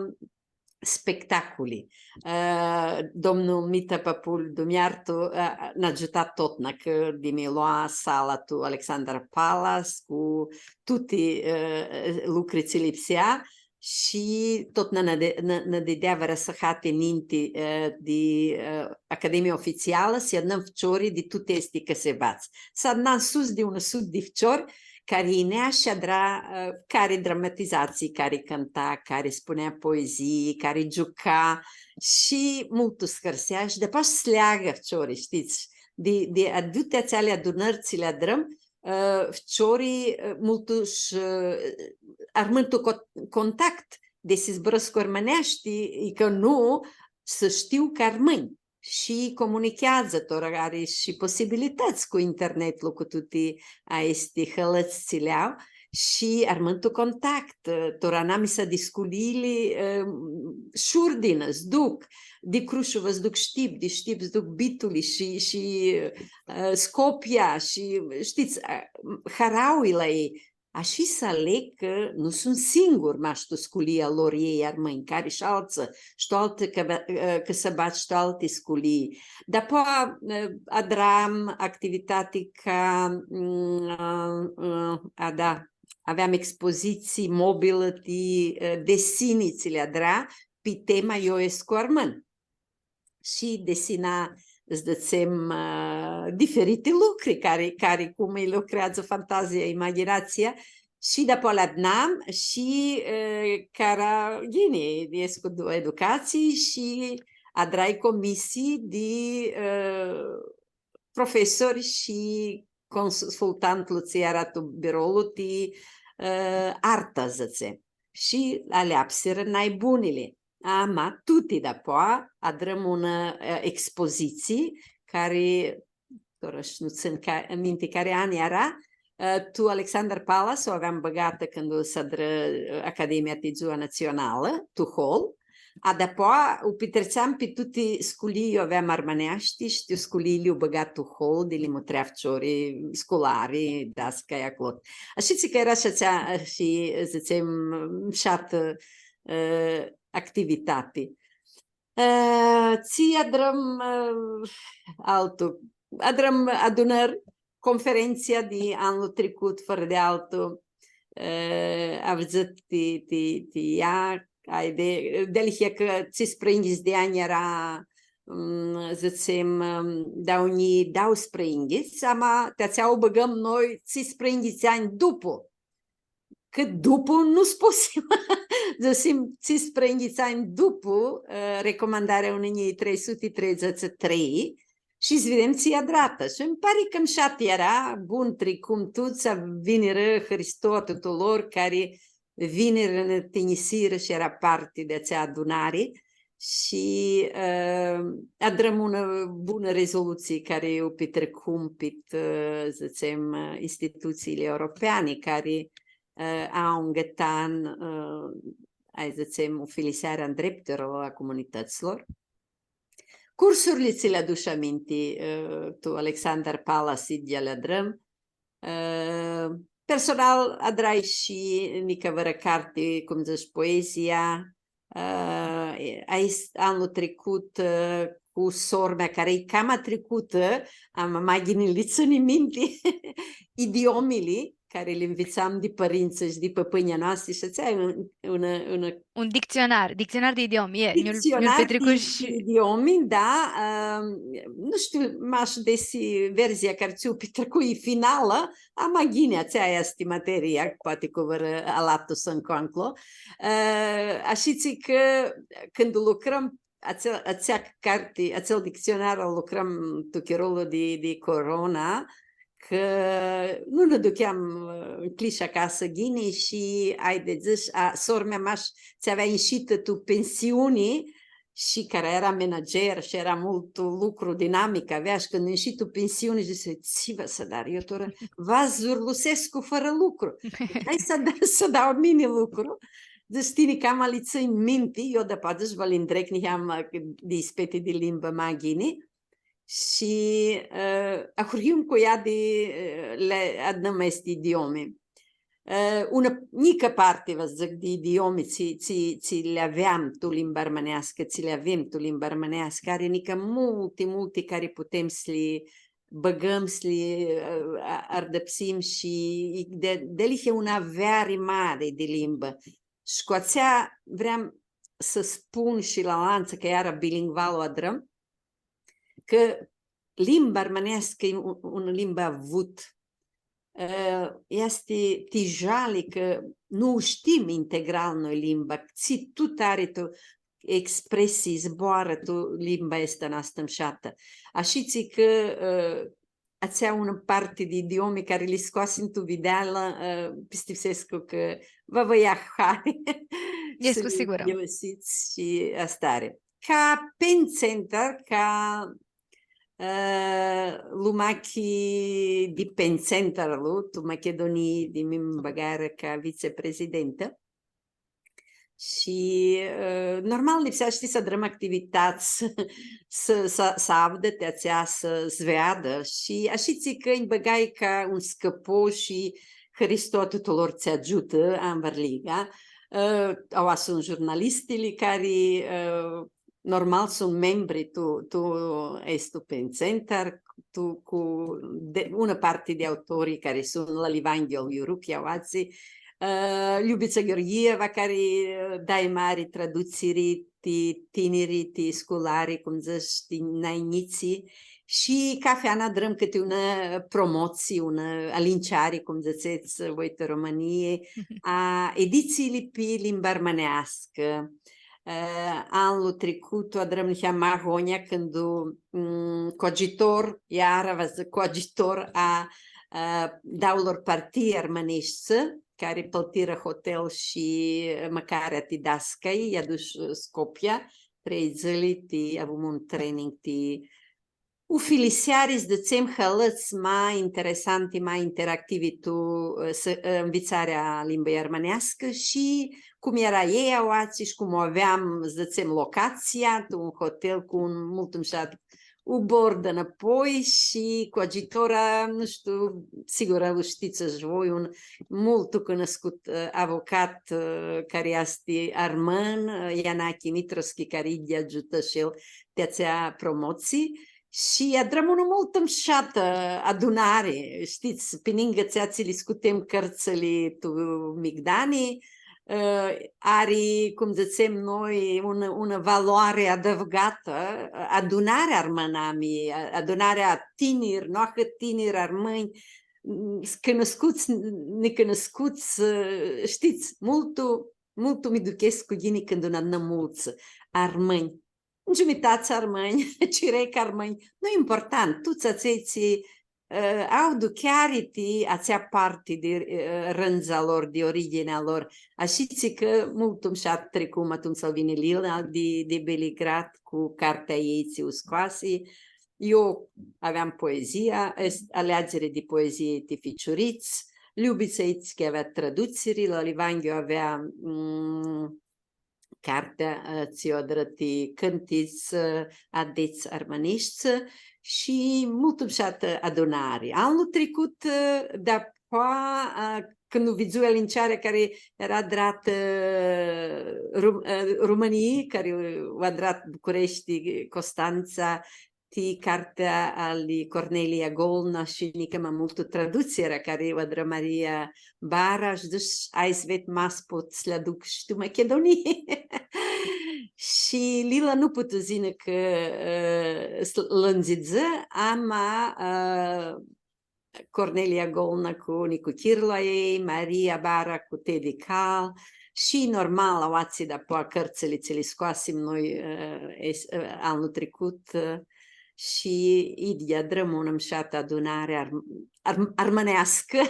spectaculi. Ã, domnul Mita Papul Dumiartu, ã, nã agiuta totna, cã di mi lua sala tu Alexander Palace cu tuti, ã, lucri tsi lipsea, shi totna nã, nã, nã didea vãrã sãhati ninti, ã, di, ã, Academia Ofitsialã, s-adunãm ficiori di tuti aesti cãsebadz. S-adunam sus di unã sutã di ficiori, cari yinea shi adra, ã, cari dramatizatsii, cari cãnta, cari spunea poezii, cari giuca, shi multu s-hãrsea, shi dapoaia s-leagã ficiori, shtits, di, di, di tuti atseali adunãri tsi li adrãm, ã, ficiori, ã, multu sh-, ã, armãn tu co-, contact, desi zburãscu armãneashti, icã nu, s-shtiu cã armãnj. Shi comunicheadzã, tora ari shi posibilitãts cu internetlu, cu tuti aesti hãlãts tsi li au, shi armãn tu contact, ã, tora anamisa di sculiili, ã, sh-urdinã, s-duc, di Crushova s-duc Shtip, di Shtip s-duc Bituli shi, shi, ã, Scopia shi, shtits, ã, harauila ei. Ashi s-aleg cã nu suntu singuri mash tu sculia lor elj armãnj, cari sh-altsã, sh-tu alti cã-, ã, cãsãbadz, sh-tu alti sculii. Dapoaia, ã, adram activitati ca, mm, ã, ã, a, da, aveam expozitsii mobilã ti, ã, desini tsi li adra pi tema Eu escu armãn. Shi desina, dzãtsem, ã, diferiti lucri cari, cari cum lji lucreadzã fantazia, imaginatsia, shi dapoaia li adunam shi, ã, cara, ghini, escu educatsii shi adrai comisii di, ã, profesori shi consultantlu tsi eara tu birolu ti, ã, artã, dzãtsem. Shi aleapsirã nai bunili. Ama tuti dapoa adrãm unã, ã, expozitsii cari, tora sh-, nu tsãn ca, minti cari an eara, ã, tu Alexander Palace u aveam bãgatã cãndu s-adrã, ã, Academia ti Dzua Natsionalã, tu hol. A dapoa u pitritseam pi tuti sculii, iu aveam armãneashti, shi tu sculii li u bãga tu hol, di li mutrea ficiori, sculari, dascai aclo. Ashitsi cã eara shi atsea, shi, dzãtsem, mshatã, ã, activitati. Ã, tsi adrãm, ã, altu? Adrãm adunãri, conferentsia di anlu tricut, fãrã di altu, ã, avdzãt ti, ti, ti ea, aidi, dealihea cã tsisprãyinghits di anj eara, mm, dzãtsem, mm, dauã njilji dauãsprãyinghits, ama ti atsea u bãgãm noi tsisprãyinghits anj dupu. Cã dupu nu s-pots. Dzãsim, tsisprãyinghits anj dupu, ã, recomandarea unã njilji trei suti treidzãts shi trei, shi s-videm tsi adratã. Shi nji pari cã mshat eara, bun, tricum tuts, vinirã Hristo a tutulor, cari vinirã, nã tinjisirã shi eara parti di atsea adunari. Shi, ã, adrãm unã bunã rezolutsii cari u pitricum pit, ã, dzãtsem, ã, institutsiili europeani, cari, ã, au ngãtan, ã, ai dzãtsem, ufilisearea ndrepturlor a comunitãtslor. Cursurli tsi li adush aminti, ã, tu Alexander Palace, idyea li adrãm, Ã, personal, adrai shi nica vãrã carti, cum dzãts, poezia. Ã, e, aist-, anlu tricut, ã, cu sor-mea, cari e cama tricutã, ama ma ghini li tsãni minti, idiomili, cari li nvitsam di pãrintsã shi di pãpãnjlji a noastri, shi atsea e un, un, un Un dictsionar, dictsionar di idiomi, e, nj-lu, nj-lu dictsionar di, pitricush. Di idiomi, da, ã, nu shtiu, mash desi verzia cari tsi u pitricui finalã, ama ghini, atsea easti materia, poati cu vãrã alatu s-ncoanclo. Ã, ashitsi cã cãndu lucrãm atsea, atsea carti, atsel dictsionar, lu lucrãm tu chirolu di, di corona, cã nu nã ducheam, ã, ncljish acasã ghini shi, aidi, dzãsh, a, sor-mea mash tsi avea inshitã tu pensiuni shi cara eara manager shi eara multu lucru, dinamicã avea, shi cãndu inshi tu pensiuni, dzãsi, „Tsi va s-adar? Eu tora va s-zurlusescu fãrã lucru. Hai s-da-, s-dau mini lucru.” Dzãsh, tini cama li tsãnj minti, io dapoaia dzãsh, va li ndreg niheamã di ispeti di limbã ma ghini. Shi, ã, ahurhim cu ea di, ã, li adunãm aesti idiomi. Ã, unã njicã parti, va dzãc, di idiomi tsi, tsi, tsi li aveam tu limba armãneascã, tsi li avem tu limba armãneascã, ari nica multi, multi cari putem s-li bãgãm, s-li, ã, a-, ardãpsim shi i de, dealihea unã aveari mari di limbã. Shi cu atsea vream s-spun shi la alantsã cã iara bilingval u adrãm, cã limba armãneascã e un, unã limbã avut. Ã, easti ti jali cã nu u shtim integral noi limba, tsi tut ari tu expresii, zboarã tu limba aestã a noastrã mshatã. Ashitsi cã, ã, atsea unã parti di idiomi cari li scoasim tu videalã, ã, pistipsescu cã va vã ia hari. Escu s-li sigurã. Yivãsits shi aestã ari. Ca Pen Center, ca, ã, lumachi di Pen Center-lu tu Machidunii, di mini bãgarã ca vitseprezidentã. Shi, ã, normal, lipseashti s-adrãm activitãts, s-, s-, s-avdã ti atsea, s-, s-veadã. Shi ashitsi cã nj-bãgai ca un scãpo shi haristo a tutulor tsi agiutã anvãrliga. Ã, aoa suntu jurnalistili cari, ã, normal, suntu membri tu, tu aestu Pen Center, tu, cu de, unã parti di autori cari suntu la Livanghiu al Iuruchi, aoatsi, ã, Ljubitsa Gheorghieva, cari, ã, dai mari tradutsiri ti tiniri, ti sculari, cum dzãts, ti nai njitsi, shi cafi an adrãm cãti unã promotsii, unã alinceari, cum dzãtsets voi tu Romãnii, a editsiili pi limba armãneascã. Ã, anlu tricut u adrãm niheamã ma agonja, cãndu, mm, cu agiutor, iara va dzãc, cu agiutor a, ã, daulor partii armãneshti, cari pãltirã hotel shi mãcarea ti dascalj, lj-adush, ã, Scopia, trei dzãli ti, avum un training ti ufiliseari, s-dzãtsem, hãlãts ma interesanti, ma interactivi tu, ã, s-, ã, nvitsarea a limbãljei armãneascã shi cum eara elj aoatsi shi cum u aveam, s-dzãtsem, locatsia, tu un hotel cu un multu mushat ubor dãnãpoi shi cu agiutor a, nu shtiu, sigur, lu shtits shi voi, un multu cunuscut, ã, avocat, ã, cari easti armãn, ã, Ianachi Mitroschi, cari lj-agiutã shi el ti atsea promotsii. Shi adrãm unã multu mushatã adunari, shtits, pi ningã atsea tsi li scutem cãrtsãli tu migdani, ã, ari, cum dzãtsem noi, unã, unã valoari adãvgatã, adunarea armãnami, a-, adunarea a tiniri, nu ahãt tiniri armãnj, m, cunuscuts, nicunuscuts, ã, shtits, multu, multu mi duchescu ghini cãndu nã adunãm multsã armãnj. Giumitati armãnj, cirec armãnj, nu important, tuts atselj tsi, ã, au ducheari ti atsea parti di, ã, rãndza lor, di orighinea lor. Ashitsi cã multu mushat tricum atumtsea vini Lila di, di Beligrad cu cartea a ljei tsi u scoasi. Io aveam poezia, es-, aleadziri di poezii ti ficiurits, Ljubitsa Itski avea tradutsiri, la Livanghiu avea, mm, cartea, ã, tsi u adrã ti cãntits, ã, adets armãneshti, shi multu mushatã adunari. Anlu tricut, ã, dapoa, ã, cãndu u vidzui alincearea cari eara adratã, ã, Rum-, ã, Rumãnii, cari u adrat Bucureshti, Costantsa, ti cartea ali Cornelia Golna shi nica ma multu tradutsirea cari u adrã Maria Bara, shi dzãsh, ai s-ved ma s-pot s-li aduc shi tu Machidunii. Shi Lila nu putu s-yinã cã, ã, s-lãndzidzã, ama, ã, Cornelia Golna cu nicuchirlu a ljei, Maria Bara cu Tedi Cal, shi normal, aoatsi dapoa cãrtsãli tsi li scoasim noi, ã, es-, ã, anlu tricut, ã, shi idyea adrãm unã mushatã adunari ar-, ar-, armãneascã,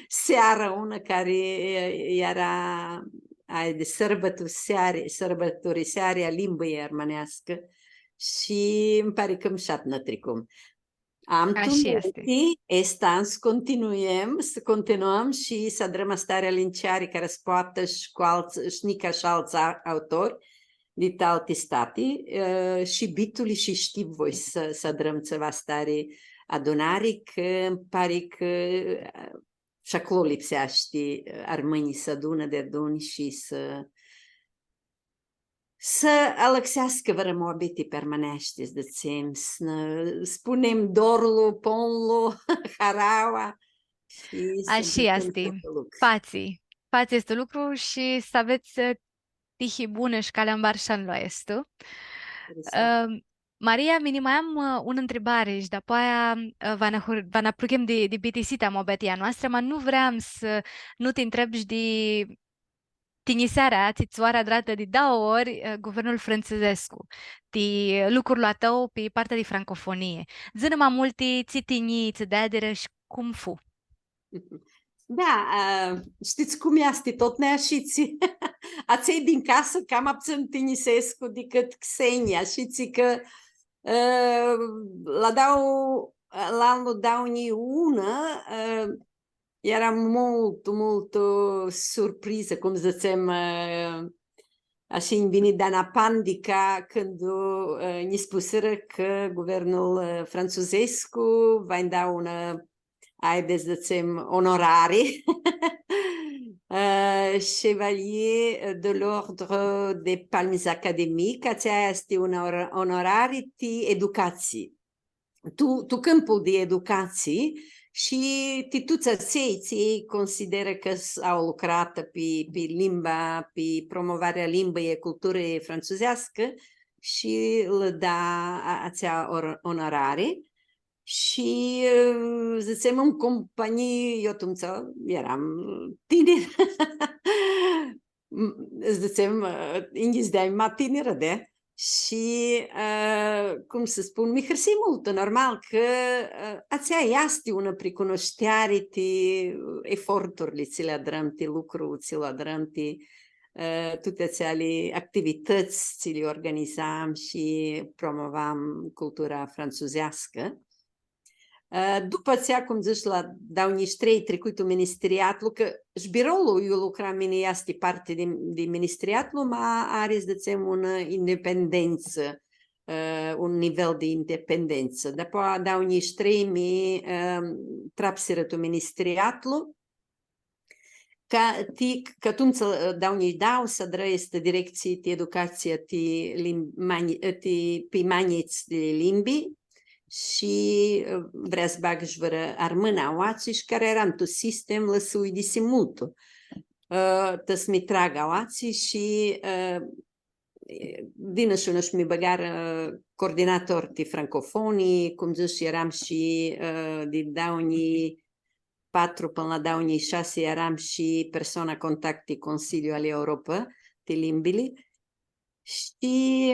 seara unã cari, ã, eara aia di sãrbãtuseari, sãrbãturiseari a limbãljei armãneascã shi nji pari cã mushat nã tricum. Am tu minti, esta, s-continuem, s-continuãm shi s-adrãm astari alinciari cara s-poatã shi cu altsã, shi nica shi altsã a-, autori di alti stati, ã, shi bituli shi shtiu voi s-, s-adrãm tsiva astari adunari, cã ãnj pari cã, ã, shi aclo lipseashti, ã, armãnjlji s-adunã deadun shi s-, s-alãxeascã vãrã muabeti pi armãneashti, s-dzãtsem, s-nã spunem dorlu, ponlu, haraua shi s-nã... Ashi easti. Fatsi. Fatsi aestu lucru shi s-avets, ã, tihi bunã shi calea mari sh-anlu aestu. Ãm, Maria, mini ma am, ã, unã ntribari shi dapoaia, ã, va nã hur-, va nã apruchem di, di bitisita a muabetii a noastrã, ma nu vream s-nu ti ntreb shi di tinjisearea tsi ts-u ari adratã di dauã ori, ã, guvernul frãntsuzescu, ti lucrul a tãu pi partea di francofonie. Dzã-nã ma multi, tsi tinjii tsã deadirã shi cum fu? Da, ã, shtits cum easti, totna ashitsi. Atselj din casã cama putsãn tinjisescu dicãt xenjlji, ashitsi cã, ã, la dau-, la anlu dauã njilji unã, ã, earam multu, multu surprizã, cum dzãtsem, ã, ashi nj-vini deana pandica cãndu, ã, nji spusirã cã guvernul, ã, frãntsuzescu va nj-da unã, ã, haide s-dzãtsem, onorari, ã, Chevalier de l'Ordre des Palmes Académiques, atsea easti unã or-, onorari ti educatsii. Tu, tu cãmpul di educatsii shi ti tuts atselj tsi elj considerã cã s-, au lucratã pi, pi limba, pi promovarea limbãljei e culturãljei frãntsuzeascã shi lã da a-, atsea or-, onorari. Shi, ã, dzãtsem, ãn companii, eu atumtsea earam tinirã. M-, dzãtsem, ã, yinghits di anj ma tinirã, di. Shi, ã, cum s-spun, mi hãrsii multu, normal, cã, ã, atsea easti unã pricunushteari ti eforturli tsi li adrãm, ti lucru tsi lu adrãm, ti, ã, tuti atseali activitãts tsi li organizam shi promovam cultura frãntsuzeascã. Ã, dupã atsea, cum dzãts, la dauã njilji trei tricui tu ministriatlu, cã shi birolu iu lucram mini easti parti di, di ministriatlu, ma ari, dzãtsem, unã independentsã, ã, un nivel di independentsã. Dapoaia dauã njilji trei mi, ã, trapsirã tu ministriatlu, ca, ti, cã atumtsea, ã, dauã njilji dauã s-adrã aestã directsii ti educatsia ti lim-, ma nj-, ã, ti, pi ma njits di limbi shi, ã, vrea s-bag shi vãrã armãnã aoatsi shi cara earam tu sistem, lãsui di si multu. Ã, ta s-mi trag aoatsi shi, ã, dinã shi unã shi mi bãgarã coordinator ti francofonii, cum dzãts, earam shi, ã, di dauã njilji patru pãnã la dauã njilji shasi earam shi persona contact ti Consiliul ali Europa ti limbili. Shi,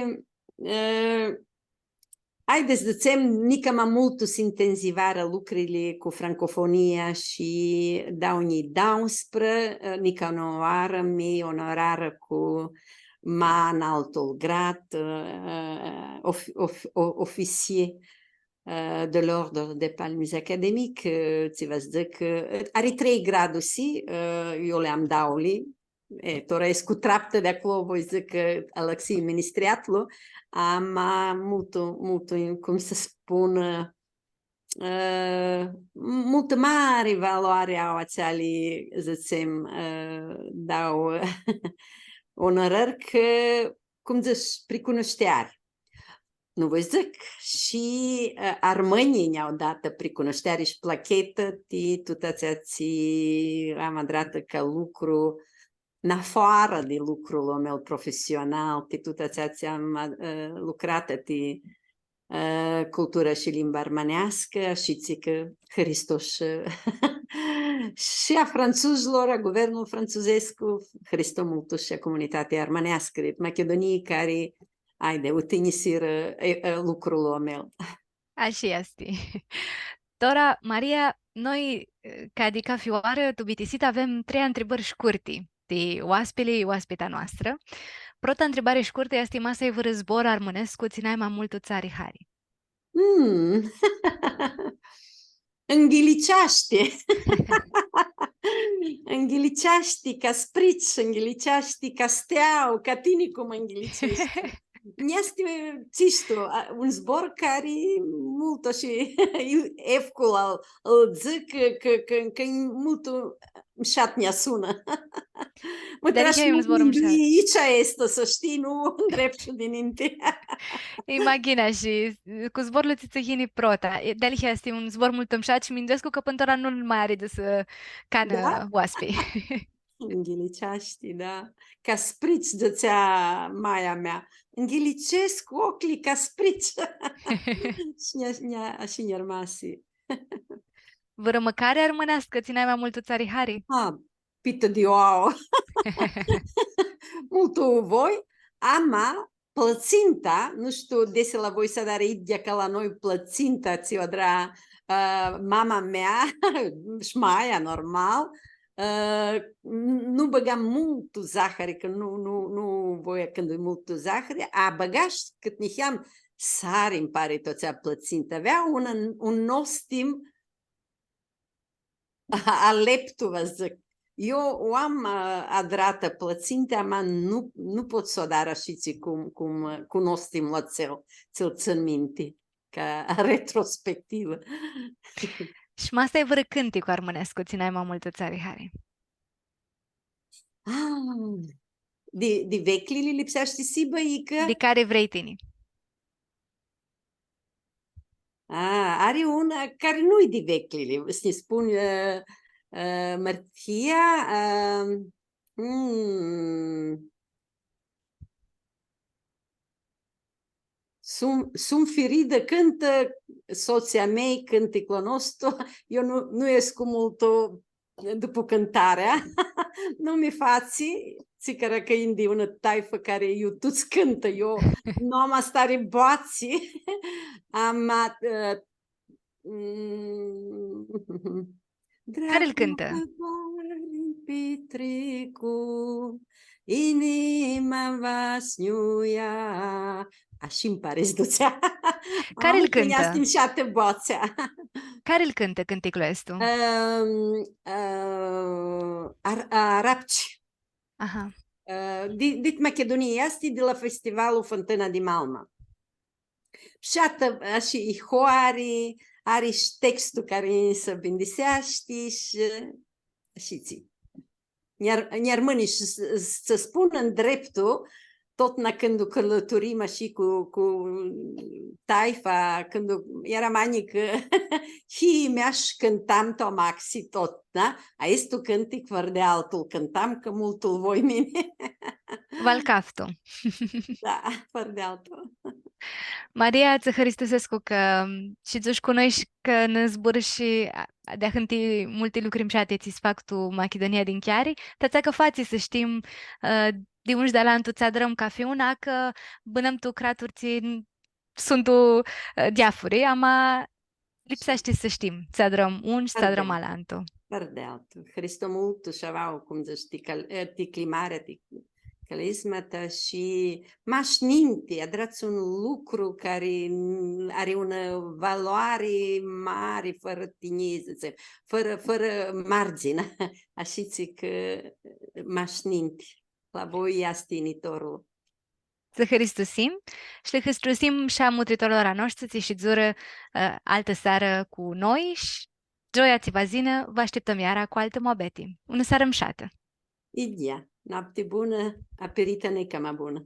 ã, haide s-dzãtsem, nica ma multu s-intenzivarã lucrili cu francofonia shi dauã njilji dauãsprã, ã, nica unã oarã mi onorarã cu ma analtul grad, ã, of-, of-, o-, ofisier, ã, de l'Ordre des Palmes Académiques, ã, tsi va s-dzãc, ã, ari trei gradusi, ã, eu li am dauli, e, tora escu traptã di aclo, voi s-dzãc cã alãxii ministriatlu, ama multu, multu, cum s-spun, ã, ã, multu mari valoari au atseali, dzãtsem, ã, dauã onorãri, cã, cum dzãts, pricunushteari. Nu voi s-dzãc, shi, ã, armãnjlji nj-au datã pricunushteari shi plachetã ti tutã atsea tsi am adratã ca lucru nafoarã di lucrul a meu profesional, ti tutã atsea tsi am, ã, lucratã ti, ã, cultura shi limba armãneascã, shi tsi cã hãristo shi, shi a frantsuzlor, a guvernul frantsuzescu, hãristo multu shi a comunitatea armãneascã di Machidunii, cari, haide, u tinjisirã, e, e, lucrul a meu. Ashi easti. Tora, Maria, noi, ca di cafi oarã, tu bitisitã avem trei ntribãri shcurti ti oaspili, oaspita noastrã. Prota ntribari shcurtã easti, ma s-ai vãrã zbor armãnescu tsi nai ma multu tsã ari hari? Mm. Nghiliceashti. Nghiliceashti ca sprici, nghiliceashti ca steau, ca tini cum nghiliceashti. Nj-easti, tsi shtiu, a, un zbor cari multu shi efcul al, ãl dzãc cã, cã, cã, cã e multu mshat nj-asunã. Mã, dealihea e un zbor mshat. Aishta easti, s-shtii, nu ndreptu dininti. Imagina shi cu zborlu tsi tsã yini prota. E, dealihea easti un zbor multu mshat shi minduescu cã pãn tora nu-l ma ari di s-canã oaspi. Nghiliceashti, da. Ca sprici, dzãtsea maia mea. Nghilicescu oclji ca sprici. Shi nj-a, nj-a, ashi nj-armasi. Vãrã mãcari armãneascã tsi nai ma multu tsã ari hari? A, pitã di oauã. Multu voi, ama plãtsinta, nu shtiu desi la voi s-adarã idyea ca la noi plãtsinta, tsi u adra, ã, mama mea, shi maia, normal, ã, n-, nu bãgam multu zahari, cã nu, nu, nu voi cãndu e multu zahari, a bãga shi cãt niheam sari, nj-pari, tu atsea plãtsinta. Avea un, un nostim aleptu, va dzãc. Eu u am, ã, adratã plãtsintea, ama nu, nu pot s-u adar ashitsi cum, cum, ã, cu nostimlu atsel, tsi-l tsãn minti, ca retrospectivã. Shi ma s-ai vãrã cãnticu armãnescu, tsi nai ma multu tsã ari hari? Ah, di, di vecljili lipseashti s-hibã, icã? Di cari vrei tini. A, ari unã cari nu-i di vecljili, s-nji spun, ã, ã, mãrtia, ã, mm, Sum, sum firidã cãntã, sotslji a mei, cãnticlu a nostu, eu nu, nu escu multu dupu cãntarea, nu mi fatsi, tsi cara cã yin di unã taifã cari iu tuts cãntã, eu nu am astari boatsi, ama, ã, mm, Cari-l cãntã? Draglu, pitricu, inima va s-nj-u ia. Ashi nj-pari s-dutsea. Cari-l cãntã? Am, nj-easti mshatã boatsea. Cari-l cãntã cãnticlu aestu? Ãm, ã, Ar-, Arapci. Aha. Ã, di, dit Machidunii, easti di la festivalul Fãntãna di Malma. Mshatã, ashi, i hoari, ari shi textul cari s-bindiseashti shi ashitsi. Nj-ar-, nj-armãni shi s-, s-, tsã spun ndreptu, totna cãndu cãlãturim ashi cu, cu taifa, cãndu earam ma njicã, hii mea shi cãntam tu amaxi totna, aestu cãntic fãrã di altu cãntam, cã multu-l voi mini. Va-l caftu. Da, fãrã di altu. Maria, tsã hãristusescu cã shidzushi cu noi shi cã nã zburãshi a, di ahãnti multi lucri mshati tsi s-fac tu Machidunia di Nchiari. Ti atsea cã fatsi s-shtim, ã, di un sh-di alantu tsi adrãm cafi unã, cã bãnãm tu craturi tsi n-, suntu, ã, diafuri, ama lipseashti s-shtim tsi adrãm un shi tsi adrãm alantu. Fãrã di altu. Haristo multu, Shavau, cum dzãts, ti cal-, e, ti cljimarea, ti calisma ta shi mash ninti, adrats un lucru cari n-, ari unã valoari mari, fãrã tinjii, dzãtsem, fãrã, fãrã mardzini, ashitsi cã mash ninti. La voi easti yinitorlu. Tsã hãristusim shi lã hãristusim shi a mutritorlor a noshtri tsi shidzurã, ã, altã searã cu noi shi gioia tsi va s-yinã, vã ashtiptãm iara cu altã muabeti. Unã searã mshatã! Idyea, noapti bunã, apiritã nica ma bunã!